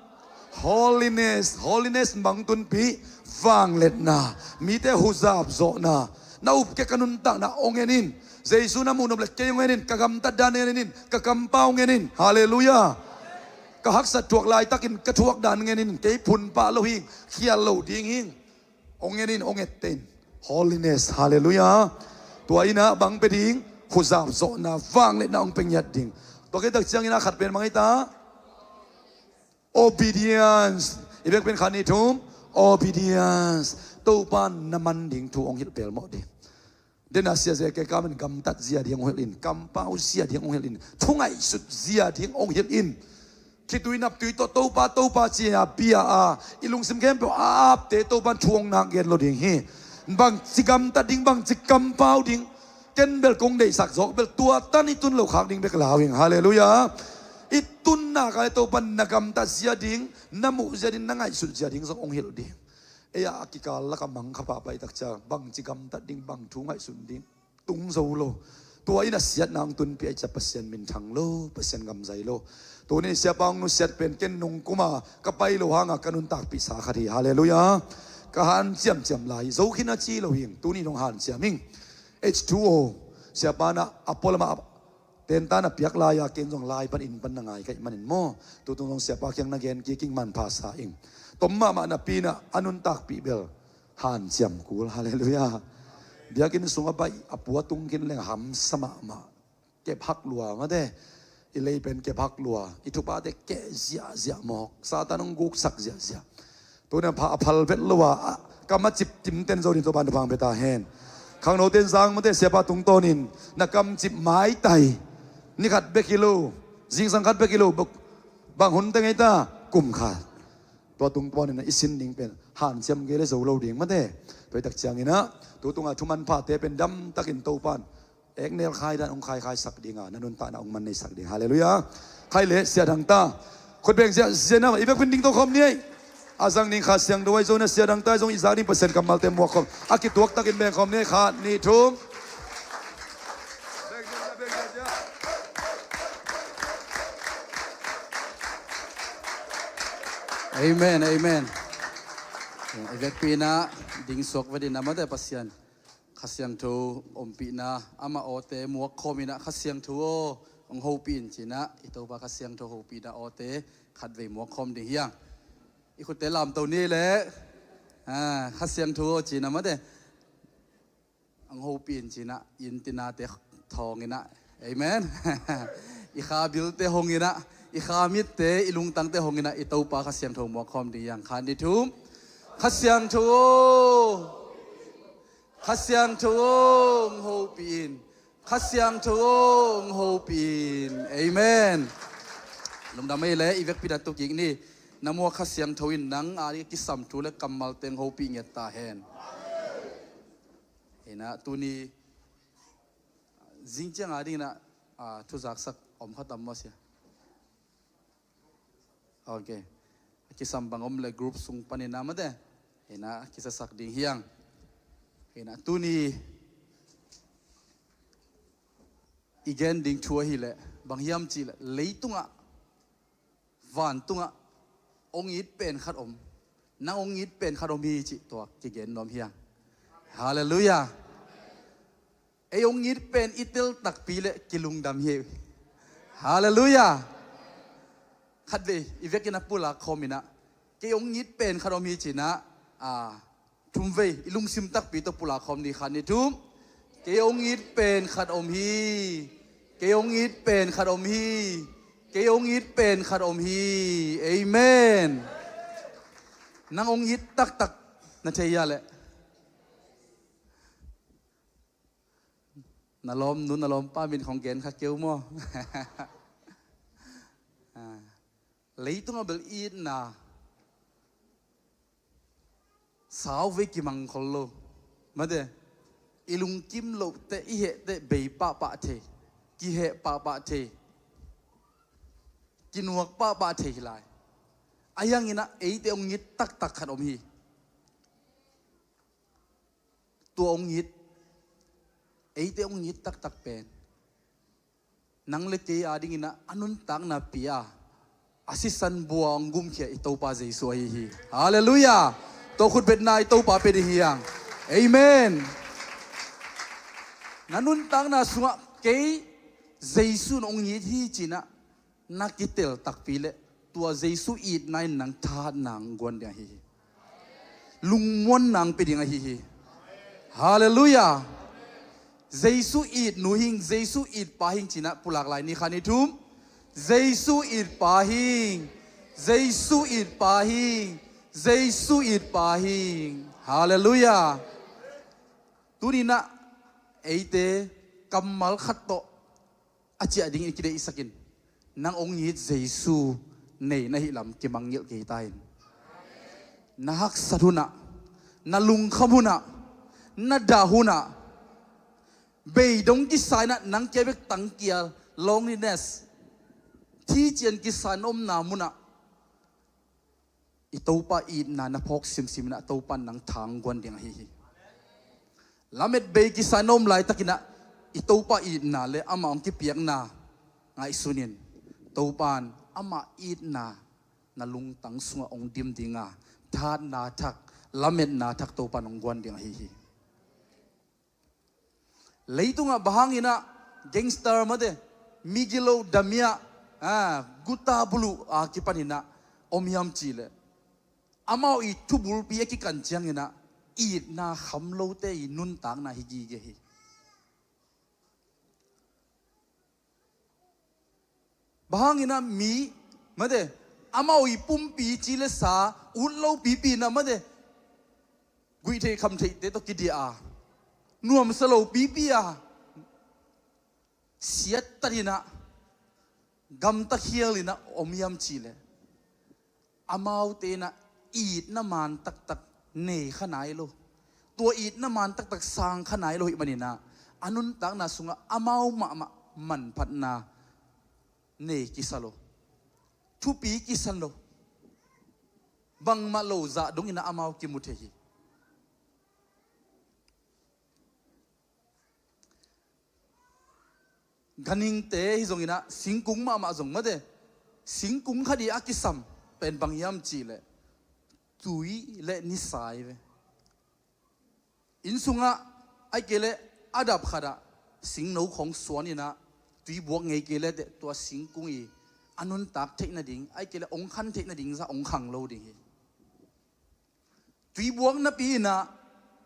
holiness, holiness in bang tunpih, vangliatna, mite huzap zawhna. Na upkek, ka nuntakna hong en in. Jesu na muh nop le kei hong en in, ka gamtat dan hong en in, ka kampau hong en in. Halleluiah. Ka haksat thuak laitakin ka thuak dan hong en in, kei phun pah lo hing, khial lo ding hing. Hong en in, hong etteh in. Holiness, halleluiah. Tua in ah bang pia ding, huzap zawhna, vangliatna hong pia ngiat ding. Tua khit tak ciangin a khat pen bang hi ta, obedience. I vekpi in khat, nih, thum, obedience. Topa na man ding thu hong hilh pelmawh ding. Dena sia zia ke kamin gamtat zia ding hong hilh in, kampau zia ding hong hilh in, thu ngaihsut zia ding hong hilh in. Khitui naptui tawh Topa, Topa ci-a bia a, i lungsim khempeuh a apte Topa in thu hong nak gen lo ding hi. Bangci gamtat ding, bangci kampau ding, ken bel kong deihsak zawk bel tua tan i tun lo khak ding bek lau ing. Halleluiah. I tunna kal le Topa in na gamtat zia ding, na muh zia ding, na ngaihsut zia ding zong hong hilh ding. Ei a kikal laka mangkha pahpah i tak ciang bangci gamtat ding, bang thu ngaihsun ding tung zo lo. Tua in a siatna hong tunpih a i ciang Pasian minthang lo, Pasian gam zai lo. Tuni siapa hong nusiat pen ken nung kuma ka pai lo hanga ka nuntakpihsa khat hi. Halleluiah. Ka hanciamciam lai zo khin a ci lo hing, tuni dong hanciam hing. H two O. Siapa in ah a pualam ah tenta na piak lai-a ken zong lai pan inn pan na ngai ka hih manin maw, tutung zong siapa kiang na gen kik ing, manpha sa ing. Tom mahmah napi in ah a nuntakpih bel hanciam kul. Halleluiah. Biakinn sungah baih a pua tung khin leng hamsa mahmah. Kep hak lua mate. I lei pen kep hak lua. I thupate keh ziahziah mawk. Satan hong guksak ziahziah. Tuni a pha a phal vet lo a, a kam a cip timten zo ding Topa in thupha hong pia ta hen. Khangnote in zang mate, siapa tungtawnin na kam cip maitai. Ni khat bek hi lo, zingsang khat bek hi lo, bang hun teng hi ta, kum khat. Tua tungtawnin i sin ding pen hanciam kei le zo lo ding mate. Tua hi tak ciangin ah, tu tunga thuman phate pen damtakin Topa in eknel khai dan hong khaikhaisak dinga, na nuntakna hong man neisak ding. Halleluiah. Khai le sia dangta. Khut beng ziahziah na, i vekpi in ding to khawm ni ei. A zang ding Kha Siangtho ahi zongin a sia dangta ahi zong i zak ding Pasian kammalte muak khawm. A kituak takin beng khawm ni ei, khat, nih, thum. Amen, amen. I vekpi in ah ding suak vet in ah mate, Pasian Kha Siangtho ompihna, amah awte muak khawm in ah, Kha Siangtho aw, hong hopih in ci-in ah, i Topa Kha Siangtho hopihna awte khatvei muak khawm ding hi hang. I khutte lamto ni ei le, ah, Kha Siangtho aw ci-in ah mate, hong hopih in ci-in ah, i innte thawng in ah, amen. I kha bilte hong in ah, i kha mitte, i lungtangte hong in ah, i Topa Kha Siangtho muak khawm ding hi hang. Khat, nih, thum. Kha Siangtho aw. Kha Siangtho aw, hong hopih in. Kha Siangtho aw, hong hopih in. Amen. Lungdam ei le, i vekpi in a tu kik ni. Na muak Kha Siangtho in nang a ding kisam thu le kammalte hong hopih ngiat ta hen. Hi in ah, tuni zing ciang a ding in ah, ah, thu zaksak om kha tam maw sia? Ok. A kisam bang om le group sung panin ah mate, hi in ah kisasak ding hi hang. Hi in ah tuni i gen ding thu ahih leh bang hiam cih leh, leitungah, vantungah hong it pen khat om. Nang hong it pen khat om hi cih tua kigen nuam hi hang. Halleluiah. Ei hong it pen i tel takpi le kilungdam hi. Halleluiah. Khatvei i vekin a pulak khawm in ah, kei hong it pen khat om hi ci-in ah, a, thumvei i lungsim takpi tawh pulak khawm ni, khat, nih, thum. Kei hong it pen khat om hi. Kei hong it pen khat om hi. Kei hong it pen khat om hi. Amen. Nang hong it taktak na thei hia leh? Na lawmnu, na lawmpa min khawng gen kha kei uh maw. Ah, leitungah bel itna Sau vei kimang khol lo. Mate, i lungkim loh teh, i heh teh bei pahpah thei, kiheh pahpah thei, kinuak pahpah thei hi lai. A hiang inah eite hong it taktak khat om hi. Tua hong it, eite hong it taktak pen nang le kei a ding inah a nuntakna pia, a sisan bua hong gumkhia i Topa Jesu ahi hi. Halleluiah. Tua khutbetna i Topa pia ding hi hang. Amen. Na nuntakna sungah kei Jesu in hong it hi ci-inah na kitel takpi leh, tua Jesu itna in nang thahatna hong guan ding ahi hi. Lungmuanna hong pia ding ahi hi. Halleluiah. Jesu it nu hing, Jesu it pa hing ci-inah pulak lai ni khat ni thum. Jesu it pa hing, Jesu it pa hing, Jesu it pa hing. Halleluiah. Tuni inah eite kammal khat tawh a ciah dingin i kideihsak in, nang hong it Jesu nei na hih lam kimangngilh kei ta in. Na haksat hunah, na lungkham hunah, na dah hunah, beidong kisa inah nang kia bek tangkia, loneliness, thician kisa in omna munah i Topa itna na phawk simsim inah Topa in nang tha hong guan ding ahi hi. Lamet bei kisa in om laitak inah i Topa itna le amah hong kipiakna ngaihsun in, Topa in amah itna na lungtang sungah hong dim ding a, thahatna thak, lametna thak Topa in hong guan ding ahi hi. Leitungah bang hang inah gangster mate, migilo damiah, ah, guta buluh a kipan inah om hiam cih leh, amau i thubulpi a kikan ciang inah itna kham lote i nuntakna hi gige hi. Bang hang inah mi, mate, amau i pumpi ci le sa ut lo pipi inah mate, guih theih kham theihte tawh kidiah a, nuamsa lo pipi a, siattat inah, gamta khial inah om hiam cih leh, amaute inah itna man taktak nei kha nai lo. Tua itna man taktak sang kha nai lo hih man inah, a nuntakna sungah amau mahmah manphatna nei kisa lo, thupi kisa lo, bangmah lo zah dong inah amau kimu thei hi. Ganhingte hi zong inah, singkung mahmah zong mate, singkung khat i a kisam pen bang hiam cih leh, tui le nisa hi ve. Inn sungah ahih kei leh a dap khatah singno khawng suan inah, tui buak ngei kei leh teh tua singkung i a nuntak theih nading, ahih kei leh hong khan theih nading zah hong khang lo ding hi. Tui buak napi inah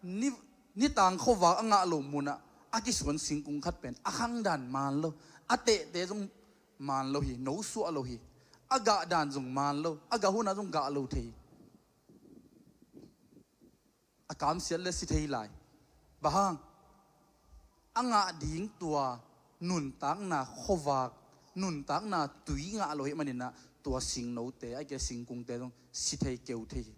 ni, nitang khuavak a ngah lo munah a kisuan singkung khat pen a khang dan man lo, a tehte zong man lo hi, no suah lo hi, a gah dan zong man lo, a gah hunah zong gah lo thei hi. A kamsiat le si thei lai. Bang hang? A ngah ding tua nuntakna khuavak, nuntakna tui ngah lo hih man inah tua singnote, ahih kei leh singkungte zong si thei, keu thei hi.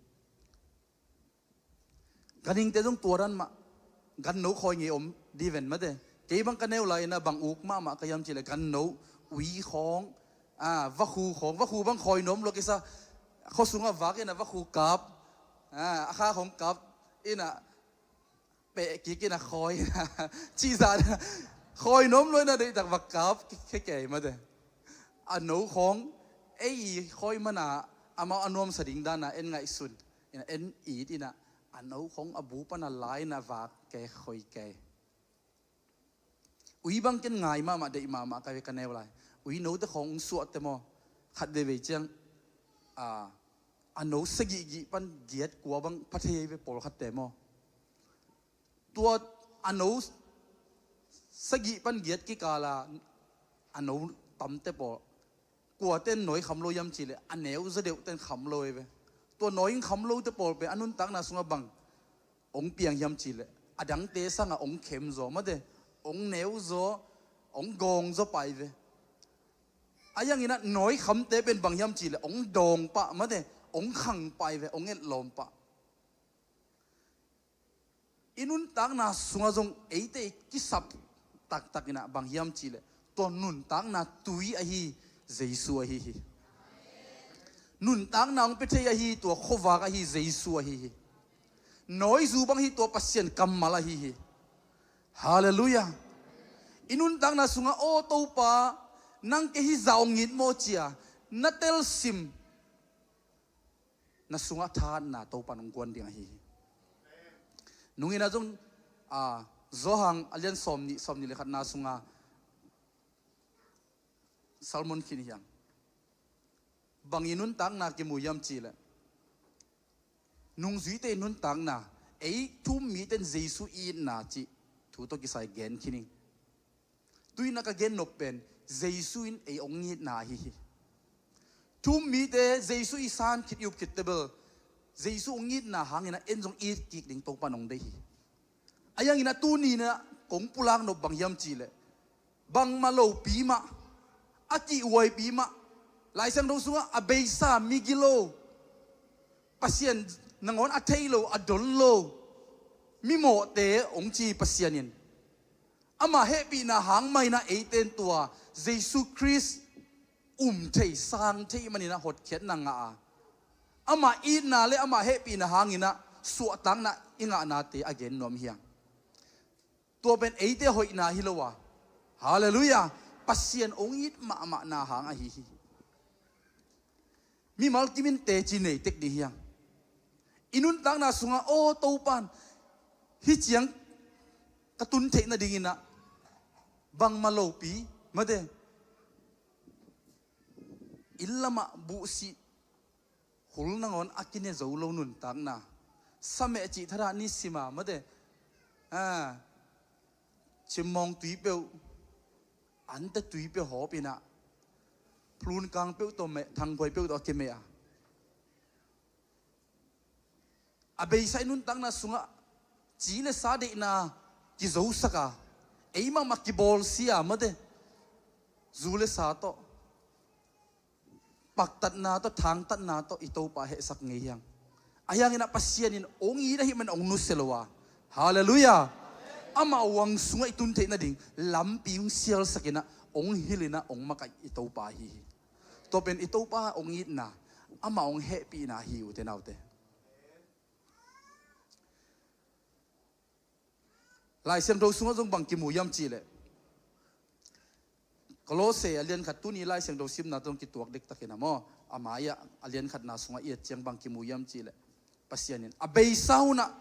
Ganhingte zong tua dan mah, ganno khawi ngei om ding ven mate. Kei bang ka neu lai inah bang uk mahmah ka hiam cih leh ganno ui khawng, ah, vakhu khawng, vakhu bang khawi nuam lo kisa, khua sungah vak inah vakhu kap, ah, a kha khawng kap inah peh kik inah khawi inah cihzah inah khawi nuam lo inah deihtak vak kap khe kei mate. A no khawng ei i khawi manah amau a nuamsa ding danah en ngaihsun inah en it inah, a no khawng a bu panah la inah vak kei, khawi kei. Ui bang ken ngai mahmah, deih mahmah ka ve ka neu lai. Ui note khawng hong suahte maw, khat veivei ciang, a, a no sagih gih pan giat kua bang pha thei hi ve pawlkhatte maw. Tua a no sagih pan giat kikala a no tamte pawl, kuate in nawi kham lo hiam cih leh a neu zaw deuhte in kham lo hi ve. Tua nawi in kham lote pawl pen a nuntakna sungah bang hong piang hiam cih leh, a dangte sangah hong khem zaw mate, hong neu zaw, hong gawng zaw pah hi ve. A hiang inah nawi khamte pen bang hiam cih leh hong dawng pah mate, hong khang pah hi ve, hong etlawm pah. I nuntakna sungah zong eite i kisap taktak in ah bang hiam cihleh, tua nuntakna tui ahi Jesu ahi hi. Nuntakna hong pia thei ahi tua khuavak ahi Jesu ahi hi. Nawizu bang hi tua Pasian kammal ahi hi. Halleluiah. I nuntakna sungah, "Aw Topa, nang kei hih zah hong it maw?" ci-a na telsim, na sungah thahatna Topa in hong guan ding ahi hi. Nungin ah zong, a, Johan a lian sawmnih, sawmnih le khatna sungah Salmon khin hiang. Bang i nuntakna kimu hiam cihleh, nungzuite i nuntakna, ei thu-um mite in Jesu i itna cih thu tawh kisai gen khin hi. Tu-in ah ka gen nop pen Jesu in ei hong itna ahi hi. Thu-um mite Jesu i san khit, i up khit teh bel, Jesu hong itna hangin ah en zong it kik ding Topa in hong deih hi. Ahi hangin ah tuni-in ah kong pulak nop bang hiam cihleh, bangmah lopi mah, a kihhuaipi mah, Lai Siangtho sungah a beisa, migilo, Pasian nangawn a thei lo, a don lo mimawhte hong ci Pasian in, amah hehpihna hang mah in ah eite in tua Jesu Khrist um thei, sang thei manin ah hotkhiatna ngah a, amah itna le amah hehpihna hangin ah suahtakna i ngahnate a gen nuam hiang. Tua pen eite hoihna hi lo a, halleluiah, Pasian hong it mahmahna hang ahi hi. Mimal kimin teci nei tek ding hiang. I nuntakna sungah, "Aw Topa, hih ciang ka tun theih nadingin ah bangmah lopi, mate, inn lamah buhsih hul nangawn a kine zo lo nuntakna, sameh cih thadah ni sima, mate, a, cimmawng tui peuh, ante tui peuh hawp in ah, plunkang peuh tawh meh, thangkuai peuh tawh a kimeh a." A beisa i nuntakna sungah ci le sa deihna kizosak a, ei mahmah kibawlsia, mate, zu le sa tawh, paktatna tawh, thangtatna tawh i Topa hehsak ngei hiang. Ahi hangin ah Pasian in hong it ahih manin hong nusia lo a, halleluiah, amah huang sungah i tun theih nading lampi hong sialsak in ah, hong hilh in ah, hong makaih i Topa ahi hi. Tua pen i Topa hong itna, amah hong hehpihna hi, ute naute. Lai Siangtho sungah zong bang kimu hiam cihleh, Kolose a lian khat, tuni Lai Siangtho simna tawh kituak dektak in ah maw, a mai-ah a lian khatna sungah i et ciang bang kimu hiam cihleh, Pasian in a beisa hunah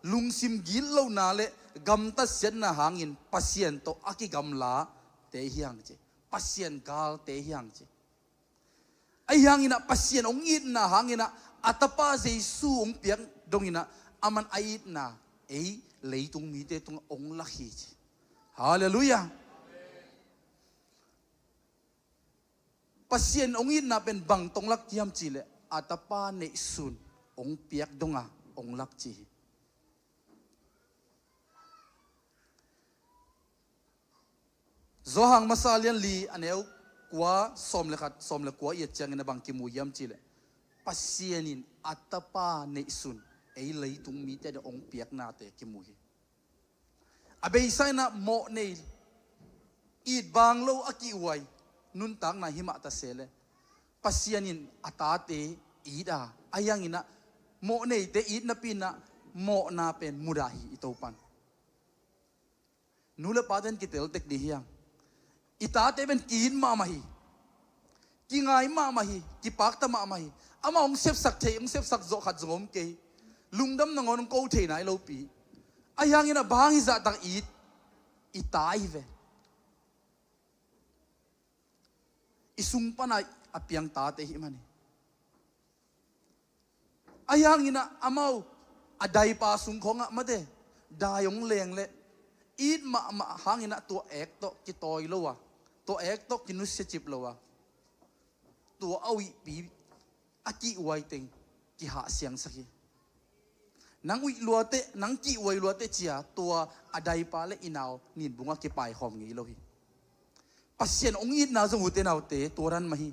lungsim gitlohna le gamtat siatna hangin Pasian tawh a kigamlate hiang ci, Pasian galte hiang ci. Ahi hangin ah Pasian hong itna hangin ah a Tapa Jesu hong piak dongin ah, aman a itna ei leitung mite tungah hong lak hi ci. Halleluiah. Pasian hong itna pen bang tawh hong lak hiam cihleh, a Tapa neihsun hong piak donga hong lak ci hi. Johan masa lian li, a neu kua, sawm le khat, sawm le kua i et ciangin ah bang kimu hiam cihleh, Pasian in a Tapa neihsun ei leitung mite ading hong piaknate kimu hi. A beisa in ah mawh nei, it bang lo a kihhuai nuntakna hi mah ta se leh, Pasian in a tate it a, ahi hangin ah mawh neite it napi in ah mawhna pen mudah hi i Topan. Nu le pate in kitel tek ding hiang. I tate pen ki-it mahmah hi. Kingai mahmah hi, kipakta mahmah hi. Amah hong sepsak thei, hong sepsak zawh khat zong om kei. Lungdam nangawn hong ko thei nai lopi. Ahi hangin ah bang hizahtak it, i ta hi ve. I sung pana a piang tate hi mah hi. Ahi hangin ah amau a daipa sung khawngah mate, dai hong leng leh it mahmah hangin ah tua ek tawh kitawi lo a, tua ek tawh kinusia cip lo a, tua a uihpi a kihhuai teng kihahsiangsak hi. Nang uih luateh, nang kihhuai luateh cia tua a daipa le i nau ninbungah kipaikhawm ngei lo hi. Pasian hong itna zong, ute naute, tua dan mah hi.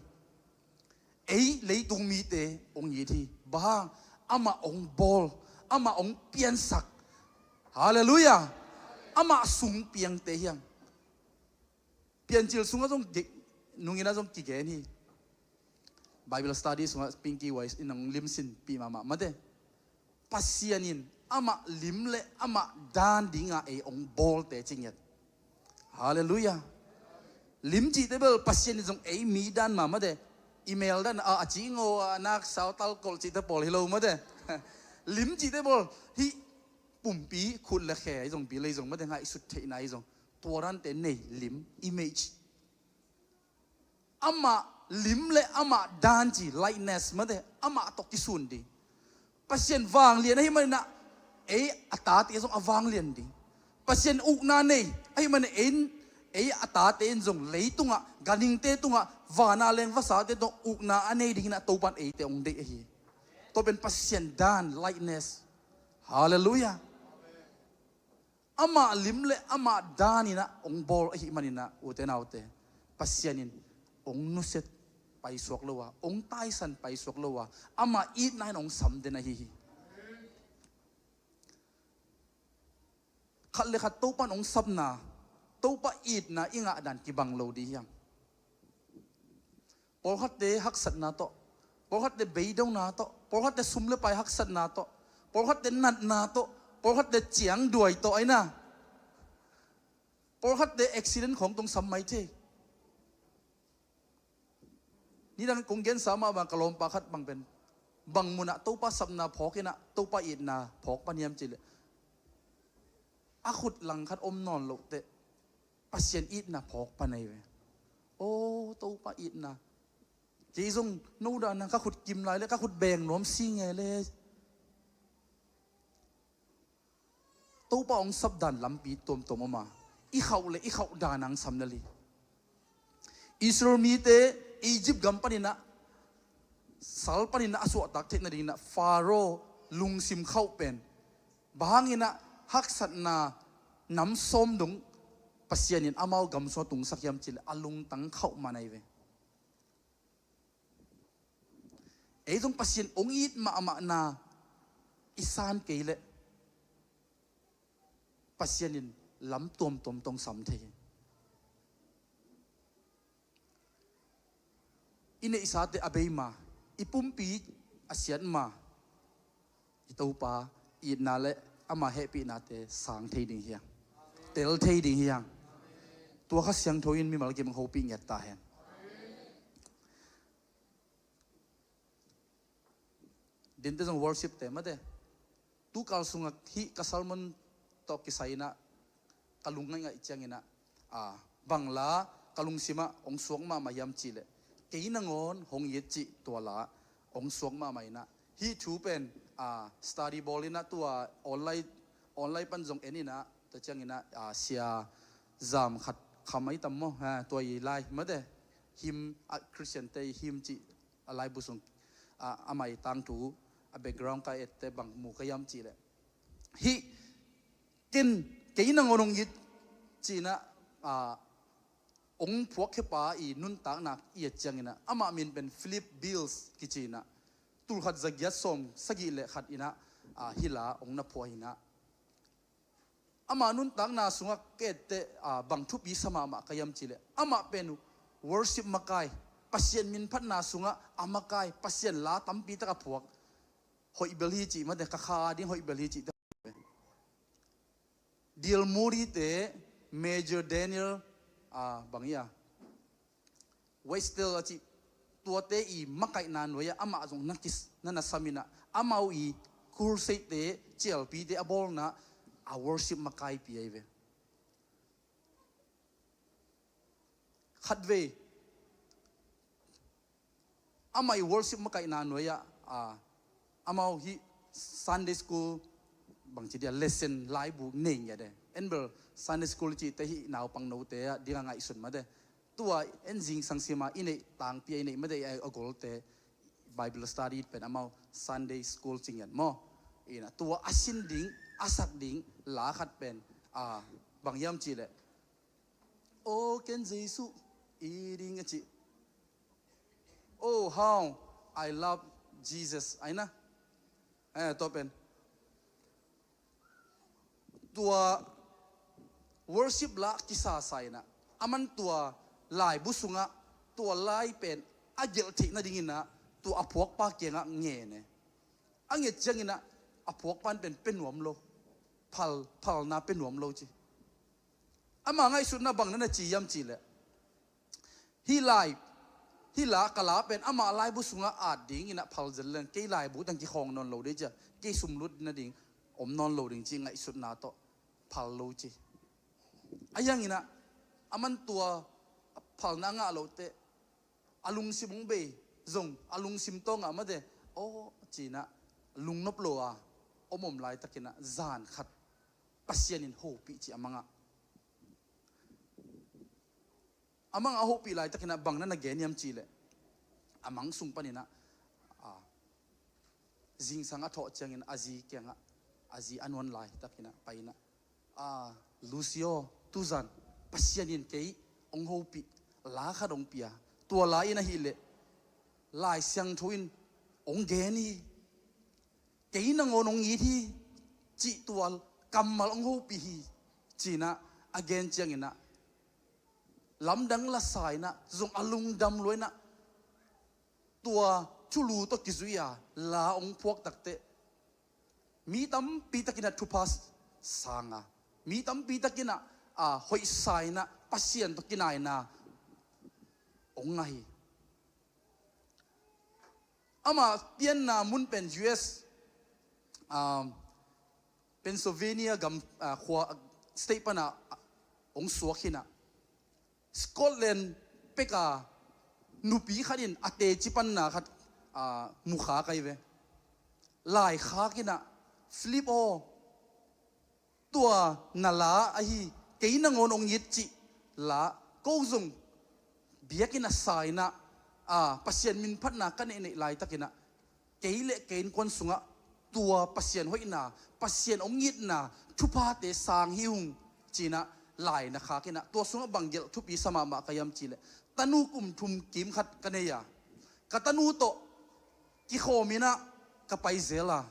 Ei leitung mite hong it hi. Bang hang? Amah hong bawl, amah hong piansak, Halleluiah. Amah sung piangte hiang. Piancil sungah zong ge-, nungin ah zong kigen hi. Bible study sungah Pinky Wise in hong limsinpih mahmah mate. Pasian in amah lim le amah dan dinga ei hong bawlte ci ngiat. Halleluiah. Lim cihte bel Pasian in zong ei mi dan mah mate. Email dan a, a ci ngo a nak sau tal kolh cihte pawl hi lo mate. Lim cihte bel hih pumpi khut le khe ahi zong, bil ahi zong mate, ngaihsut theihna ahi zong, tua dante nei lim, image. Amah lim le amah dan ci, likeness mate, amah tawh kisun ding. Pasian vanglian ahih maninah ei a tate zong a vanglian ding. Pasian ukna nei ahih maninah ei, ei a tate in zong leitungah, ganhingte tungah, vana leng vasate tungah ukna a nei dinginah Topan eite hong deih ahi. Tua pen Pasian dan, likeness. Halleluiah. Amah lim le amah daninah hong bawl ahih maninah, ute naute, Pasian in hong nusiat paisuak lo a, hong taisan paisuak lo a, amah itna in hong sam den ahi hi. Khat le khat Topa in hong sapna, Topa itna i ngahdan kibang lo ding hiam? Pawlkhatte haksatna tawh, pawlkhatte beidona tawh, pawlkhatte sum le pai haksatna tawh, pawlkhatte natna tawh, pawlkhatte ciangduai tawh aina. Pawlkhatte accident khawng tong sam mai thei. Nidang kong gensa mah bang ka lawmpa khat bang pen, bang munah Topa sapna phawk inah Topa itna phawk pan hiam cihleh, a khut lang khat om nawn loh teh Pasian itna phawk pan ahi ve. O Topa itna. Kei zong no dan nang ka khut kim lai le ka khut beng nuam si nge le. Topa hong sapdan lampi tuamtuam om a, i khauh le i khauh dan hong sam lel hi. Israel mite Egypt gam paninah, sal paninah a suahtak theih nadinginah Pharaoh lungsim khauh pen bang hanginah haksatna nam sawm dong Pasian in amau gam sungah tungsak hiam cihleh a lungtang khauh man ahi ve. Ei zong Pasian hong it mahmahna i san kei leh Pasian in lam tuamtuam tong sam thei hi. I neihsate a bei ma, i pumpi a siat ma, i Topa itna le ama hehpihnate sang thei ding hiang, tel thei ding hiang. Tua Kha Siangtho in mimal kim hong hopih ngiat ta hen. Dinte zong worship te mate. Tukal sungah hih ka sermon tawh kisai inah ka lung ngaihngaih cianginah, a, bang la ka lungsimah hong suak mahmah hiam cihleh, kei nangawn hong it cih tua la hong suak mahmah inah. Hih thu pen, a, study bawl inah tua online, online pan zong en inah, tua cianginah, a, sia zam khat kham ahi tam maw, ha, tua i lai mate. Hymn, a, Christian te i hymn cih a laibu sung, a, amah i tangthu, a background ka ette bang mu ka hiam cihleh, hih ken kei nangawn hong it ci inah, a, hong phuakkhia pa i nuntakna i et cianginah amah min pen Philip Beales kici inah, tulkhat zagiat sawm sagih le khat inah, a, hih la hong na phuah inah. Ama nuntakna sungah ka etteh, a, bang thupi sa mahmah ka hiam cihleh, amah pen worship makai, Pasian minphatna sungah a makai, Pasian la tampi tak a phuak, hoih bel hi cih mate, ka kha ding hoih bel hi cih te. D L Moody te, Major Daniel, a, bang hi a, Westall a cih tuate i makaihna nuai-ah amah zong na kis, na na sam inah, amau i crusade te, cialpite a bawlna, a worship makaipi ahi ve. Khatvei amah i worship makaihna nuai-ah, a, amau hih Sunday school, bangci dia, lesson, laibu nei ngiat e. En bel Sunday school cihte hih naupang note a dinga ngaihsun mate. Tua en zingsang sima i neih tangpi a i neih mate, a, a golte Bible study pen amau Sunday school ci ngiat maw. Inah tua a sin ding, a sak ding la khat pen, a, bang hiam cihleh, O ken Jesu i ding a cih. Oh, how I love Jesus. Aina. Eh, tua pen. Tua worship la kisasa inah, aman tua laibu sungah tua lai pen a gelh theih nadinginah tua a phuakpa kiangah ngen e. A nget cianginah a phuakpan pen pia nuam lo, phal, phalna pia nuam lo ci. Ama ngaihsutna bang na na ci hiam cihleh, hih lai, hih la, ka la pen amah laibu sungah at dinginah phal zel leng kei laibu tang kikhawng nawn lo ding cia, kei sumlut nading om nawn lo ding ci ngaihsutna tawh phal lo ci. A hianginah aman tua phalna ngah lote a lungsim hong bei zong a lungsim tawngah mate aw cinah lungnop lo a om om laitakinah zan khat Pasian in hopih ci a mangah. A mangah a hopih laitakinah bang na na gen hiam cihleh, a mang sung paninah, a, zingsang a thawh ciangin a zi kiangah, a zi a nuan laitakinah painah, a, Lucio, tuzan Pasian in kei hong hopih la khat hong pia. Tua la in ahihleh Lai Siangtho in hong gen hi. Kei nangawn hong it hi cih tua kammal hong hopih hi cinah a gen cianginah lamdang lasa inah zong a lungdam lua inah tua thulu tawh kizui a la hong phuak takteh mi tampi takinah thupha sang a, mi tampi takinah, a, hoihsa inah Pasian tawh kinaina hong ngah hi. Ama pianna mun pen U S, um, Pennsylvania gam, uh, khua, state pana, uh, hong suak hinah. Scotland peka nupi khat in a teci panna khat, uh, mukha kai ve. Laikhak inah, Philip aw, tua na la ahi, kei nangawn hong it cih la ko zong biakinn a sa inah, a, Pasian minphatna ka neihneih laitakinah kei le kei innkuan sungah tua Pasian hoihna, Pasian hong itna thuphate sang hi ung cinah lai na khak inah tua sungah bang gelh thupi sa mahmah ka hiam cihleh tanu kum thum kim khat ka nei a, ka tanu tawh kikhawm inah ka pai zel a,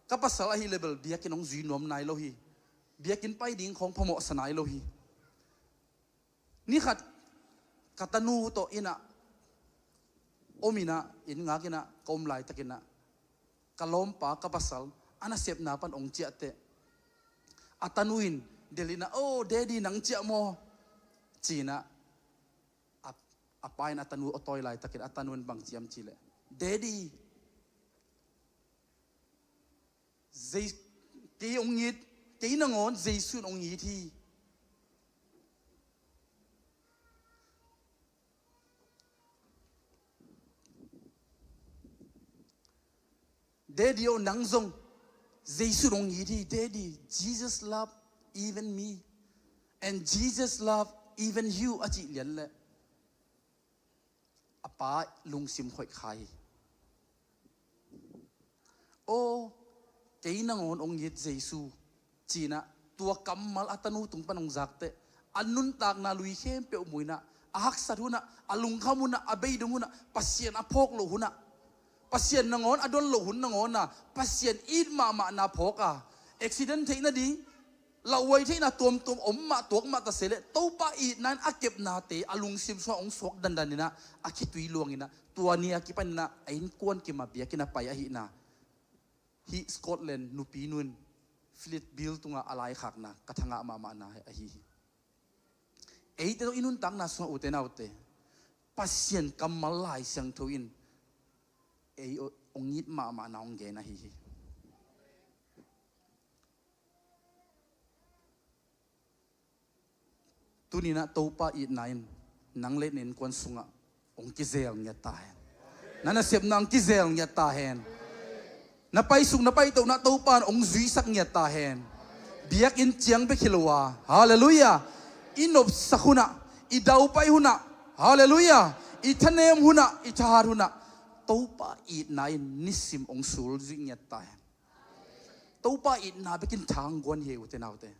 ka pasal ahi le bel biakinn hong zui nuam nai lo hi. Biakinn pai ding khawng phamawhsa nai lo hi. Ni khat ka tanu tawh innah om inah inn ngak inah ka om laitakinah ka lawmpa ka pasal a nasepna pan hong ciahteh a tanu in delh inah, "Oh, Daddy, nang ciah maw?" cinah a, a pa in a tanu a tawi laitakin a tanu in bang ci hiam cihleh, "Daddy, Zei-, kei hong it, kei nangawn Jesu in hong it hi. Daddy aw, nang zong Jesu in hong it hi. Daddy, Jesus love even me. And Jesus love even you," a cih lian leh a pa lungsim khoih kha hi. "Aw, kei nangawn hong it Jesu," cinah tua kammal a tanu tung pan hong zakteh a nuntakna lui khempeuh mu inah, a haksat hunah, a lungkham hunah, a beidong hunah, Pasian a phawk loh hunah, Pasian nangawn a don loh hun nangawn a Pasian it mahmahna phawk a, accident theih nading lauhuai theihna tuamtuam om mah tuak mah ta se leh Topa itna in a kepnate a lungsim sungah hong suak dandan inah a khitui luang inah tua ni a kipan inah a innkuan kim a biakinn a pai ahihna hih Scotland nupi nu in Philip Bill tungah a laikhakna ka thangah mahmahna ahi hi. Eite tawh i nuntakna sungah ute naute, Pasian kammal Lai Siangtho in ei hong it mahmahna hong gen ahi hi. Tuninah Topa itna in nang le na innkuan sungah hong kizel ngiat ta hen. Na nasepna hong kizel ngiat ta hen. Na paisuk na paitohna Topa in hong zuisak ngiat ta hen. Biakinn ciang bek hi lo a, halleluiah, i nopsak hunah, i daupai hunah, halleluiah, i thanem hunah, i thahat hunah Topa itna in nisim hong sulzuih ngiat ta hen. Topa itna bekin thangguan hi ei ute naute.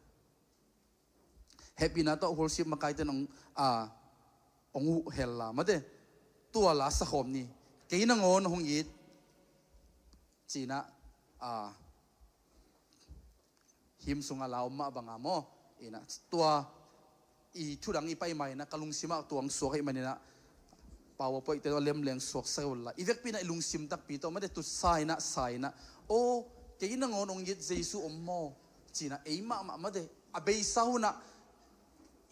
Hehpihna tawh worship makaite in hong, a, hong uh hel la mate. Tua la sakhawm ni. Kei nangawn hong it cinah, a, Hymn sungah la om mah banga maw. Inah tua i thudang i pai ma inah ka lungsimah tuang suak ahih maninah PowerPoint te tua lemleng suaksak uh la. I vekpi inah i lungsim takpi tawh mate tutsa inah sa inah, aw, kei nangawn hong it Jesu om maw? Cinah ei mahmah mate a beisa hunah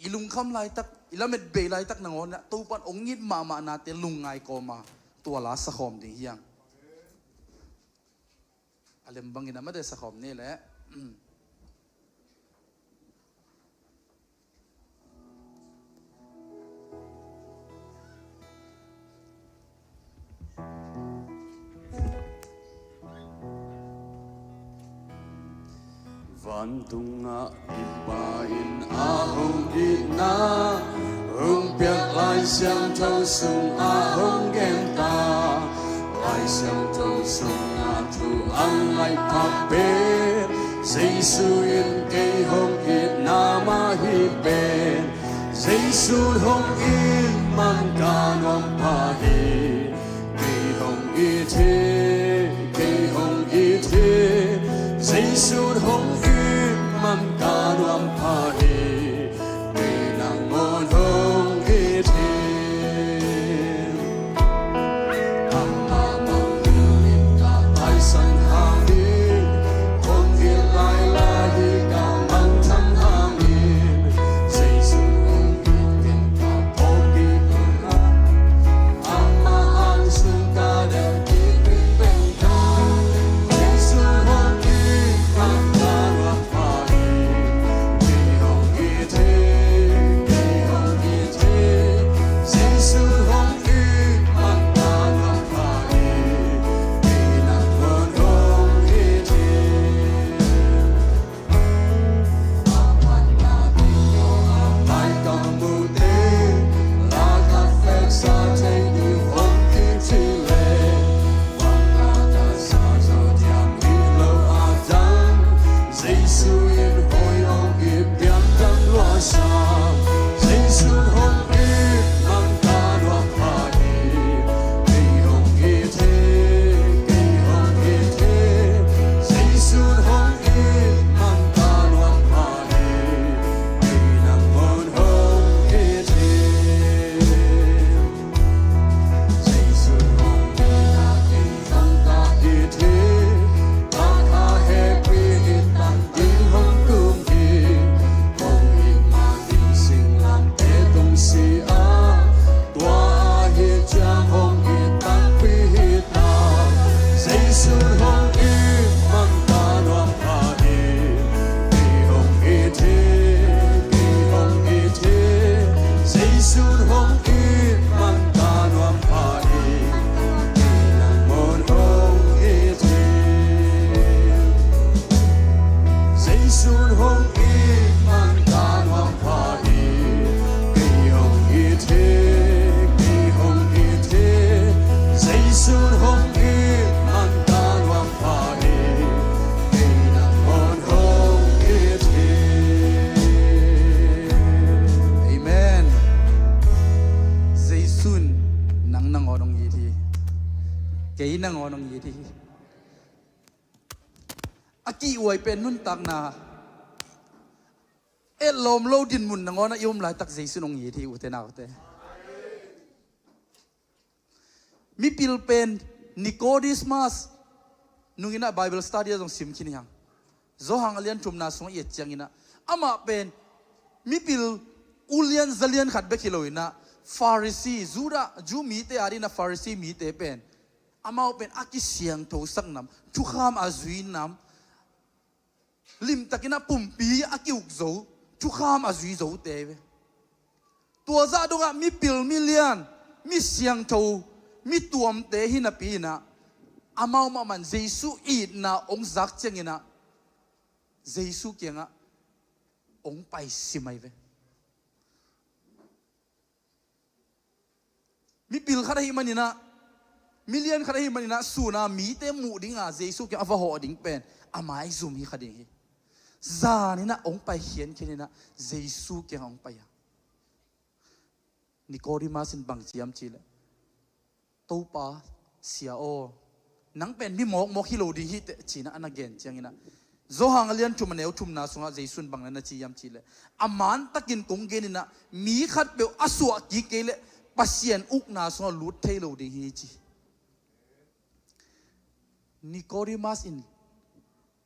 i lungkham laitak, i lamet bei laitak nangawn inah Topan hong it mahmah nate lungngai kawma tua la sakhawm ding hiang. A lem bangin a mate sakhawm ni leh. Vantungah i Pa in a hong itna hong piak Lai Siangtho sungah hong genta. Lai Siangtho sungah thu a ngaih pha pen Jesu in kei hong itna mah hi pen. Jesu hong it man ka nuam pha hi. Kei hong it hi, kei hong it hi. Jesu hong it man ka nuam pha hi. Kei nangawn hong it hi. Amah mangngilh in ka taisan hangin hong it lailai hi. Ka mangthang hangin Jesu hong it ken ka phawk kik hi. Tua ahih ciang hong it takpi hi ta. Jesu hong it man ka nuam pha hi. Kei hong it hi, kei hong it hi. Jesu hong it man ka nuam pha hi. Kei nangawn hong it hi. Jesu hong it man ka nuam pha hi. Kei hong it hi, kei hong it hi. Jesu hong it man ka nuam pha hi. Kei nangawn hong it hi. Amen. Jesu in nang nangawn hong it hi. Kei nangawn hong it hi. A kihuai pen nuntakna, etlawm lo dinmun nangawn a i om laitak Jesu in hong it hi, ute naute. Mipil pen Nicodemus nungin ah Bible study ah zong sim khin hi hang. Johan a lian thumna sungah i et ciangin ah, amah pen mipil ulian zalian khat bek hi loin ah, Pharisee, Judah, Jew mite adingin ah Pharisee mite pen amau pen a kisiangthosak nam, thukham a zui nam, limtakin ah pumpi a ki-uk zo, thukham a zui zote ve. Tua zah dongah mipil, milian, mi siangtho, mi tuamte hi napi-in ah, amau mahmah in Jesu itna hong zak ciangin ah, Jesu kiangah hong paisim ahi ve. Mipil khat ahih manin ah, milian khat ahih manin ah, sun a mite muh ding a Jesu kiang a va hawh ding pen a maizum hi kha ding hi. Zan in ah hong pai khiankhian in ah Jesu kiang hong pai a, Nicodemus in bang ci hiam cih leh, "Topa, Sia aw, nang pen mi mawkmawk hi lo ding hi teh," ci-in ah a na gen ciangin ah, Johan a lian thum a neu thumna sungah Jesu in bang na na ci hiam cih leh, a mantakin kong gen in ah, mi khatpeuh a suah kik kei leh Pasian ukna sungah lut thei lo ding hi ci. Nicodemus in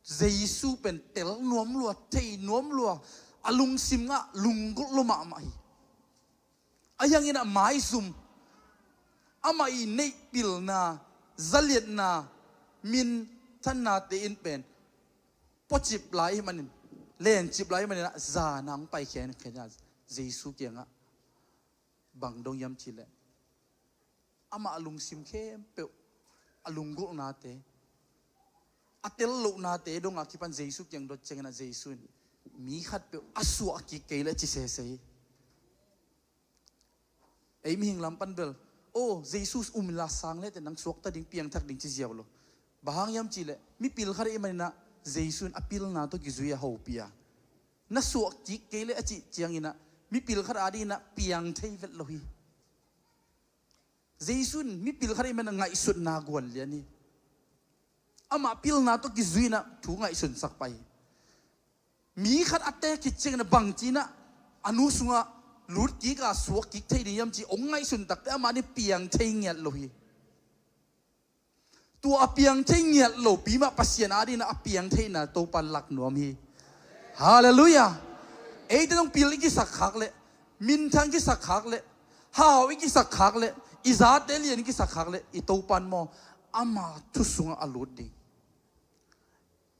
Jesu pen tel nuam lua, thei nuam lua, a lungsim ah lunggulh lua mahmah hi. Ahi hangin ah maizum, amah i neih pilna, zaliatna, minthannate in pen puacip lai ahih manin, lencip lai ahih manin ah zan ah hong pai khenkhen a, Jesu kiangah bang dong hiam cih leh, amah a lungsim khempeuh, a lunggulhnate, a tel lohnate dong a kipan Jesu kiang dot ciangin ah Jesu in mi khatpeuh a suah kik kei leh ci sese hi. Ei mihing lam pan bel, "O, Jesu um inla, sang le teh nang suakta ding, piangthak ding," ci ziau lo. Bang hang hiam cih leh, mipil khat ahih manin ah Jesu in a pilna tawh kizui a hopih a, "Na suah kik kei leh," a cih ciangin ah mipil khat adingin ah piang thei vet lo hi. Jesu in mipil khat ahih manin ah ngaihsutna guan lian hi. Amah pilna tawh kizui in ah thu ngaihsunsak pah hi. Mi khat a teh khit ciangin ah bangci in ah a nu sungah lut kik a suak kik thei ding hiam ci hong ngaihsun tak teh amah nih piang thei ngiat lo hi. Tua a piang thei ngiat lopi mah Pasian adingin ah a piang theihna Topa'n lak nuam hi. Halleluiah. Eite zong pil i kisak khak leh, minthang i kisak khak leh, hau i kisak khak leh, i zate lian i kisak khak leh, i Topa'n maw, ama thu sungah a lut ding.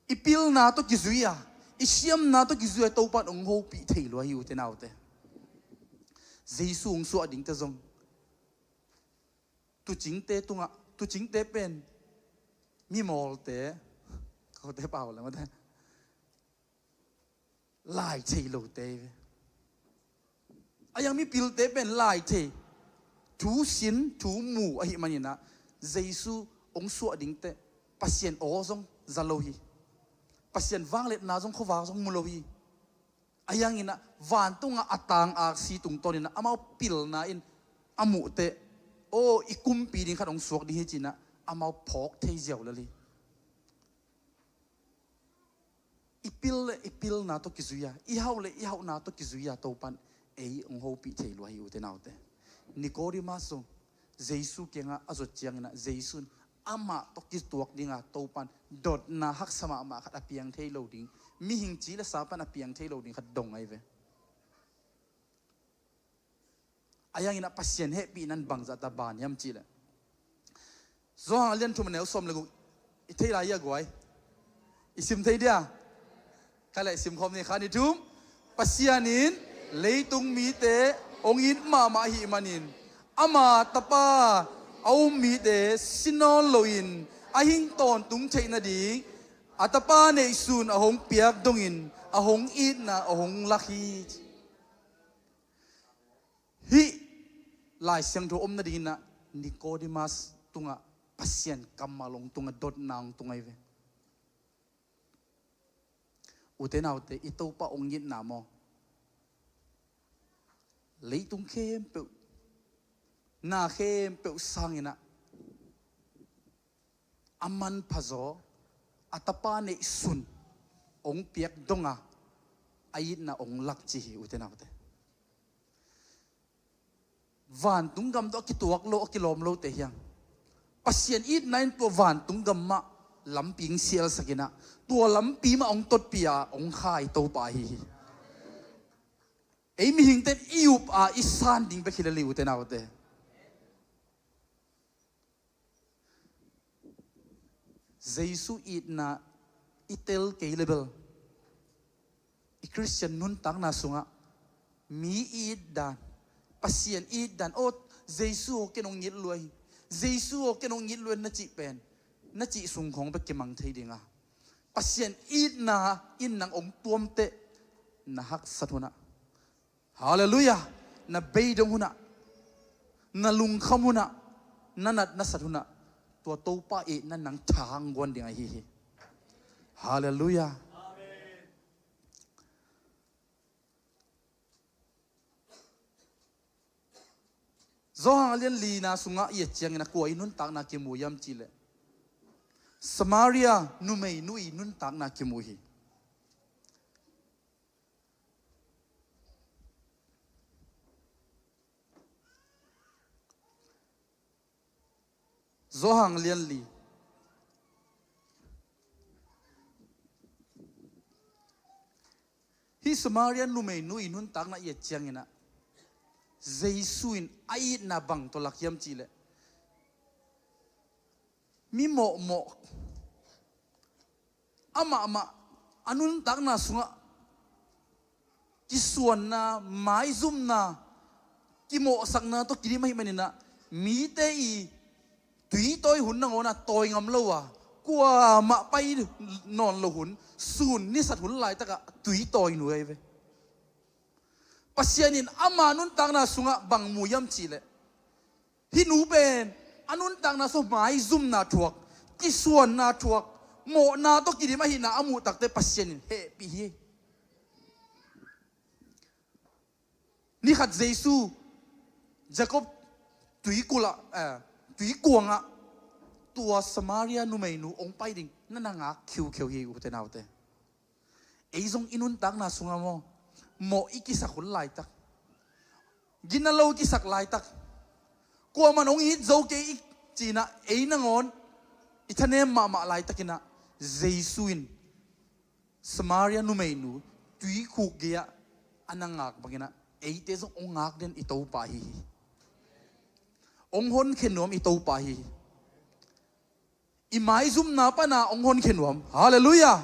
I pilna tawh kizui a, i siamna tawh kizui a Topa'n hong hopih thei lua hi, ute naute. Jesu hong suah dingte zong, tuucingte tungah, tuucingte pen mimawlte, kote pau le mate, lai thei lote hi ve. A yang mipilte pen lai thei, thu sin thu mu ahih manin ah Jesu hong suah dingte Pasian aw zong za lo hi. Pasian vangliatna zong khuavak zong mu lo hi. A yang in ah vantungah a tang aksi tungtawn in ah amau pilna in a muhte, "O, i kumpi ding khat hong suak ding hi," ci-in ah amau phawk thei ziau lel hi. I pil le i pilna tawh kizui a, i hauh le i hauhna tawh kizui a Topa'n ei hong hopih thei lua hi, ute naute. Nicodemus zong Jesu kiangah a zot ciangin ah Jesu in amah tawh kituak ding a Topa'n dotna haksa mahmah khat a piang thei lo ding, mihing ci le sa pan a piang thei lo ding khat dong ahi ve. A yang in ah Pasian hehpihna in bangzah ta ban hiam cih leh, Johan a lian thum a neu sawm le guk, i thei lai hia guai? I sim thei dia? Ka leh sim khawm ni, khat, nih, thum. Pasian in leitung mite hong it mahmah ahih manin ama Tapa a um mite si nawn loin a hing tawntung theih nading a Tapa neihsun a hong piak dongin a hong itna a hong lak hi. Hih Lai Siangtho om nadingin ah Nicodemus tungah Pasian kammal hong tung a, dotna hong tung ahi ve. Ute naute, i Topa hong itna maw, leitung khempeuh, na khempeuh sangin ah a manphazaw a Tapa neihsun hong piak dong a, a itna hong lak ci hi, ute naute. Vantung gam tawh a kituak lo, a kilawm lote hi hang. Pasian itna in tua vantung gam mah lampi hong sialsak in ah, tua lampi mah hong totpih a hong khai Topa ahi hi. Ei mihingte in i up a i san ding bek hi lel hi, ute naute. Jesu itna i tel kei le bel, i Khristian nuntakna sungah mi i it dan, Pasian i it dan, "O, Jesu aw, ken hong it lua hi, Jesu aw, ken hong it lua hi," na cih pen, na cih sung khawng bek kimang thei ding a, Pasian itna in nang hong tuamteh, na haksat hunah, halleluiah, na beidong hunah, na lungkham hunah, na nat na sat hunah, tua Topa itna in nang thang guan ding ahi hi. Halleluiah. Johan a lian lina sungah i et ciangin a kua i nuntakna kimu hiam cih leh, Samaria numeinu i nuntakna kimu hi. Johan lianli. Hih Samaria numeinu i nuntakna i et cianginah Jesu in a itna bang tawh lak hiam cihleh, mi mawhmawh, amahmah a nuntakna sungah kisuanna, maizumna, kimawhsakna tawh kidim ahih maninah mite i tuitawi hun nangawnah tawi ngam lo a, kuamah pai nawn lo hun, sun nisat hun laitakah tuitawi nuai ve. Pasian in ama nuntakna sungah bang mu hiam cihleh, hih nu pen a nuntakna sungah maizumna thuak, kisuanna thuak, mawhna tawh kidim ahihna a muh takte Pasian in hehpih hi. Nikhat Jesu Jacob tuikulh ah, eh, tuikuangah tua Samaria numeinu hong pai ding na na ngak khiukheu hi, ute naute. Ei zong i nuntakna sungah maw, mawh i kisak hun laitak, gina lo i kisak laitak, kuaman hong it zo kei i cinah ei nangawn i thanem mahmah laitakinah Jesu in Samaria numeinu tuikhuk gei-ah a na ngak banginah eite zong hong ngak den i Topa ahi hi. Hong honkhia nuam i Topa ahi hi. I maizumna pana hong honkhia nuam. Halleluiah.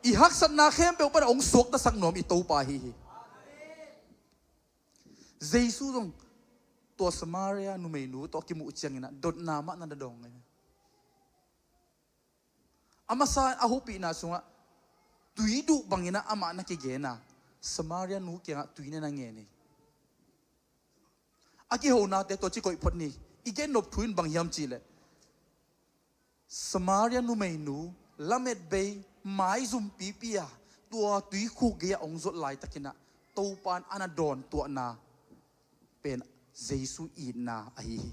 I haksatna khempeuh pana hong suaktasak nuam i Topa ahi hi. Jesu zong tua Samaria numeinu tawh kimuh cianginah dotna mah na dawng hi. A masa a hopihna sungah tui duh banginah amah na kigena, Samaria nu kiangah tui na na ngen hi. A kihonate tua ci koih phot ni. I gennop thu in bang hiam cihleh, Samaria numeinu lamet bei maizum pipi a tua tuikhuk gei-ah hong zot laitakinah Topa in a na dawntuahna pen Jesu itna ahi hi.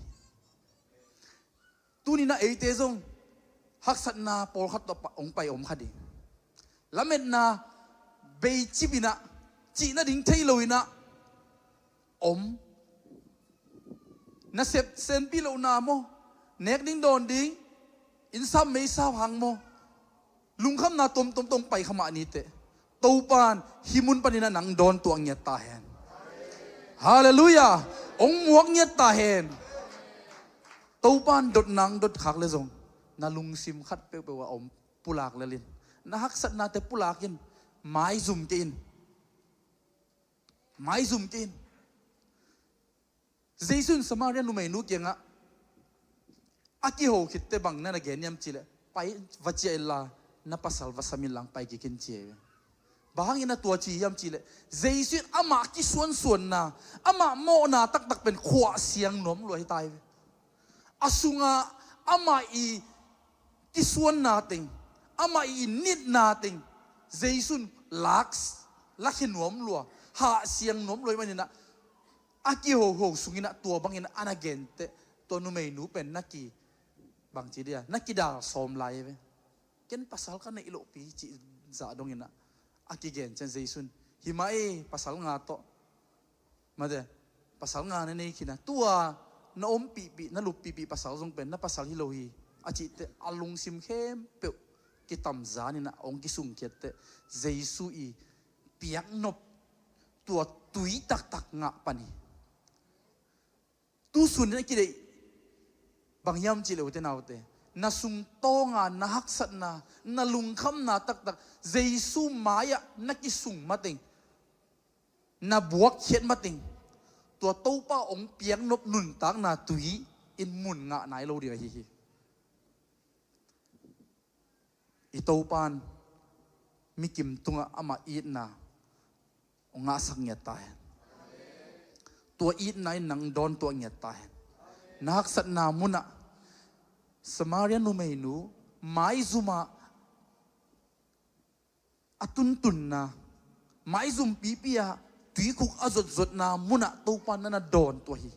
Tuninah eite zong haksatna pawlkhat tawh hong pai om kha ding. Lametna bei cipinah cih nading thei loinah om. Nasep senpi lohna maw, nek ding dawn ding, innsap meisap hang maw, lungkhamna tomtom tawh hong pai kha mah niteh, Topa in hih mun paninah nang dawntuah ngiat ta hen. Halleluiah. Hong muak ngiat ta hen. Topa in dotna hong dot khak le zong na lungsim khat peuhpeuh ah om pulak lelin, na haksatnate pulakin maizum kei in. Maizum kei in. Jesu in Samaria numeinu kiangah a kiho khitte bang na na gen hiam cihleh, pai va ciah inla na pasal va sam inla hong pai kik in, ci hi ve. Bang hangin a tua ci hiam cihleh, Jesu in amah kisuansuanna, amah mawhna taktak pen khuahsiang nuam lua hi ta hi ve. A sungah amah i kisuanna teng, amah i nitna teng Jesu in lak, lakhia nuam lua, hahsiang nuam lua ahih maninah a kihoho sunginah tua bangin a na genteh tua numeinu pen na ki, bangci dia, na kidal sawm lai ve. Ken pasal ka neih lohpi cih zah donginah a kigen ciang Jesu in, hi mah ei, pasal nga tawh, mate, pasal nga na nei khin a, tua na ompihpih, na luppihpih pasal zong pen na pasal hi lo hi, a cihteh a lungsim khempeuh kitamzaninah hong kisungkhiatteh Jesu i piaknop tua tui taktak ngah pan hi. Tusunin a kideih bang hiam cihleh, ute naute, na sungtawnga na haksatna, na lungkhamna taktak Jesu mai-ah na kisung mateng, na buakkhiat mateng, tua Topa hong piaknop nuntakna tui in mun ngah nai lo ding ahi hi. I Topa in mikim tungah amah itna hong ngahsak ngiat ta hen. Tua itna in nang dawntuah ngiat ta hen. Na haksatna munah Samaria numeinu maizumah a tuntunna, maizum pipi-ah tuikhuk a zotzotna munah Topa in na na dawntuah hi.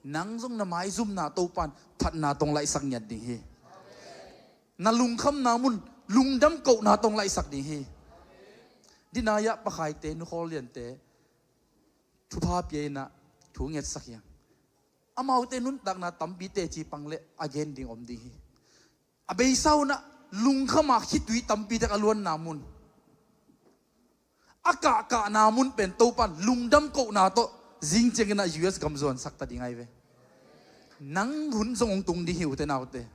Nang zong na maizumna Topa in phatna tawh hong laihsak ngiat ding hi. Na lungkhamna mun lungdam kohna tawh hong laihsak ding hi. Dinai-ah pakhaite, nukhawl liante thupha pia inah thu ngetsak hi hang. Amaute nuntakna tampi teci pang le a gen ding om ding hi. A beisa un ah lungkham a khitui tampi tak a luanna mun, a kahkahna mun pen Topan lungdam kohna tawh zing ciangin ah U S gam zuan sak ta ding ahi ve. Nang hun zong hong tung ding hi, ute naute.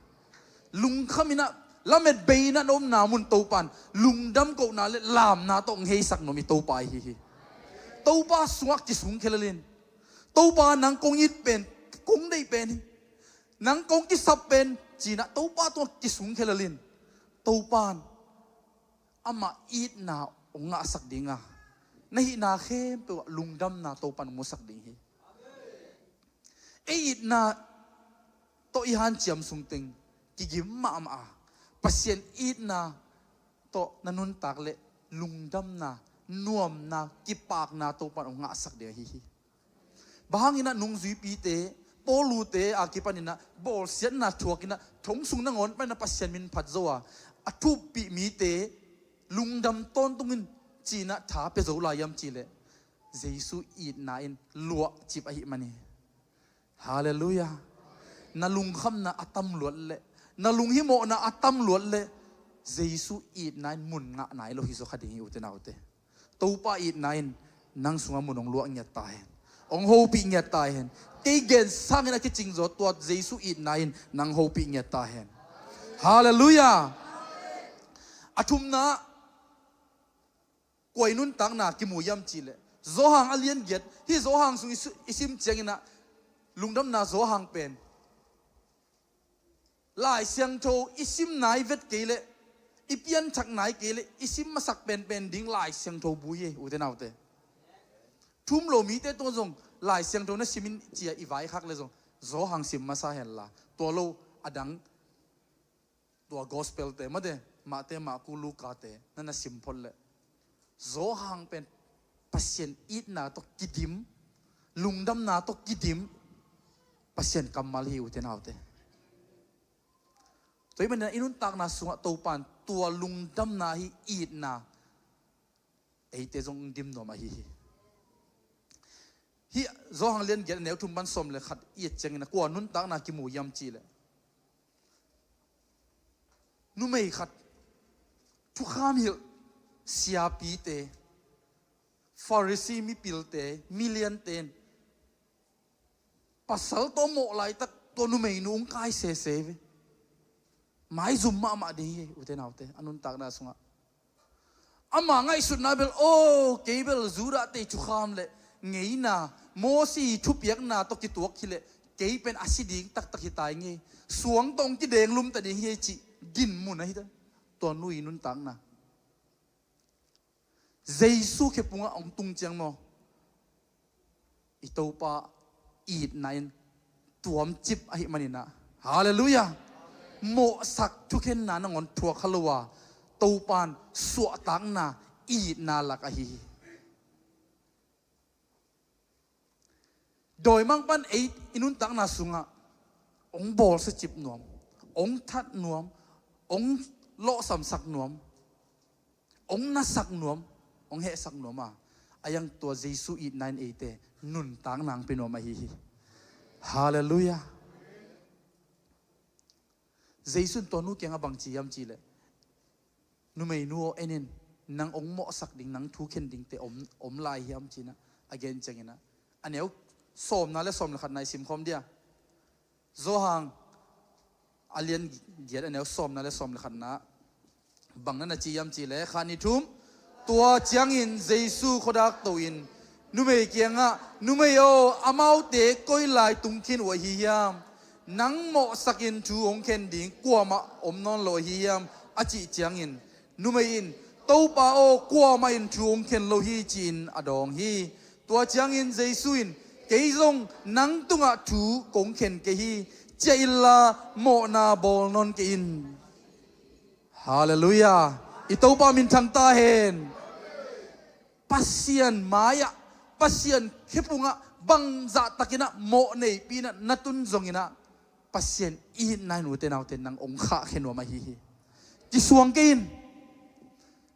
Lungkham in ah lamet bei in ah na omna mun Topan lungdam kohna le lamna tawh hong heisak nuam i Topa ahi hi. Topa sungah kisung khia lel in. Topa, nang kong it pen, kong deih pen hi, nang kong kisap pen, ci-in ah Topa tungah kisung khia lel in. Topan amah itna hong ngahsak ding a, na hihna khempeuh ah lungdamna Topan hong musak ding hi. Ei itna tawh i hanciam sung teng kigim mahmah a, Pasian itna tawh na nuntak leh lungdamna, nuamna, kipakna Topan hong ngahsak ding ahi hi. Bang hangin ah nungzuipite, Paul-te a kipanin ah bawlsiatna thuakin ah thong sung nangawn panin ah Pasian min phat zo a, a thuppih mite lungdam tawntung in, ci-in ah tha pia zo lai hiam cih leh Jesu itna in luahcip ahih man hi. Halleluiah. Na lungkhamna a tam luat leh, na lunghimawhna a tam luat leh, Jesu itna in mun ngah nai lo hi zaw kha ding hi, ute naute. Topa itna in nang sungah mun hong luah ngiat ta hen. Hong hopih ngiat ta hen. Kei gen sangin a kicing zaw, tua Jesu itna in nang hopih ngiat ta hen. Halleluiah. A thumna, kua i nuntakna kimu hiam cih leh, Johan a lian giat. Hih Johan sung i su-, i sim ciangin ah, lungdamna Johan pen, Lai Siangtho i sim nai vet kei leh, i pianthak nai kei leh, i sim masak penpen ding Lai Siangtho bu hi, ute naute. Thu um lo mite tungah zong Lai Siangtho na sim in ci-a i vaikhak leh zong, Johan sim masa hen la, tua lo a dang, tua gospel-te, mate, Mate, Marku, Luka-te na na sim phot leh, Johan pen Pasian itna tawh kidim, lungdamna tawh kidim Pasian kammal hi, ute naute. Tua ahih manin ah i nuntakna sungah Topan tua lungdamna hi, itna, eite zong dim nuam ahi hi. Hih Johan lian giat, a neu thum pan sawm le khat i et ciangin ah, kua nuntakna kimu hiam cih leh, numei khat, thukham hilh siapite, Farisi mipilte, miliante in pasal tawh mawh laitak tua numeinu hong kai sese ve. Maizum mahmah ding hi, ute naute, a nuntakna sungah. Ama ngaihsutna bel, aw, kei bel Judah-te thukham le ngeina, Moses thupiakna tawh kituak hi leh, kei pen a si ding taktak hi ta ing ei. Suang tawh hong kidenglum ta ding hi ei cih dinmun ahi ta. Tua nu i nuntakna. Jesu khe pungah hong tung ciang maw, i Topa itna in tuamcip ahih manin ah, halleluiah, mawhsak thukhenna nangawn thuak kha lo a, Topan suahtakna, itna lak ahi hi. Dawimangpa'n ei i nuntakna sungah hong bawlsiacip nuam, hong that nuam, hong lawhsamsak nuam, hong nasak nuam, hong hehsak nuam a, a iang tua Jesu itna in eite nuntakna hong pia nuam ahi hi. Halleluiah. Jesu in tua nu kiangah bang ci hiam cih leh, numeinu aw, en in, nang hong mawhsak ding, nang thu khen dingte om, om lai hiam ci-in ah, a gen ciangin ah, a neu sawmna le sawm le khatna i sim khawm dia. Johan a lian giat, a neu sawmna le sawm le khatna, bang na na ci hiam cih leh, khat, nih, thum. Tua ciangin Jesu khuadak to-in numei kiangah, numei aw, amaute koi lai tung khin uh ahi hiam? Nang mawhsakin thu hong khen ding kuamah om nawn lo ahi hiam? A cih ciangin, numei in, Topa aw, kuamah in thu hong khen lo hi, ci-in a dawng hi. Tua ciangin Jesu in, kei zong nang tungah thu kong khen kei hi. Ciah inla mawhna bawl nawn kei in. Halleluiah. I Topa minthang ta hen. Pasian mai-ah, Pasian khe pungah bangzah takin ah mawh neipi-in ah na tun zongin ah, Pasian itna in, ute naute, nang hong khahkhia nuam ahi hi. Kisuang kei in.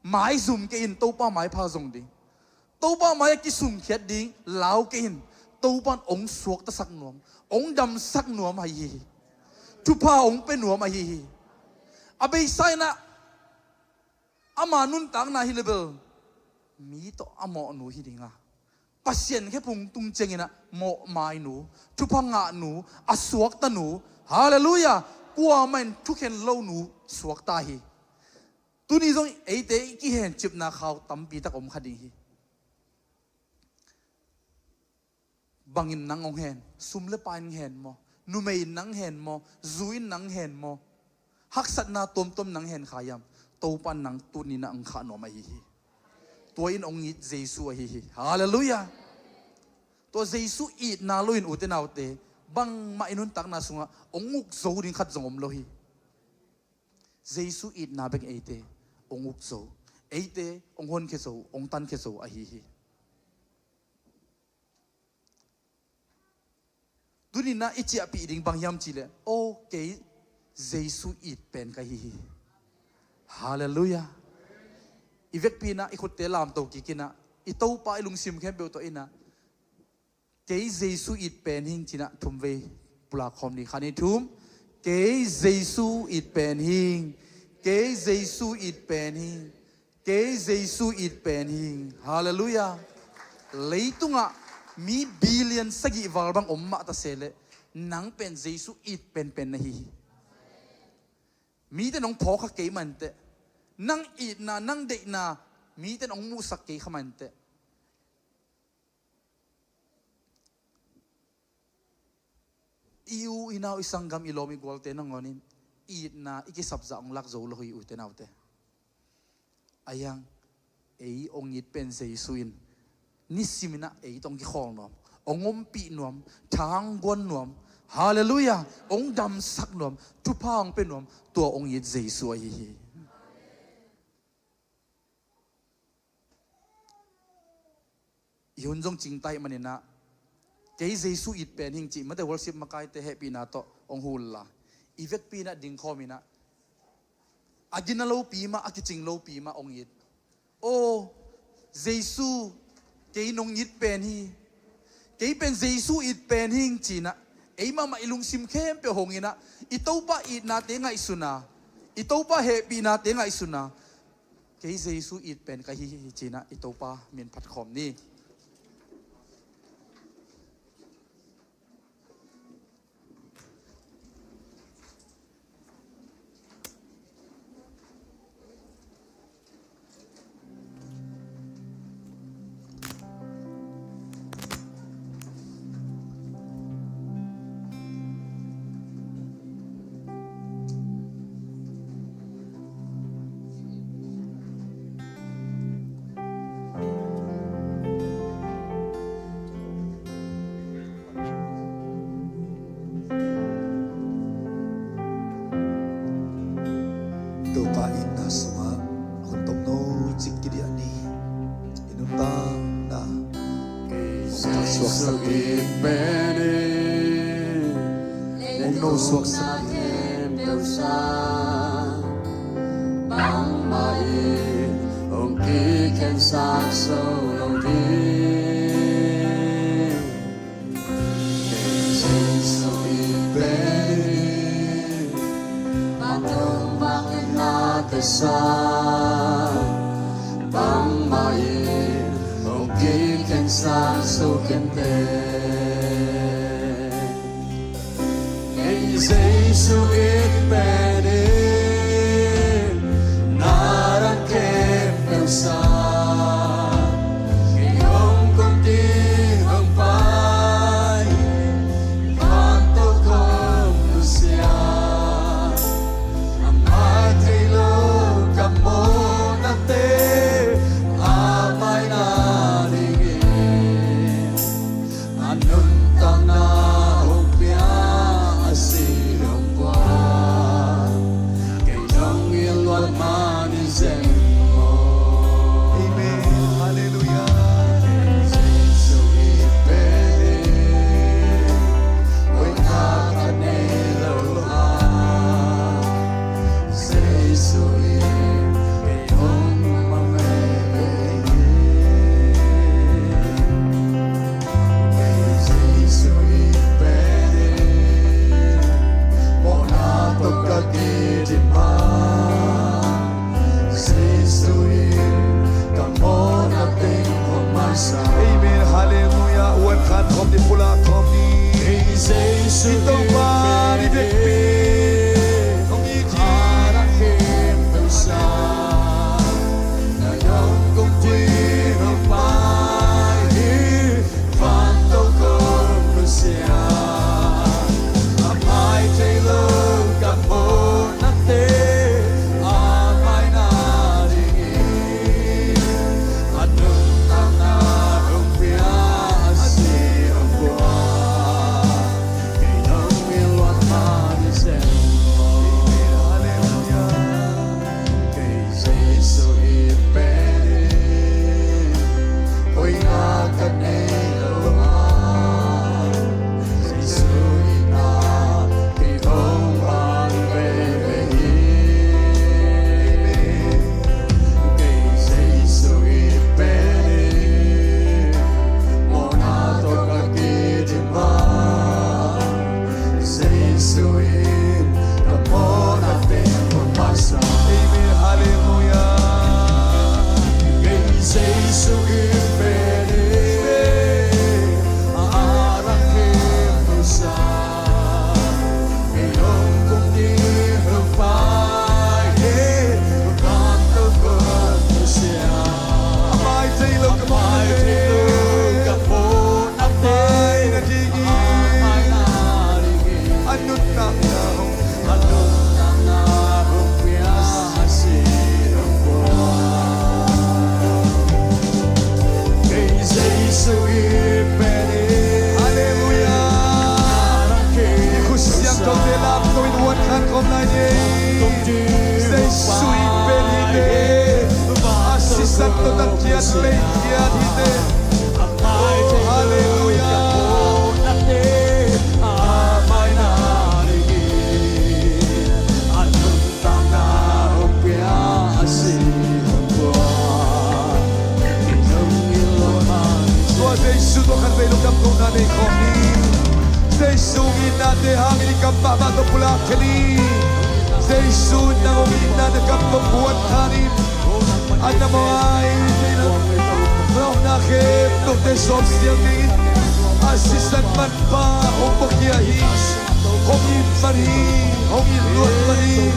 Maizum kei in, Topa maipha zong ding. Topa mai-ah kisumkhiat ding lau kei in. Topan hong suaktasak nuam, hong damsak nuam ahi hi. Thupha hong pia nuam ahi hi. A beisa in ah ama nuntakna hi le bel mi tawh a mawhnu hi ding a, Pasian khephung tung ciangin ah mawhmainu, thupha ngahnu, a suaktanu. Halleluiah. Kuamah in thukhen lonu suakta hi. Tuni zong eite i kihencipna khau tampi tak om kha ding hi. Bangin nang hong hen? Sum le pai in hong hen maw? Numei in nang hong hen maw? Zu in nang hong hen maw? Haksatna tuamtuam nang hong hen kha hiam? Topa in nang tuni-in ah hong khah nuam ahi hi. Tua in hong it Jesu ahi hi. Halleluiah. Tua Jesu itna lo in, ute naute, bangmah i nuntakna sungah hong uk zo ding khat zong om lo hi. Jesu itna bek eite hong uk zo, eite hong honkhia zo, hong tankhia zo ahi hi. Tuni-in ah i ciahpih ding bang hiam cih leh, aw, kei Jesu it pen ka hi hi. Halleluiah. I vekpi-in ah i khutte lamto kik in ah, i Topa i lungsim khempeuh tawh in ah, kei Jesu it pen hing ci-in ah thumvei pulak khawm ni. Khat, nih, thum. Kei Jesu it pen hing. Kei Jesu it pen hing. Kei Jesu it pen hing. Halleluiah. Leitungah mi billion sagih val bang om mah ta se leh, nang pen Jesu it penpen na hi hi. Mite in hong phawk kha kei mah inteh, nang itna, nang deihna mite in hong muhsak kei kha mah inteh. I u i nau, i sanggam, i lawm i gualte nangawn in itna i kisap zah hong lak zo lo hi, ute naute. Ahi hang ei hong it pen Jesu in nisimin ah ei tawh hong kikhawl nuam, hong ompih nuam, tha hong guan nuam. Halleluiah. Hong damsak nuam, thupha hong pia nuam, tua hong it Jesu ahi hi. I hun zong cingta ahih manin ah, kei Jesu it pen hing cih mate worship makaite hehpihna tawh hong hu unla, i vekpi-in ah dingkhawm in ah, a gina lopi mah, a kicing lopi mah hong it. Aw, Jesu, kei nong it pen hi. Kei pen Jesu it pen hing ci-in ah, ei mahmah i lungsim khempeuh hong in ah, i Topa itnate ngaihsun a, i Topa hehpihnate ngaihsun a, kei Jesu it pen ka hi hi ci-in ah i Topa min phat khawm ni. Topa itna sungah hun tomno cik kidiah ni. I nuntakna kei suaksak it pen hi. Hong no suaksak hi. Bangmah in hong kikhensak zo lo ding. Jesu in pen hi. Vantung vak in na tesa, bangmah in hong kikhensak zo kenteh. Kei Jesu it pen hi. Na dan khempeuh sa, kei hong koih ding hong pai hi. Vantung kong nusia, a mai thei lo ka mawhnate a mai nadingin, a nuntakna hong pia, a si hong buang. Jesu i Topa i vekpi hong it hi. Amen. Halleluia. Halleluia. I khut siangthote lamto in uan khan khawm lai ni. Jesu in pen hi te. A sisan tawh tak kiat lei kiat hi te. Oh, halleluia. Tua Jesu tawh khatvei lungdam kohna nei khawm ni. Jesu hong itnate hangin i kam mahmah tawh pulak khia ni. Jesu in nang hong itna na kam tawh puan kha ni. A na mawh a i theihna khempeuhte sawpsiang dingin a sisan man Pa hong puakhia hi. Hong it man hi. Hong it luat man hi.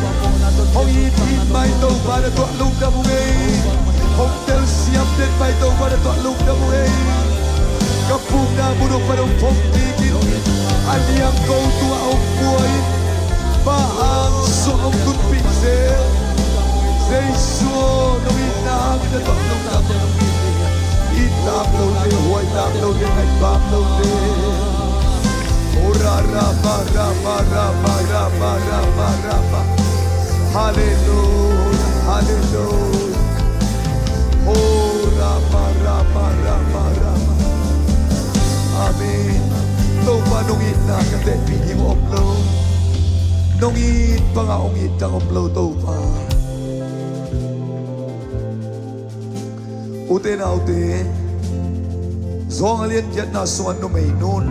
Hong it hi mai Topa na tuah lungdam uh ngei. Hong telsiam den mai Topa na tuah lungdam uh ngei. Ka pukna mun uh pan hong phong kik in. A liang ko tuah hong pua in. Pa ang suah hong tunpih zel. Jesu nong itna hangin na tuah lungdam. It tak lote, huai tak lote, ngaih bang lote. Ora rama rama rama rama rama rama. Halleluia, halleluia. Ora rama rama rama rama. Amen. Topa nong itna ka tepih ding om lo. Nong it banga hong it dang om lo Topa. Ute naute, Johan a lian giatna sungah numei nun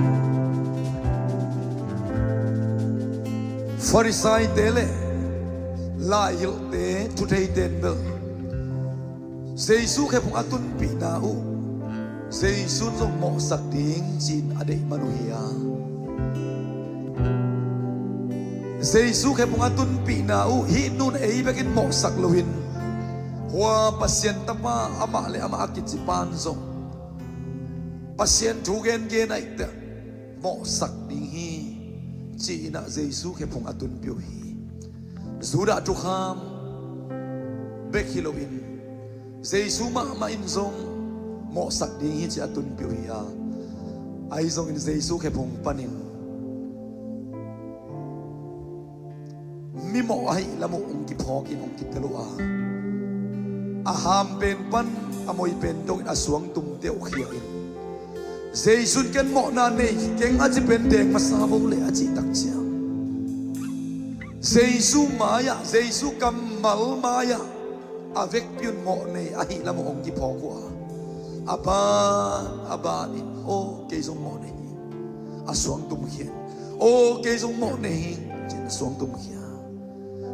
Farisaite le laihilhte, thutheite in bel Jesu khephung a tunpihna uh Jesu in zong mawhsak ding ci-in a deih man uh hi a. Jesu khephung a tunpihna uh hih nun ei bekin mawhsak loin hua Pasian tapa amah le amah a kici pan zong Pasian thu gengen ahih teh mawhsak ding hi ci-in ah Jesu khephung a tunpih uh hi. Judah thukham bek hi loin Jesu mahmah in zong mawhsak ding hi ci a tunpih uh hi a. Ahi zongin Jesu khephung panin mimawh ahih lam uh hong kiphawkin hong kitel uh a, a ham pen pan a moi pen dongin a suangtumte uh khia in Jesu in ken mawhna nei keng a ci pen deng masa vo le a cih tak ciang Jesu mai-ah, Jesu kammal mai-ah a vekpi un mawh nei ahih lam uh hong kiphawk uh a, a ban a banin aw kei zong mawh nei hi a suangtum khia in, aw kei zong mawh nei hi ci-in a suangtum khia.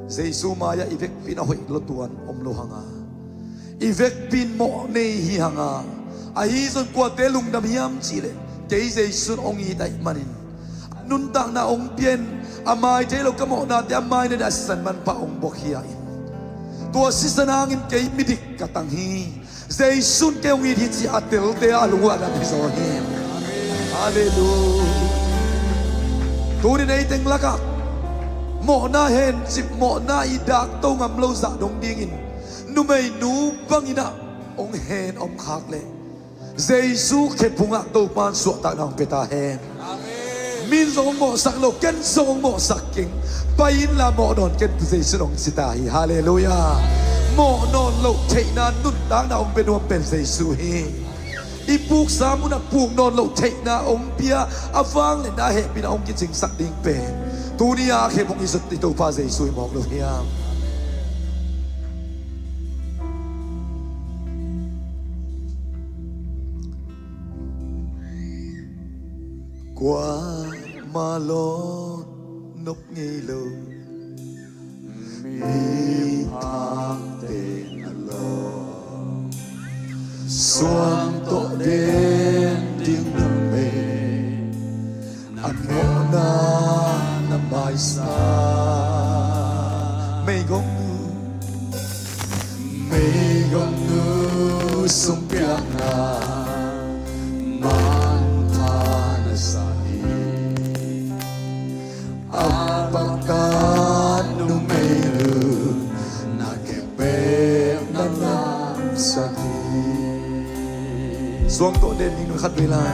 Jesu mai-ah i vekpi in a hoih lo tuan om lo hanga, i vekpi in mawh nei hi hanga, ahi zong kuate lungdam hiam cihleh kei Jesu in hong it ahih manin a nuntakna hong pia in, a mai thei lo ka mawhnate a mai na ding a sisan manpha hong buakkhia in, tua sisan hangin kei midik ka tang hi. Jesu'n kei hong it hi ci a telte a lungua dam hi zaw hi. Halleluiah. Tuni-in ei teng lakah mawhna hencip, mawhna i dakto ngam lo zah dong dingin numeinu bangin ah hong hen om khak leh Jesu khephungah Topa'n suahtakna hong pia ta hen. Min zong hong mawhsak lo, ken zong hong mawhsak keng. Pai inla mawh nawn ken, Jesu'n hong ci ta hi. Halleluiah. Mawh nawn loh theihna nuntakna hong pia nuam pen Jesu hi. I puksa munah puk nawn loh theihna hong pia, a vangliatna hehpihna hong kicingsak ding pen tuni-a a khephung i zut i Topa Jesu hi mawk lo hiam? Kuamah lawn nop ngei lo miphakte na lawm, suang tawh den ding numei, a mawhna na maisa. Meigongnu, meigongnu sumpiakna manpha na sa hi. A paktat numeinu na khepekna na sa hi. Suang tawh den ding numei khat vei lai.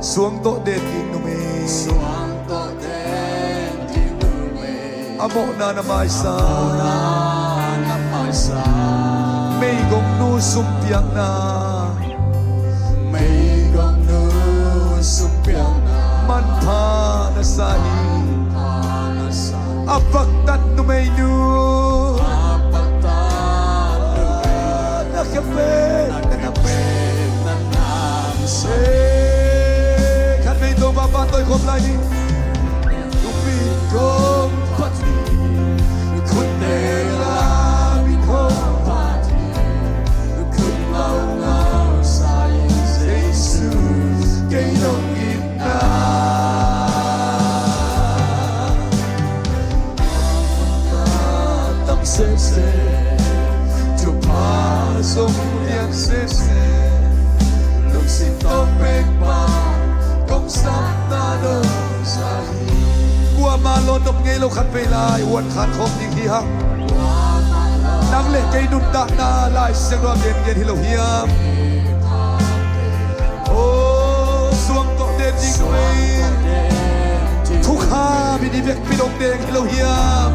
Suang tawh den ding numei. Suang tawh den ding numei. A mawhna na maisa. A mawhna na maisa. Meigongnu sumpiakna. Meigongnu sumpiakna. Manpha na sa hi. Manpha na sa hi. A paktat numeinu. A paktat numeinu. Na khepek, na khepek na nam sa. Eh, khat vei Topa phat tawi khawm lai ni. Tung pin khawm phat ni. Khutte lamin khawm phat ni. Khut ngaungau sa in Jesu, kei nong itna tam semsem, thupha zong lian semsem, lungsim tawh pekpa kong sapna nong sa hi. Kuamah lawn nop ngei lo khat vei lai, uan khan khawm ding hi hang. Nang le kei nuntakna Lai Siangtho ah gengen hi lo hiam? Oh, suang tawh den ding mei. Thukham in i vekpi dong deng hi lo hiam?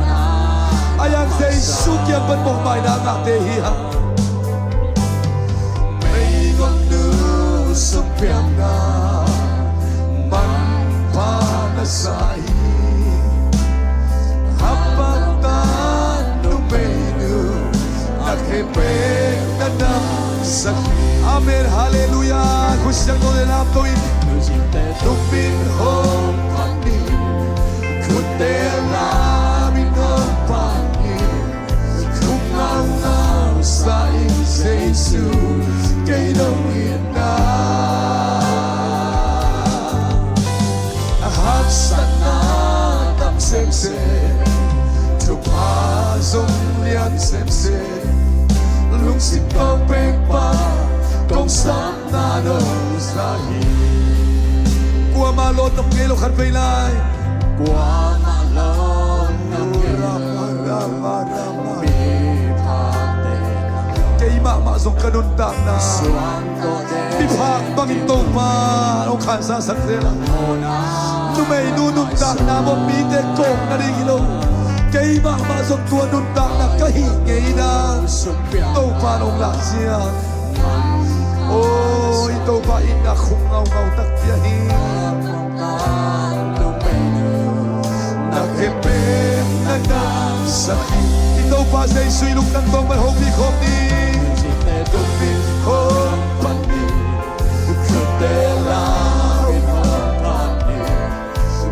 A yang Jesu kiang pan mawhmaina ngahte hi hang. Meigongnu sumpiakna manpha na sa hi. A paktat numeinu na khepek na nam sa hi. Amen. Halleluiah. Khut siangtho le lamto in. Tumpin hong phat ni. Khutte lamin hong phat ni. Khut ngaungau sa in Jesu, kei nong itna. A haksatna tam semsem, thupha zong lian semsem, lungsim tawh pekpa kong sap na nong sa hi. Kuamah lawn nop ngei lo khat vei lai. Kuamah lawn nop ngei lo. Rama, rama, rama. Miphakte. Kei mahmah zong ka nuntakna miphak bangin Topa hong khansasak zel a. Numeinu nuntakna bawh mite kawkna ding hi lo. Kei mahmah zong tua nuntakna ka hih ngei dan Topa nong lak ciang. Oh, i Topa itna khum ngaungau takpi ahi. Na khepek na nam sa hi. I Topa Jesu i lungtang tawng pai hopih khawm ni. Hopih khawm pan ni. Khutte lamin hong pan ni.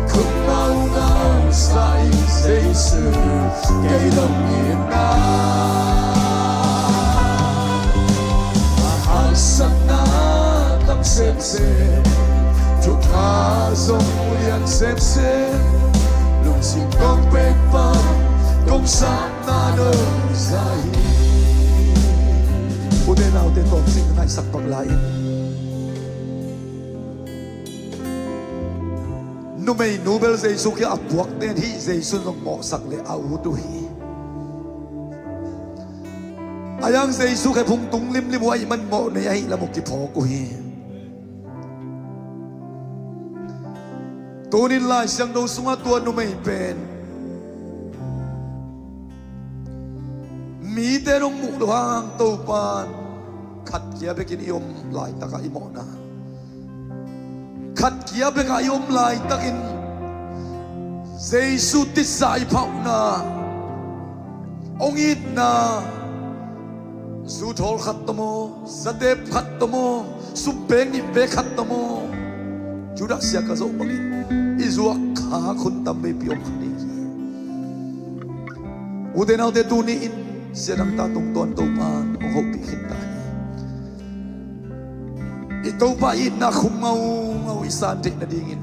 Khut ngaungau sa in Jesu, kei nong itna. semsem, thupha zong lian semsem, lungsim kong pek pan kong sakna no zah hi. Ute naute, tawmcik ngaihsak pak lai in. Numeinu bel Jesu kiang a puakte in hih Jesu zong mawhsak le a ut uh hi. A yang Jesu khephung tung limlim uh ahih man mawh nei ahih lam uh kiphawk uh hi. Tunin Lai Siangtho sungah tua numei pen mite in hong muh loh hang Topa in khat kia bekin i om laitakah i mawhna, khat kia bekah i om laitakin Jesu titsa i phauhna, hong itna, zu thawl khat tawh maw, zatep khat tawh maw, sumpek nipek khat tawh maw, Judas Iskariot bangin i zuak khak hun tam veipi om kha ding hi. Ute naute, tuni in sia dangtak tungtawn Topa in hong hopih khin ta hi. I Topa itna khum ngaungau i san theih nadingin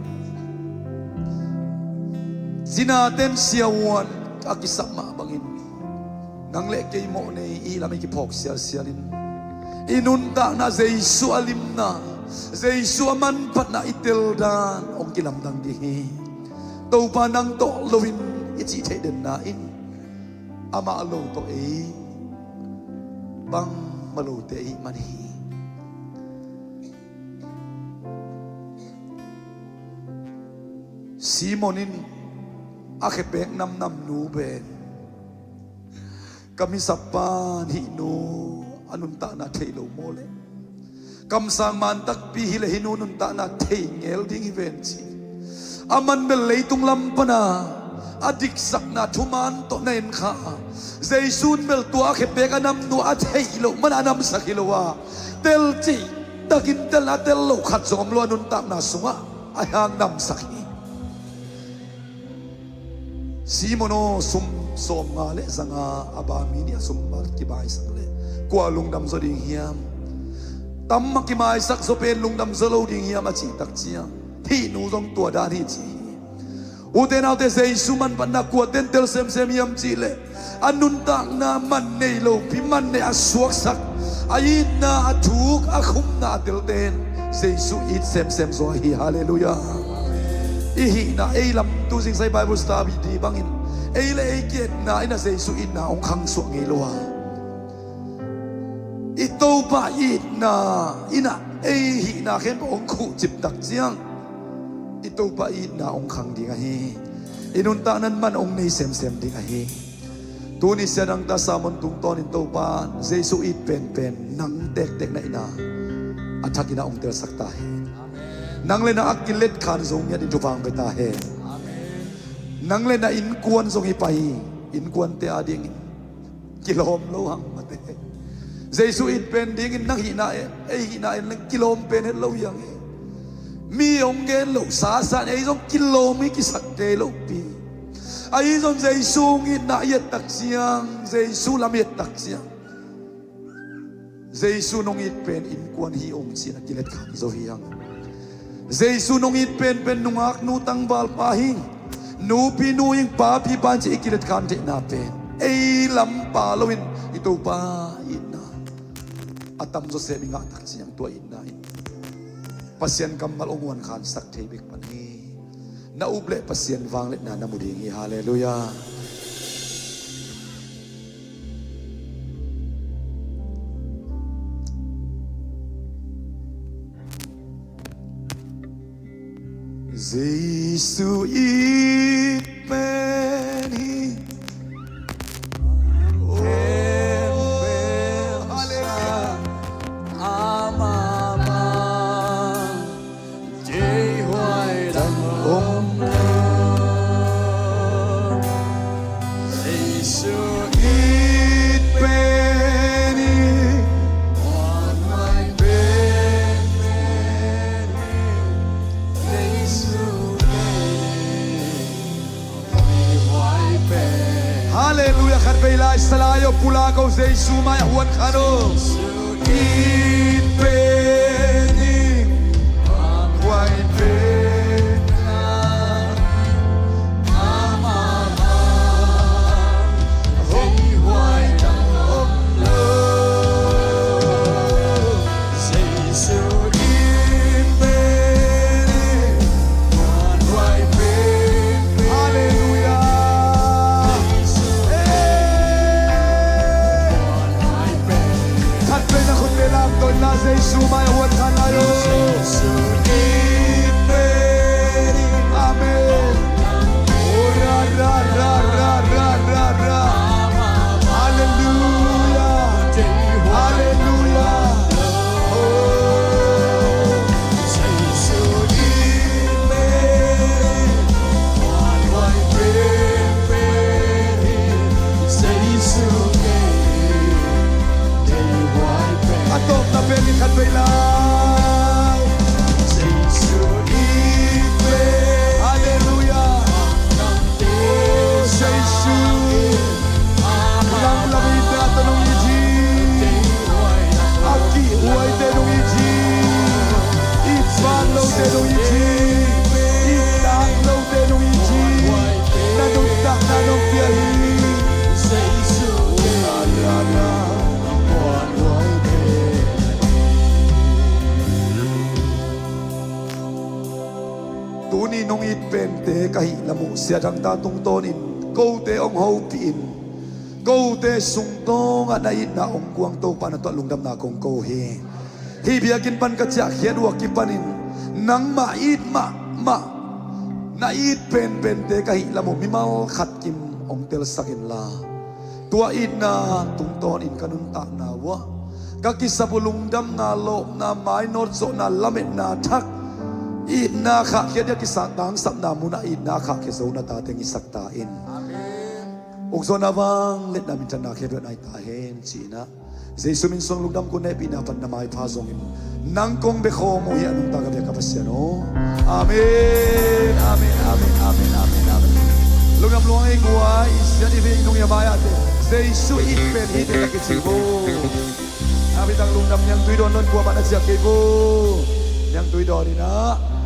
zinaten siavuan a kisap mah bangin nang le kei mawh nei i lam i kiphawk sialsial in i nuntakna Jesu a limna, Jesu a manphatna i teldan hong kilamdang ding hi. Topa nang tawh loin i cih theih denna in amah lo tawh ei bangmah lote i hih man hi. Simon in a khepek namnamnu pen, ka misapa in hih nu a nuntakna thei lo maw leh, kamsang man takpi hi leh hih nu nuntakna thei ngel ding hi ven ci. Aman bel leitung lam pana a diksakna thuman tawh na en kha a, Jesu in bel tua a khepek a namnu a theih loh mana a namsak hi lo a, tel cih takin tel a tel loh khat zong om lo a nuntakna sungah a hang namsak hi. Simon aw, sum sawmnga le zanga a ba mi nih a sum a kibaisak leh kua lungdam zaw ding hiam? Tam a kimaisak zaw pen lungdam zaw lo ding hiam a cih tak ciang hih nu zong tua dan hi ci hi. Ute naute, Jesu manphatna kuaten tel semsem hiam cih leh a nuntakna man nei lopi, man nei a suaksak, a itna a thuk a khumna a telten Jesu it semsem zaw hi. Halleluiah. I hihna ei lam tu zingsai Bible study bangin ei le ei kietna in a Jesu itna hong khangsuah ngei lo a, i Topa itna in a ei hihna khempeuh hong khuhcip tak ciang i Topa itna hong khang ding ahi. I nuntakna in man hong nei semsem ding ahi. Tuni sia dangtak sermon tungtawnin Topa Jesu it penpen nang tektek na itna a thakin a hong telsak ta hen. Nang le nang a kiletkhan zo ngiatin thupha hong pia ta hen. Nang le na innkuan zong hi pah hi. Innkuante adingin kilawm lo hang mate. Jesu it pen dingin nang hihna, ei hihna en leng kilawm pen het lo hi hang hi. Mi hong gen loh sasa in ei zong kilawm hi, kisak kei lopi. Ahi zong Jesu hong itna i et tak ciang, Jesu lam i et tak ciang, Jesu nong it pen innkuan hi ung ci-in a kiletkhan zo hi hang. Jesu nong it penpen nungaknu tangvalpa hi, nupinu hi, papipa hi ci-in i kiletkhan theihna pen ei lampa loin i Topa itna a tamzaw sem i ngah tak ciang tua itna in Pasian kammal hong huankhansak thei bek pan hi. Na up leh Pasian vangliatna na mu ding hi. Halleluiah. Jesu it pen hi. Oh, halleluiah. Halleluiah. Khatvei lai sa lai aw, pulak aw, Jesu mai-ah huan khan aw. It pen hi. Sia Thang ta tungtawnin kote hong hopih in, kote sungtawngah na itna hong kuang Topa na tungah lungdamna kong ko hi. Hih biakinn pan ka ciahkhiat uh a kipanin nangmah it mahmah, na it penpente ka hih lam uh mimal khat kim hong telsak inla, tua itna tungtawnin ka nuntakna uh ah ka kisap uh lungdamna, lawpna, mainawt zawhna, lametna thak, itna khahkhia ding a kisang tangsapna munah itna khahkhia zo na tate hong hisak ta in. Amen. Ukzaw na vangliatna minthanna khempeuh na hi ta hen ci-in ah, Jesu min suang lungdam, ko hehpihna pan na maipha zongin nang kong bia khawm uh hi a, nungta ka biak ka Pasian aw. Amen, amen, amen, amen, amen, amen. Lungdam lua ing. Tua i sian i vei nung i a mai-ah te Jesu it pen hi te ka kici vo. A bitang lungdam. Niangtui dawn lo in, kuamah na ciah kei vo. Niangtui dawn in ah.